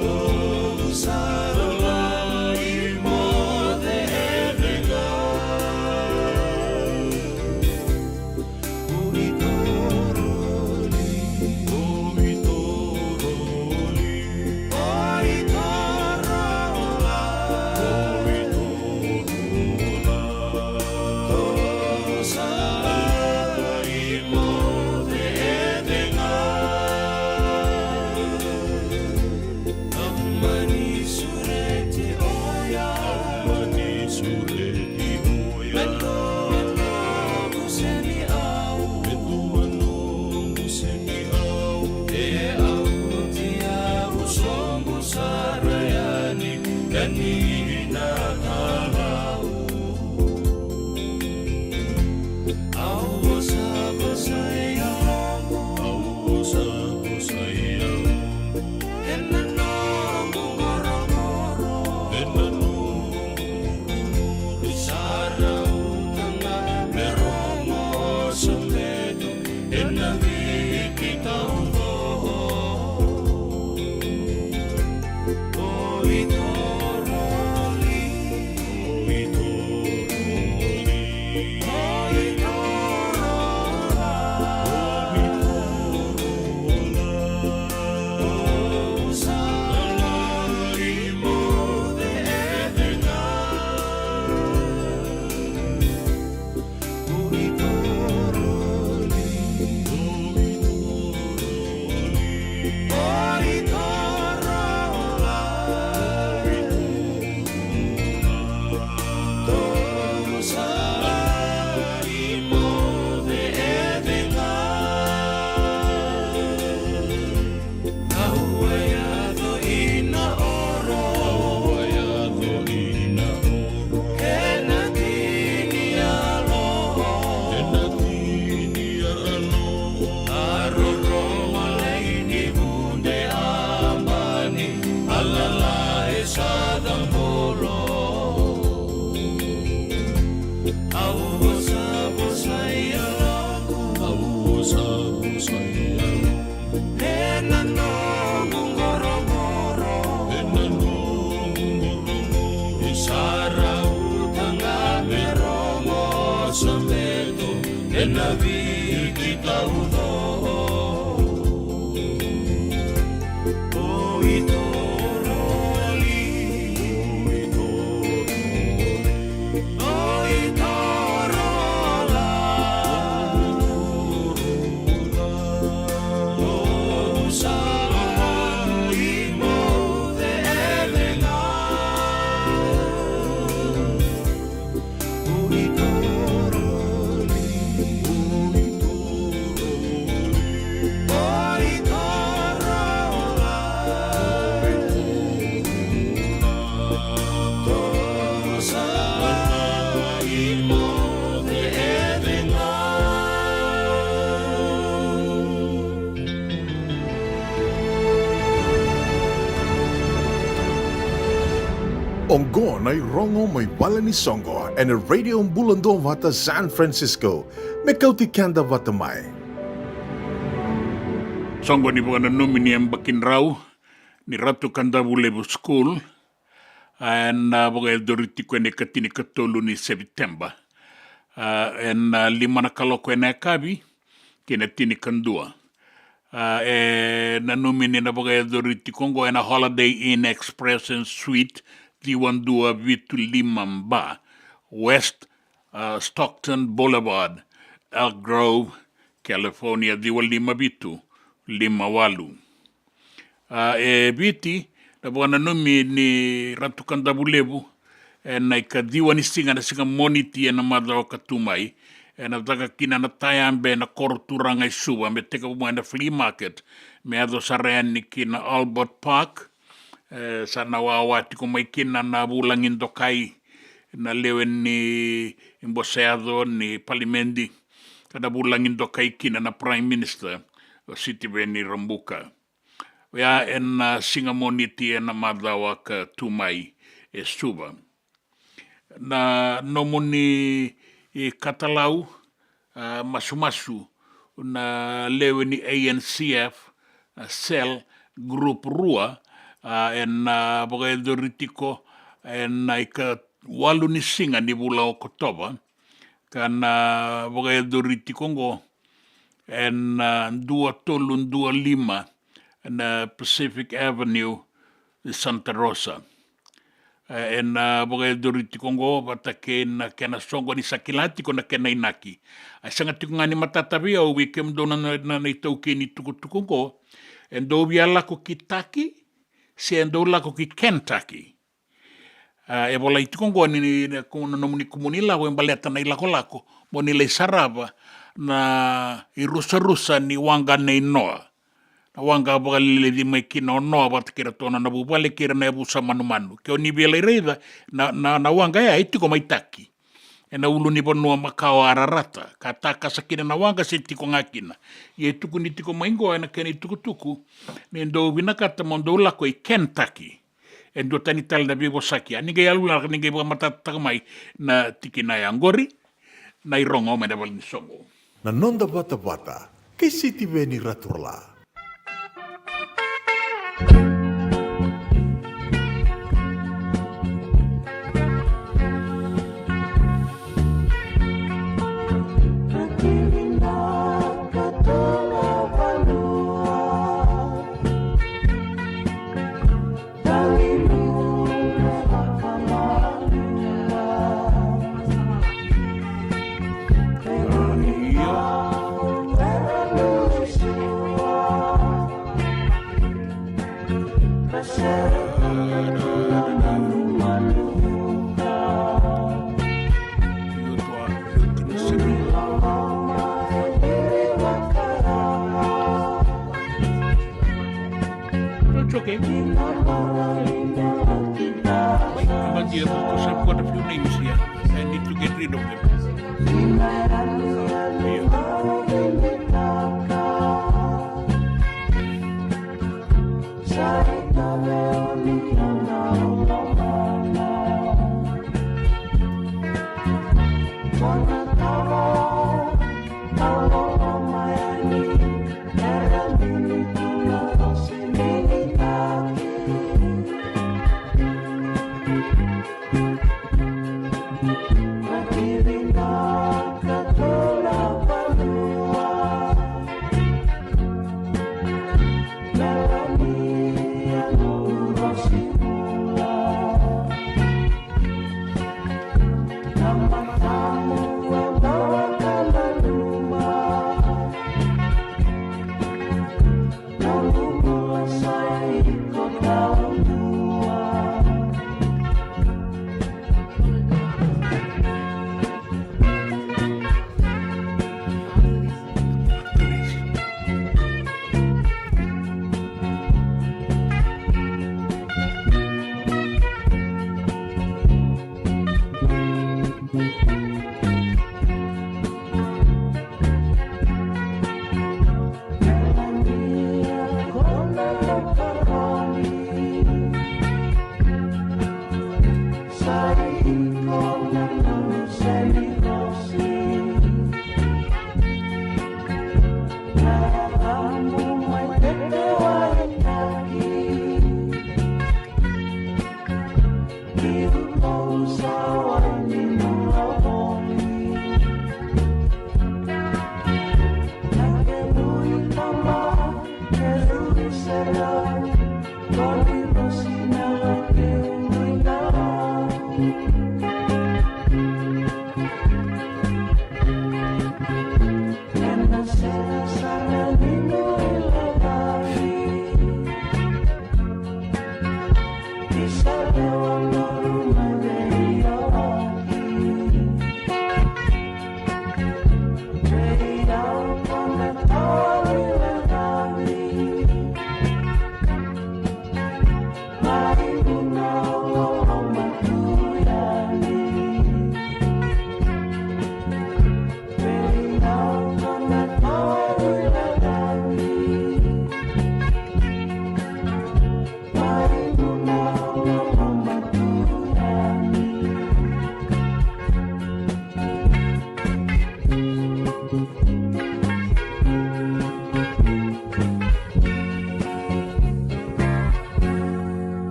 Tolu sara lai mo cecega. Au mani sureti oya. Au mani sureti oya. Me dua noqu seni au. Me dua noqu seni au. E au oti au soqu sara yani ka ni na talau. Au vosa vosa e yaloqu. Au vosa vosa e yaloqu. Ena noqu qorokoro. Ena noqu qorokoro. Sa Oqo na irogo mai vale ni soqo ena Radio Bula Duavata San Francisco. Me kauti keda vata mai. Soqo ni vakananumi ni yabaki drau ni Ratu Kadavulevu School, a, ena vakayacori tiko ena ikatinikatolu ni Seviteba. A, ena lima na kaloko ena yakavi kei na tinikadua. A, e nanumi ni na vakayacori tiko oqo ena Holiday Inn Express and Suite, ciwa dua vitu lima ba, West, a, Stockton Boulevard, Elk Grove, California, ciwa lima vitu lima walu. A, e Viti, na vakananumi ni Ratu Kadavulevu, ena ikaciwa ni siga, na siga Moniti ena macawa ka tu mai, ena caka kina na tayabe ena koro turaga i Suva, me tekivu mai na flea market, me yaco sara yani ki na Albert Park. E, sa na wawa tiko mai kina na vulagi dokai, na lewe ni bose yaco ni palimedi, ka na vulagi dokai kina na Prime Minister, o Sitiveni Rabuka. Oya ena, a, siga Moniti ena macawa ka tu mai e Suva. Na nomuni, e, katalau, a, masumasu, na lewe ni A N C F, a, cell group rua, a, ena, a, vakayacori tiko ena ikawalu ni siga ni vula o Okotova, ka na vakayacori tiko oqo ena, a, dua tolu dua lima na Pacific Avenue, Santa Rosa. E, ena, a, vakayacori tiko oqo vata kei na kena soqo ni sa kila tiko na kena inaki. A, e sega tiko ga ni matata vei au, vei kemudou na, na, na, na itaukei ni tukutuku oqo, e dou via lako ki Taki se e dou lako ki Kentucky. A, e volai tiko oqo ni, ni, na ku-, na nomuni kumuni lako e baleta na ilakolako mo ni lai sarava na irusarusa ni waqa nei Noa. Na waqa vakalililici mai kina o Noa vata kei iratou na nona vuvale kei ira na yavusa manumanu. Ke o ni via lai raica, na, na, na waqa ya e tiko mai Taki, ena ulunivanua makawa o Ararata, ka takasa kina na waqa se tiko ga kina. Ia e tukuni tiko mai oqo ena kena itukutuku ni dou vinakata mo dou lako i Kentucky. E duatani tale na veivosaki, a, ni qai yalovinaka ni qai vakamatatataka mai na tikina ya. Oqori na irogo mai na vale ni soqo. Na noda vatavata kei Sitiveni Raturala. It's okay. But yeah, because I've got a few names here. I need to get rid of them. Yeah.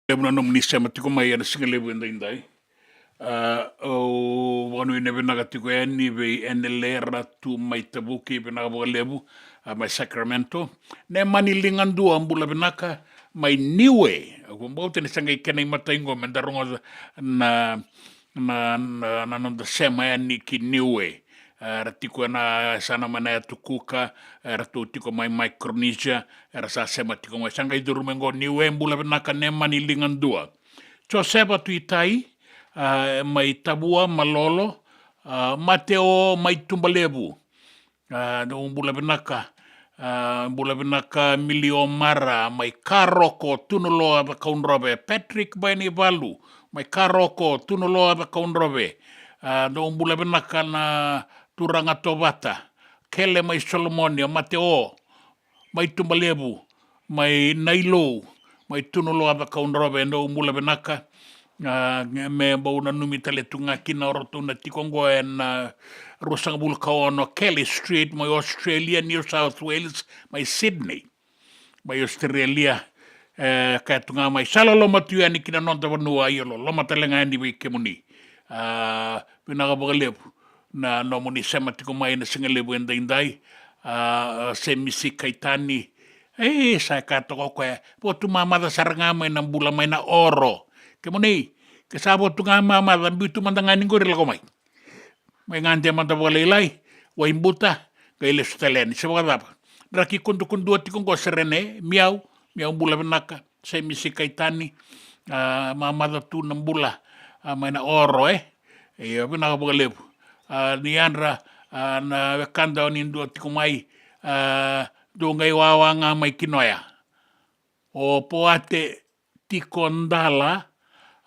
Levu na nomuni sema tiko mai ena siga levu edaidai. A, au vakanuinui vinaka tiko yani vei Enele Ratu mai Tavuki, vinaka vakalevu, a, mai Sacramento. Nemani Ligadua, bula vinaka, mai Niue. Au vakabauta ni sa qai kena imatai qo me da rogoca na, na, na, na noda sema yani ki Niue. Era tiko ena yasana mai na Yatu Kuka, eratou tiko mai Micronesia, era sa sema tiko mai. Sa qai curu mai qo Niue, bula vinaka Nemani Ligadua. Josefa Tuitai, a, mai Tavua, Malolo, a, Mateo mai Tubalevu. A, dou bula vinaka, a, bula vinaka Milio Mara, mai Karoko, Tunuloa, Cakaudrove, Patrick Bainivalu, mai Karoko, Tunuloa, Cakaudrove, a, dou bula vinaka na turaga Tovata, Kele mai Solomoni, o Mateo, mai Tubalevu, mai Nailou, mai Tunuloa, Cakaudrove, dou bula vinaka. A, me bau nanumi tale tu ga kina o ratou na tiko oqo ena, a, ruasagavulu ka ono Kelly Street, mai Australia, New South Wales, mai Sydney, mai Australia. E, kaya tu ga mai, sa loloma tu yani ki na noda vanua, io loloma tale ga yani vei kemuni. A, vinaka vakalevu na nomuni sema tiko mai na siga levu edaidai. A, Semisi Kaitani. E, sa kaya toka o koya, vo tu mamaca sara ga mai na bula mai na oro. Kemuni, ke sa vo tu ga mamaca, biu tu mada ga ni qori lako mai. Mai gade mada vakalailai, waibuta, qai lesu tale yani, se vakacava. Draki kudukudua tiko qo Serene, Miau, Miau bula vinaka. Semisi Kaitani, a, mamaca tu na bula, a, mai na oro, e. Io, vinaka vakalevu. A, ni yadra, a, na wekada o ni dua tiko mai, a, dou qai wawa ga mai Kinoya. O Poate Tiko Dala,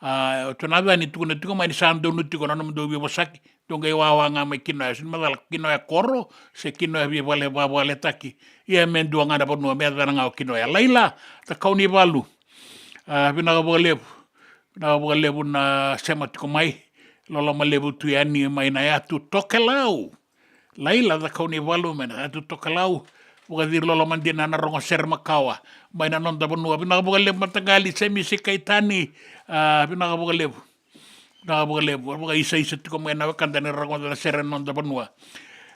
a, o Jonathan e tukuna tiko mai ni sa donu tiko na nomudou veivosaki, dou qai wawa ga mai Kinoya, se ni macala Kinoya koro, se Kinoya veivale, vavaletaki. Ia me dua ga na vanua me yacana ga o Kinoya. Laila Cakaunivalu, a, vinaka vakalevu. Vinaka vakalevu na sema tiko mai. Loloma levu tu yani mai na yatu Tokelau. Laila Cakaunivalu mai na yatu Tokelau. Vakaciri loloma dina na rogo sere makawa mai na noda vanua. Vinaka vakalevu mataqali Semisi Kaitani. A, vinaka vakalevu. Vinaka vakalevu. Vakaisaisa tiko mai na wekada ni rogoca na sere na noda vanua.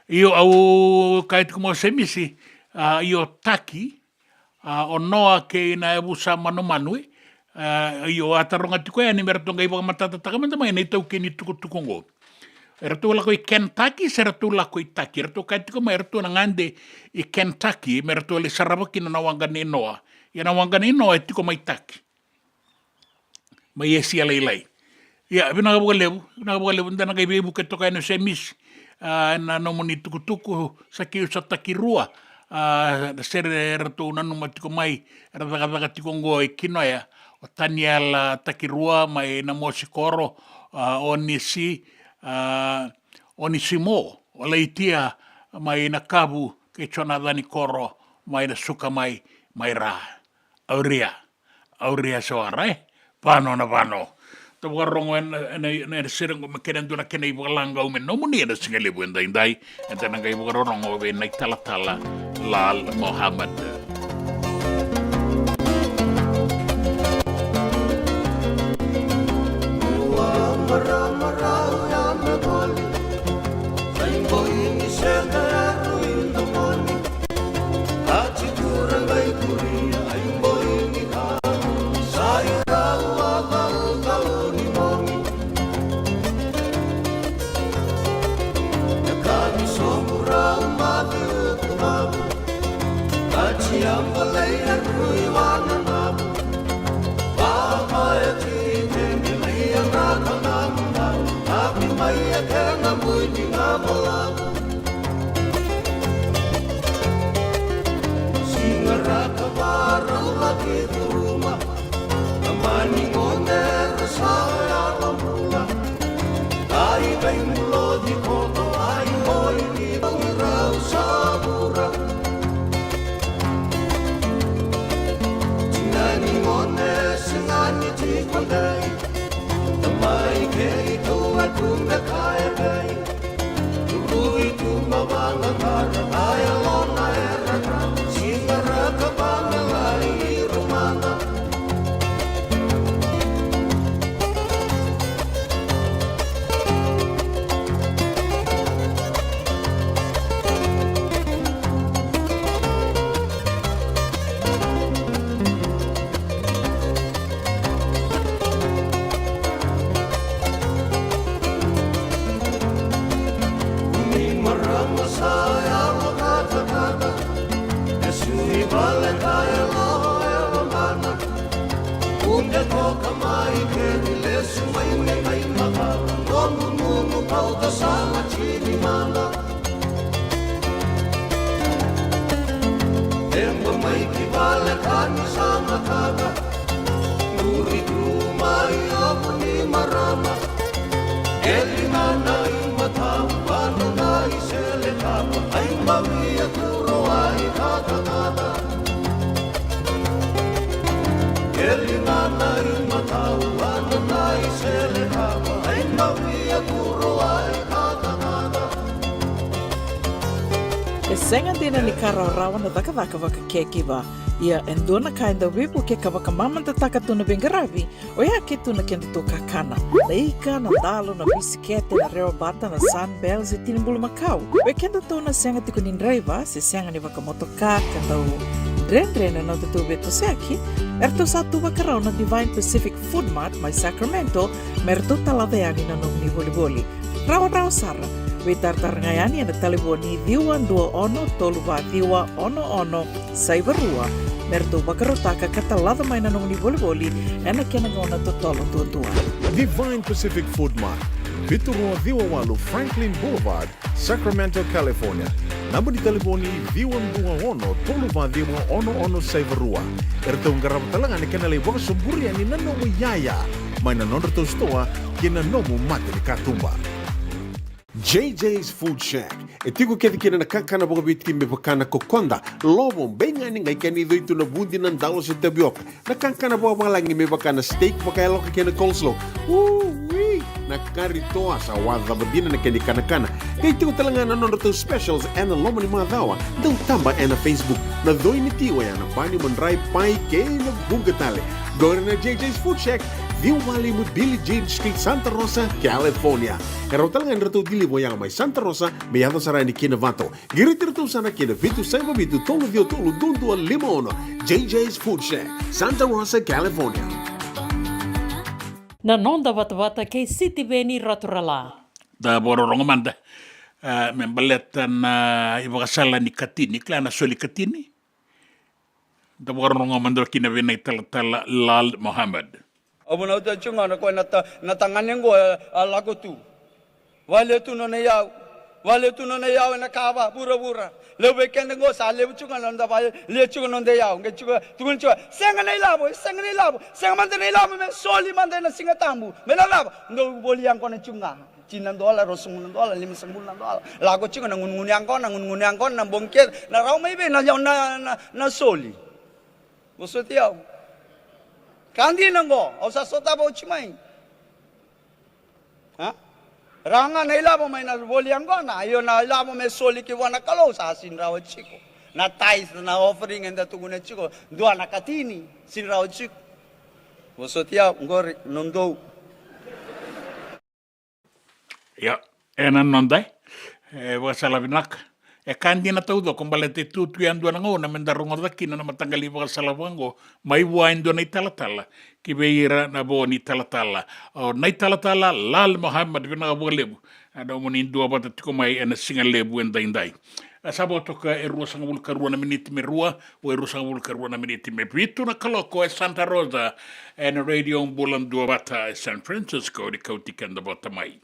Io, au kaya tiko mai o Semisi, a, io Taki, a, o Noa kei na yavusa manumanu, e. A, io, a taroga tiko yani me ratou qai vakamatatataka mada mai na itaukei ni tukutuku oqo. E ratou lako i Kentucky se ratou lako i Taki? E ratou kaya tiko mai e ratou na gade i Kentucky me ratou lai sarava kina na waqa nei Noa. Ia na waqa nei Noa e tiko mai Taki, mai Esia Lailai. Ia, vinaka vakalevu, vinaka vakalevu, da na qai veivuke toka yani o Semisi, a, ena nomuni tukutuku, sa keu sa Takirua, a, na sere eratou nanuma tiko mai, era cakacaka tiko oqo e Kinoya, o Taniela Takirua mai Namosi koro, a, Onisi, a, Onisimo, o Laitia mai Nakavu, kei Jonathan koro mai Nasuka mai, mai Ra. Auria, Auria Soara, e? Vano na vano. Da vakarorogo ena, ena, ena, ena sere qo me kena dua na kena ivakalagau me nomuni ena siga levu edaidai. Eda na qai vakarorogo vei na italatala Lal Mohammed. E sega dina ni ka rawarawa na cakacaka vaka caregiver. Ia e dua na ka e dau veivuke ka vakamamadataka tu na veiqaravi, oya ke tu na kedatou kakana, na ika, na dalo, na bisikete, na rewa bata, na Sunbell se tini bulumakau. Oi kedatou na sega tiko ni draiva se sega ni vakamotoka ka dau dredre na nodatou veitosoyaki, eratou sa tu vakarau na Divine Pacific Food Mart mai Sacramento me ratou talaca yani na nomuni volivoli. Rawarawa sara. Veitaratara ga yani ena talevoni ciwa dua ono tolu va ciwa ono ono saiva rua me ratou vakarautaka ka talaca mai na nomuni volivoli ena kena gauna totolo duadua. Divine Pacific Food Mart, vitu rua ciwa walu Franklin Boulevard, Sacramento, California. Naba ni talevoni ciwa dua ono tolu va ciwa ono ono saiva rua. Eratou qarava tale ga na kena lai vakasoburi yani na nomu iyaya mai na nodratou sitoa kei na nomu mata ni katuba. J J's Food Shack. E tiko kece kina na kakana vakaviti me vaka na kokoda, lovo, beigani, qai kena icoi tu na vudi, na dalo se tavioka. Na kakana vakavalagi me vaka na steak vakayaloka kei na coleslaw. Uii! Na kari toa, sa wacava dina na kena ikanakana. Qai tiko tale ga na nodratou specials ena loma ni macawa. Dau taba ena Facebook. Na coi ni ti oya na pani, madrai, pai kei na vuqa tale. Qori na J J's Food Shack, ciwa walu lima Billie Jean Street, Santa Rosa, California. E rawa tale ga ni ratou deliver oya mai Santa Rosa me yaco sara yani ki Navato. Qiriti iratou sara ki na vitu saiva vitu tolu ciwa tolu dua dua lima ono. J J's Food Shack, Santa Rosa, California. Na noda vatavata kei Sitiveni Raturala. Da vakarorogo mada, a, me baleta na ivakasala ni katini, kila na soli katini. Da vakarorogo mada kina vei na italatala Lal Mohammed. Au vunauta tiko ga na koya na ta-, na tagane qo a, a lako tu. Vale tu nona iyau. Vale tu nona iyau ena kava vuravura. Levu vei keda qo sa levu tiko ga na noda vale, levu tiko na noda iyau. Qai tiko, tukuni tiko, sega na ilavo, sega na ilavo, sega mada na ilavo me soli mada ena Siga Tabu. Me na cava? Dou voli yaqona tiko ga. Tini na dola, ruasagavulu na dola, limasagavulu na dola. Lako tiko na gunugunu yaqona, gunugunu yaqona, na bogi kece, na rawa mai vei na, na, na, na soli. Vosoti au. Ka dina qo, au sa sotava oti mai. A? Rawa ga na ilavo mai na voli yaqona, io na ilavo me soli ki vua na Kalou sa sini rawa tiko. Na tithe, na offering eda tukuna tiko, dua na katini, sini rawa tiko. Vosoti au, qori, nodou. Ia, ena noda, e, vakasala vinaka. E ka dina taucoko baleta e tu tu yadua na gauna meda rogoca kina na mataqali vakasala vaqo, mai vua e dua na italatala ki vei ira na vo ni talatala. O na italatala Lal Mohammed, vinaka vakalevu. A, na nomuni duavata tiko mai ena siga levu edaidai. A, sa vakatoka e ruasagavulu ka rua na miniti me rua, o e ruasagavulu ka rua na miniti me vitu na kaloko e Santa Rosa, ena Radio Bula Duavata e San Francisco, ni kauti keda vata mai.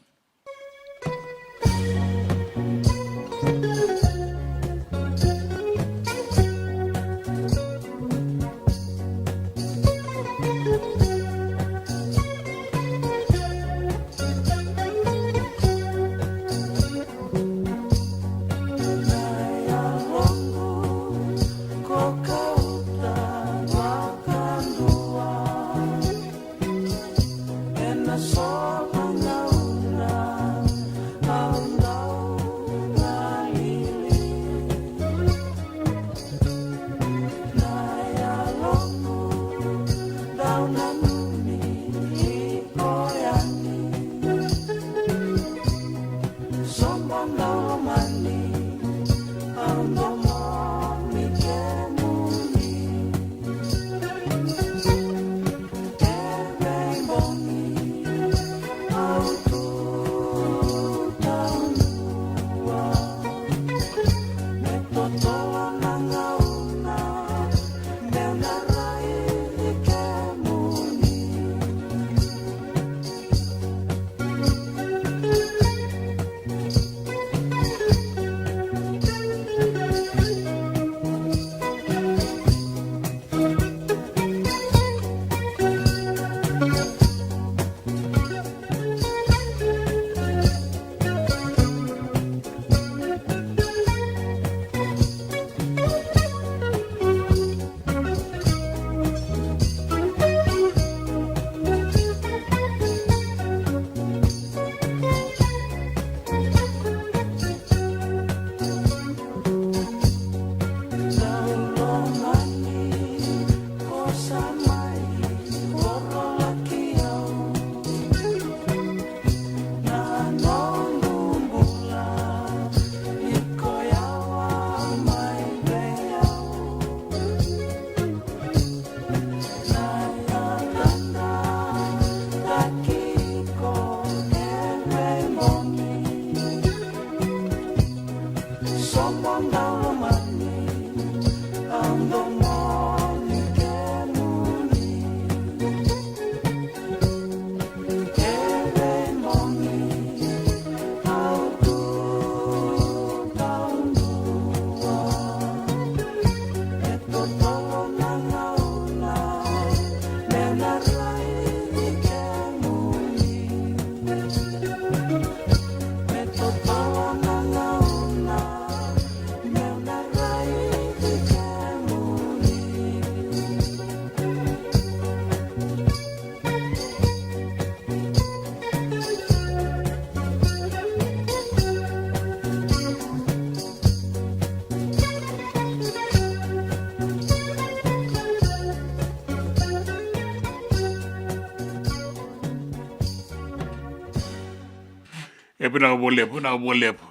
E vinaka vakalevu, vinaka vakalevu.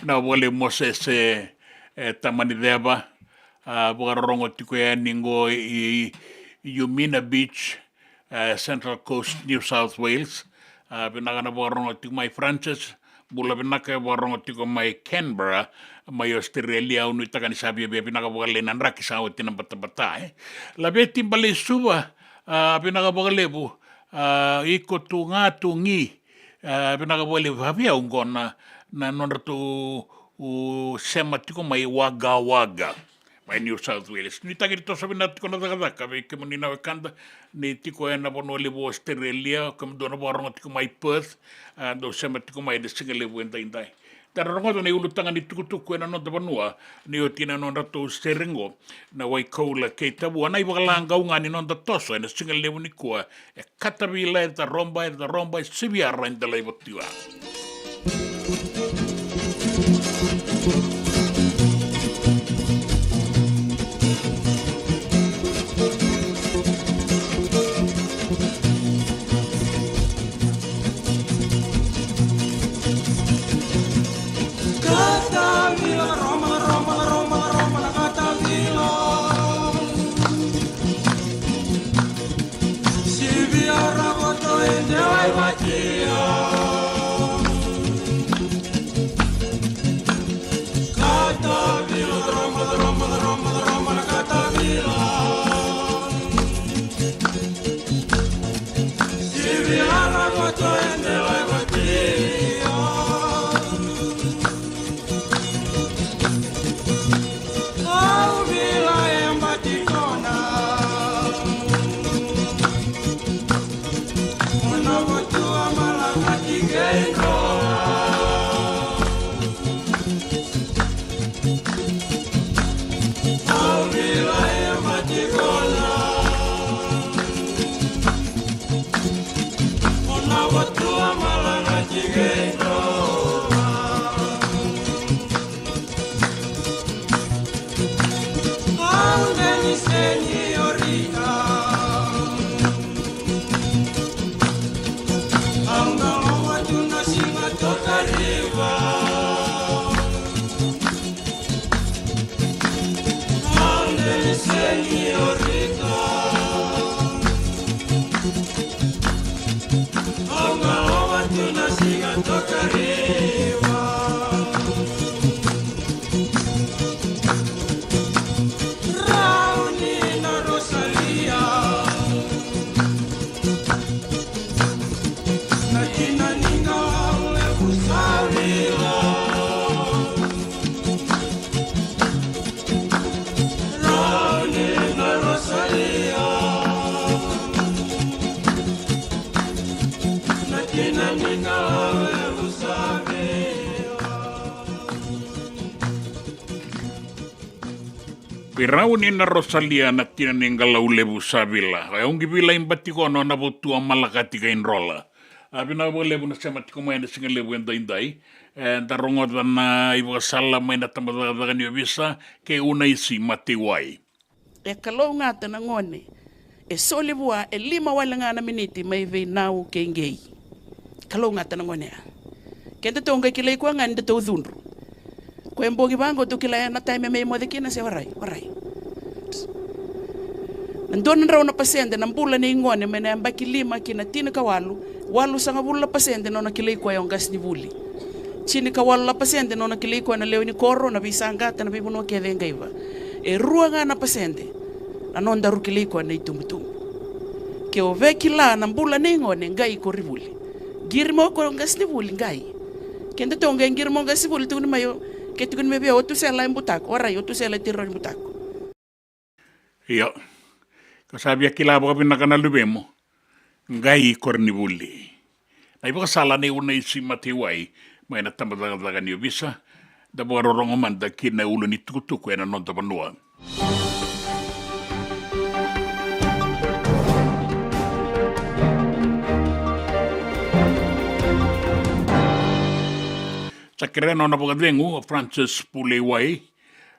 Vinaka vakalevu Moses, e, e, Tamaniceva. A, vakarorogo tiko yani qo i, i Umina Beach, e, Central Coast, New South Wales. A, vinaka na vakarorogo tiko mai Francis. Bula vinaka e vakarorogo tiko mai Canberra, mai Australia, au nuitaka ni sa viavia vinaka vakalailai na draki sa oti na batabata, e. Laveti Baleisuva, a, vinaka vakalevu, a, iko tu ga tu gi, a, vinaka vakalevu, vavia au qo na, na nodratou u sema tiko mai Wagga Wagga. Mai New South Wales. Nuitaki ni toso vinaka tiko na cakacaka vei kemuni na wekada ni tiko ena vanua levu o Australia, kemudou na vakarorogo tiko mai Perth, a, dou sema tiko mai ena siga levu edaidai. Da rogoca na iulutaga ni tukutuku ena noda vanua ni oti na nodratou sere qo na Waikaula kei Tavua. Na ivakalagau ga ni noda toso ena siga levu nikua e Katavila, e Taroba, e Taroba, e Siviara, e Delaivatua. Katavila, Roma, Roma, Roma, Roma, na Katavila. Siviara, Voto, e Delaivatia. Katavila, Roma, Roma, Roma, Roma, na Katavila. Siviara, Voto, e Delaivatia. Au vila e Batikona. Ona votua malaka tikei Dro. Au vila e Batikona. Ona votua malaka tikei Dro. Au deni seniorita. Au na lova tu na siga toka riva. Au deni seniorita. Au na lova tu na siga toka riva. Rauni na Rosalia. Na kina ni qau levu sa vila. Rauni na Rosalia. Na kina ni qau levu sa vila. Vei Rauni na Rosalia, na tina ni qalau levu sa vila. E Ogivila i Batikona, o na votua malaka tikei Drola. A, vinaka vakalevu na sema tiko mai ena siga levu edaidai. E, da rogoca na ivakasala mai na tabacakacaka ni ovisa kei Unaisi Mateiwai. E kalougata na gone e soli vua e lima wale ga na miniti mai vei Nau kei Qei. Kalougata na gone ya. Kedatou qai kilai koya ga ni datou cudru. Koya e bogi vaqo tou kila ya na taimi me moce kina se warai, warai. Na dua na drau na pasede na bula nei gone mai na yabaki lima ki na tinikawalu, walusagavulu na pasede nona kilai koya o qasenivuli. Tinikawalu na pasede nona kilai koya na lewe ni koro, na veisaqata, na veivanua kece e qaiva. E rua ga na pasede na nodaru kilai koya na itubutubu. Ke o via kila na bula nei gone, qai koronivuli. Qiri mai o koya o qasenivuli, qai. Kedatou qai qiri mai o qasenivuli, tukuni mai o, ke tukuni mai vei au o Tusela e butako, warai, o Tusela e tiro ni butako. Io. Ka sa via kila vakavinaka na luvemu, qai koronivuli. Na ivakasala nei Unaisi Mateiwai mai na tabacakacaka ni ovisa. Da vakarorogo mada ki na ulu ni tukutuku ena noda vanua. Sa kerea nona vakacegu o Francis Puleiwai,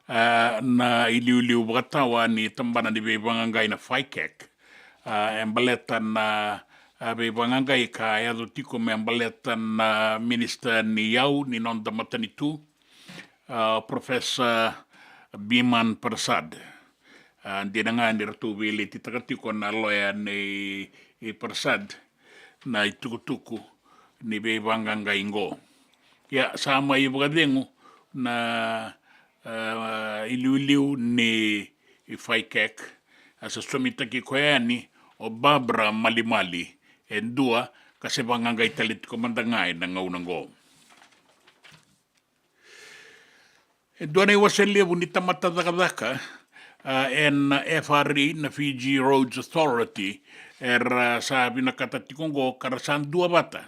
a, na iliuliu vakatawa ni tabana ni veivaqaqai na FICAC. A, e baleta na, a, veivaqaqai ka yaco tiko me baleta na minisita ni yau ni noda matanitu, a, Professor Biman Prasad. A, dina ga ni ratou veiletitaka tiko na loya nei Prasad na itukutuku ni veivaqaqai qo. Ia, sa mai vakacegu na, a, iliuliu ni FICAC, a sa sosomitaki koya yani o Barbara Malimali, e dua ka se vaqaqai tale tiko mada ga ena gauna qo. E dua na iwase levu ni tamata cakacaka, a, ena FRA, na Fiji Roads Authority, era sa vinakata tiko qo ka ra sa duavata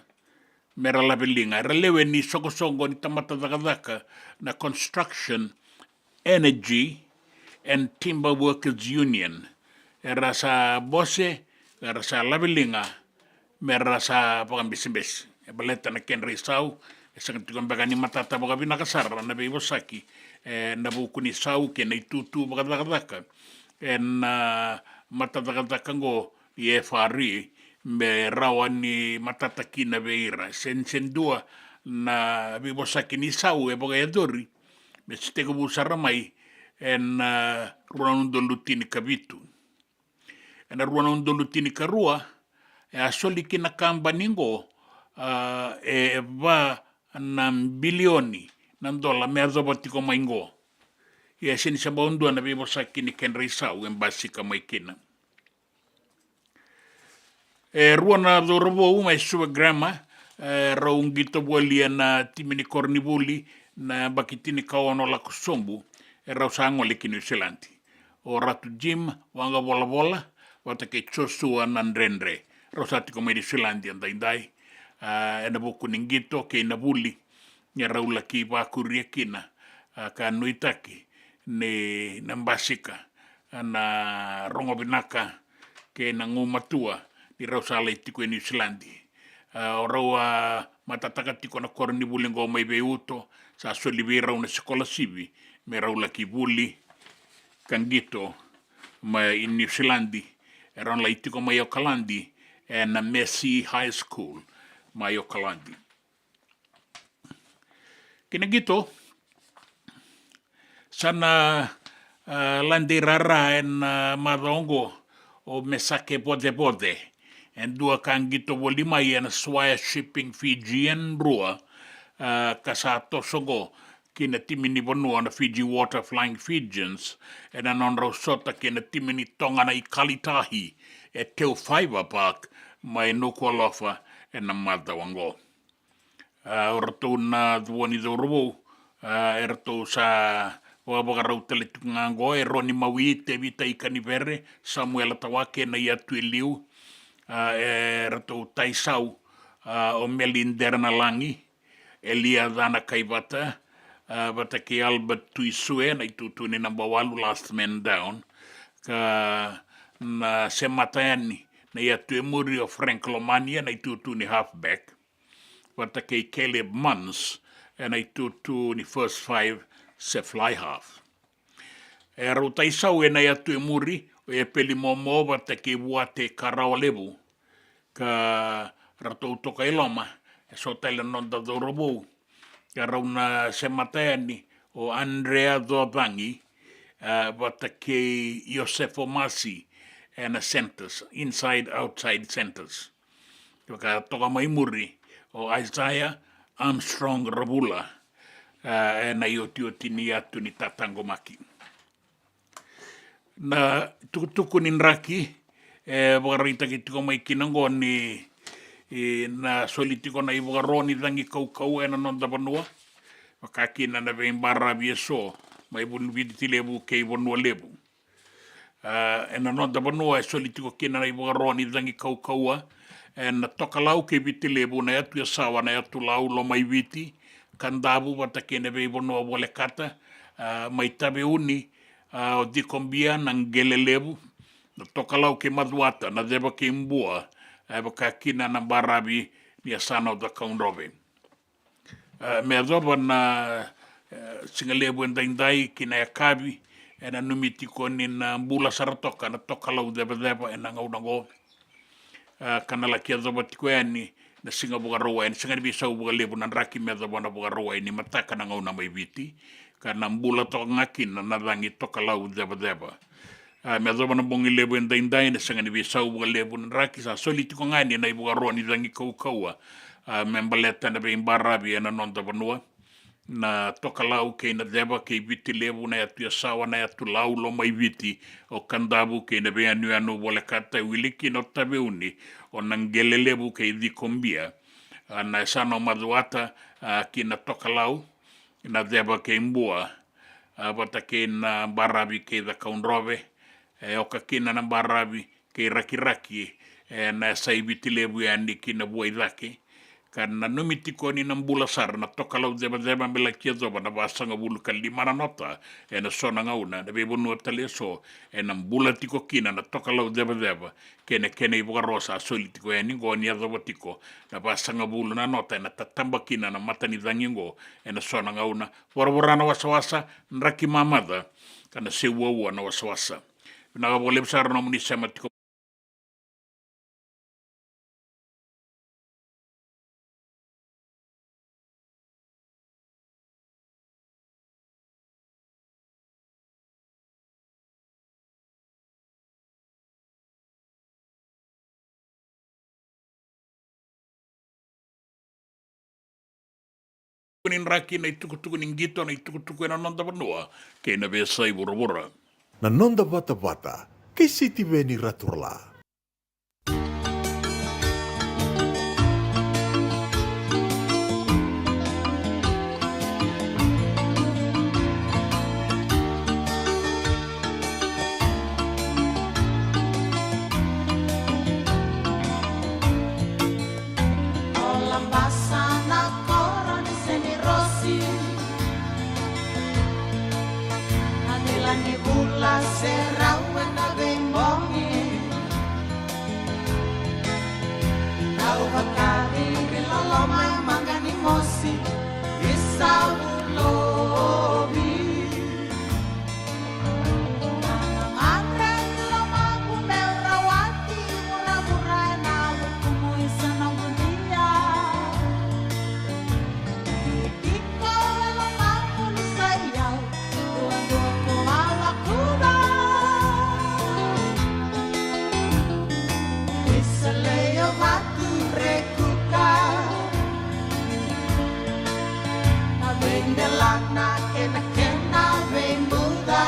me ra laveliga. Era lewe ni soqosoqo ni tamata cakacaka na Construction, Energy and Timber Workers Union. Era sa bose, era sa laveliga me ra sa vakabesibesi. E baleta na kedra isau, e sega tiko beka ni matata vakavinaka sara na veivosaki ena vuku ni sau kei na itutu vakacakacaka ena matacakacaka oqo i F R E, me rawa ni matata kina vei ira. Sega ni se dua na veivosaki ni sau e vakayacori me se tekivu sara mai ena rua na udolu tinikavitu. Ena rua na udolu tinikarua, e a soli kina kabani oqo, a, e va na bilioni na dola me yacova tiko mai oqo. Ia e sega ni se bau dua na veivosaki ni kedra isau e basika mai kina. E rua na cauravou mai Suva Grammar, e rau qito voli ena timi ni koronivuli na yabaki tinikaono lako sobu, e rau sa gole ki Niusiladi. O Ratu Jim Waqavolavola vata kei Joshua Nadredre. Rau sa tiko mai Niusiladi edaidai, a, ena vuku ni qito kei na vuli e rau laki vakuria kina, a, ka nuitaki ni na basika na rogo vinaka kei na gumatua ni rau sa lai tiko e Niusiladi. A, o rau a matataka tiko na koronivuli oqo mai vei uto, sa soli vei rau na sikolasivi me rau laki vuli ka qito mai Niusiladi. E rau na lai tiko mai Okaladi ena Massey High School mai Okaladi. Kei na qito, sa na, a, lade rara ena macawa oqo o Mesake Vocevoce, e dua ka qito voli mai ena Swire Shipping Fijian Drua, a, ka sa toso oqo ki na timi ni vanua na Fiji Water Flying Fijians ena nodrau sota kei na timi ni Toga na Ikalitahi e Teu Fibre Park mai Nuku'alofa ena macawa oqo. A, o ratou na cua ni cauravou, a, e ratou sa vakavakarau tale tiko ga oqo, e Roni Mawi, Tevita Ikanivere, Samuela Tawake, na yatu e liu, a, e ratou taisau, a, o Meli Deranalagi, Elia Cana Kaivata, a, vata kei Albert Tuisue, na itutu ni naba walu, last man down, ka na semata yani na yatu e muri o Frank Lomania, na itutu ni halfback, vata kei Caleb Munns, ena itutu ni first five se fly half. E rau taisau ena yatu e muri o Epeli Momo vata kei Vuate Karawalevu, ka ratou toka i loma, e so tale na noda cauravou, ka rau na semata yani o Andrea Cocagi, a, vata kei Iosefo Masi, ena centres, inside outside centres. Vaka toka mai muri o Isaiah Armstrong Ravula, a, ena iotioti ni yatu ni tataqomaki. Na tukutuku ni draki e vakaraitaki tiko mai kina oqo ni, e, na soli tiko na ivakaro ni cagi kaukauwa ena noda vanua, vaka kina na veibaravi e so mai Viti Levu kei Vanua Levu. A, ena noda vanua e soli tiko kina na ivakaro ni cagi kaukauwa ena Tokalau kei Viti Levu, na yatu Yasawa, na yatu Lau, Lomaiviti, Kadavu vata kei na veivanua volekata, a, mai Taveuni, a, o Cikobia, Naqelelevu, na Tokalau kei Macuata, Naceva kei Bua, e vaka kina na baravi ni yasana o Cakaudrove. E, me yacova na, e, sigalevu edaidai ki na yakavi, e nanumi tiko ni na bula sara toka na Tokalau Cevaceva ena gauna oqo. E, ka na laki yacova tiko yani na Siga Vakarauwai, ena sega ni veisau vakalevu na draki me yacova na Vakarauwai ni mataka na gauna mai Viti, ka na bula toka ga kina na cagi Tokalau Cevaceva. A, me yacova na bogi levu edaidai, ena sega ni veisau vakalevu na draki, sa soli tiko ga yani na ivakaro ni cagi kaukauwa, a, me baleta na veibaravi ena noda vanua, na Tokalau kei Naceva kei Viti Levu, na yatu Yasawa, na yatu Lau, Lomaiviti, o Kadavu kei na veiyanuyanu volekata, e wili kina o Taveuni, o Naqelelevu kei Cikobia, a, na yasana o Macuata, a, ki na Tokalau, Naceva kei Bua, a, vata kei na baravi kei Cakaudrove, e oka kina na baravi kei Rakiraki, e, na yasai Viti Levu yani ki na Vuaicake, ka nanumi tiko ni na bula sara na tokalau cevaceva me laki yacova na vasagavulu ka lima na nota ena so na gauna, na veivanua tale eso ena bula tiko kina na tokalau cevaceva kei na kena ivakaro sa soli tiko yani qo ni yacova tiko na vasagavulu na nota ena tataba kina na matanicagi qo ena so na gauna. Voravora na wasawasa, draki mamaca, ka na seuaua na wasawasa. Vinaka vakalevu sara na nomuni sema tiko. Ni draki na itukutuku ni qito, na itukutuku ena noda vanua kei na veiyasai vuravura. Na noda vatavata kei Sitiveni Raturala. O Labasa na koro ni Senirosi, na cila ni vula serau ena veibogi. Au vakariri loloma e maqa ni mosi, isa vulovi. Na gagadre ni lomaqu meu rawati vuravura ena vukumu isa noqu dia. Ni tiko e lomaqu ni sa i au, duadua ko a lakuca. Isa leia vatu rekuka. Na veidelana kei na kena veibuca.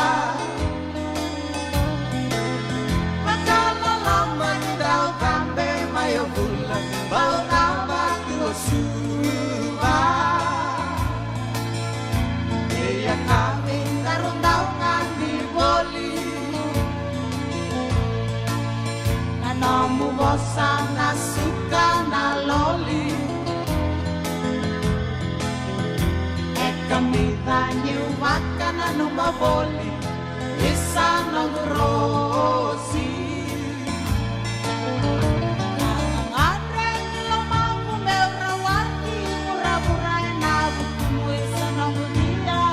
Vakaloloma ni dau cabe mai o vula, bau cava tu o Suva. Ia ka veidaru dau gani voli. Na nomu vosa na suka na loli. E kamica niu vakananuma voli, isa noqu rosi. Na gagadre ni lomaqu meu rawati vuravura ena vukumu isa noqu dia.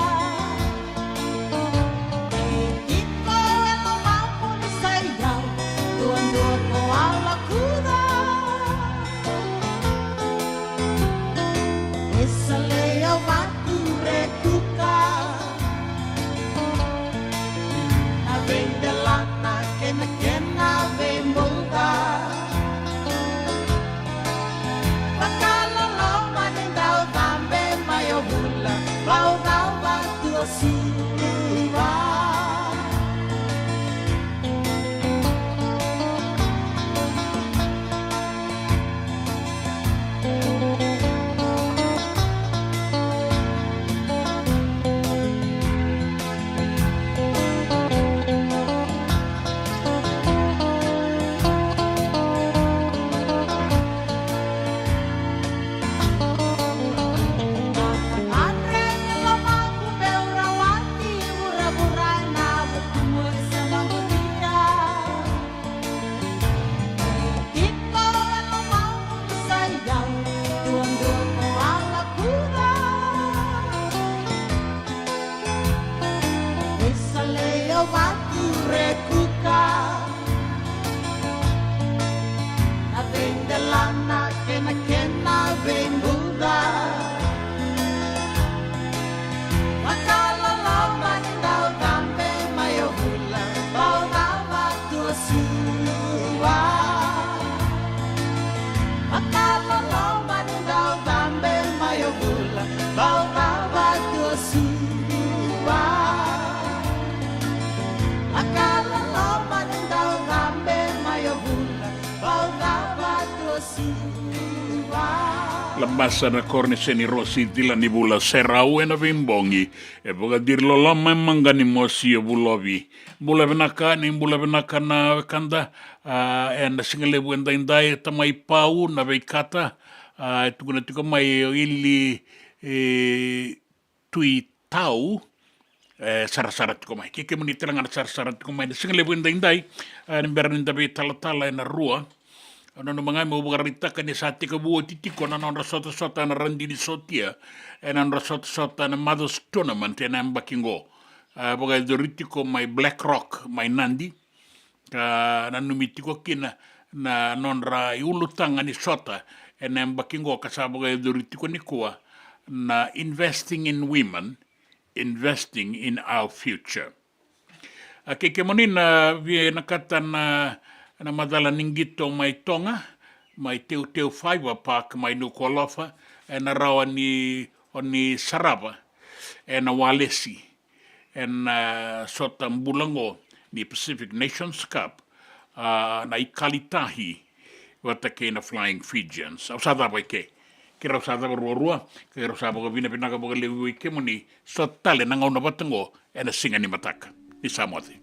Ni tiko e lomaqu ni sa i au, duadua ko a lakuca. Isa leia vatu rekuka. Na veidelana kei na kena veibuca. Vakaloloma ni dau cabe mai o vula, bau cava tu o Suva. Na veidelana kei na kena veibuca. Vakaloloma ni dau cabe mai o vula, bau cava tu o Suva. Vakaloloma ni dau cabe mai o vula, bau cava tu o Suva. Vakaloloma ni dau cabe mai o vula, bau cava tu o Suva. Labasa na koro ni Senirosi, cila ni vula serau ena veibogi. E vakaciri loloma e maqa ni mosi e vulovi. Bula vinaka, ni bula vinaka na wekada, a, ena siga levu edaidai, Tamai Pau na Veikata, A, e tukuna tiko mai o Ili, e, Tui Tau, e sarasara tiko mai. Kei kemuni tale ga na sarasara tiko mai na siga levu edaidai, e, ni bera ni da veitalatala ena rua. Au nanuma ga meu vakaraitaka ni sa tekivu oti tiko na nodra sotasota na Radini Sotia, e na nodra sotasota na Mothers Tournament ena yabaki qo. E vakayacori tiko mai Black Rock, mai Nadi. Ka nanumi tiko kina na nodra iulutaga ni sota ena yabaki qo ka sa vakayacori tiko nikua na Investing in Women, Investing in Our Future. A kei kemuni na vinakata na, na macala ni qito mai Toga, mai Teuteu Fibre Park, mai Nuku'alofa, ena rawa ni o ni sarava ena walesi ena, a, sota bula qo ni Pacific Nations Cup, a, na Ikali Tahi vata kei na Flying Fijians. Au sa cava i ke. Keirau sa cava ruarua, keirau sa vakavinavinaka vakalevu vei kemuni. Sota tale na gauna vata qo ena siga ni mataka. Ni sa moce.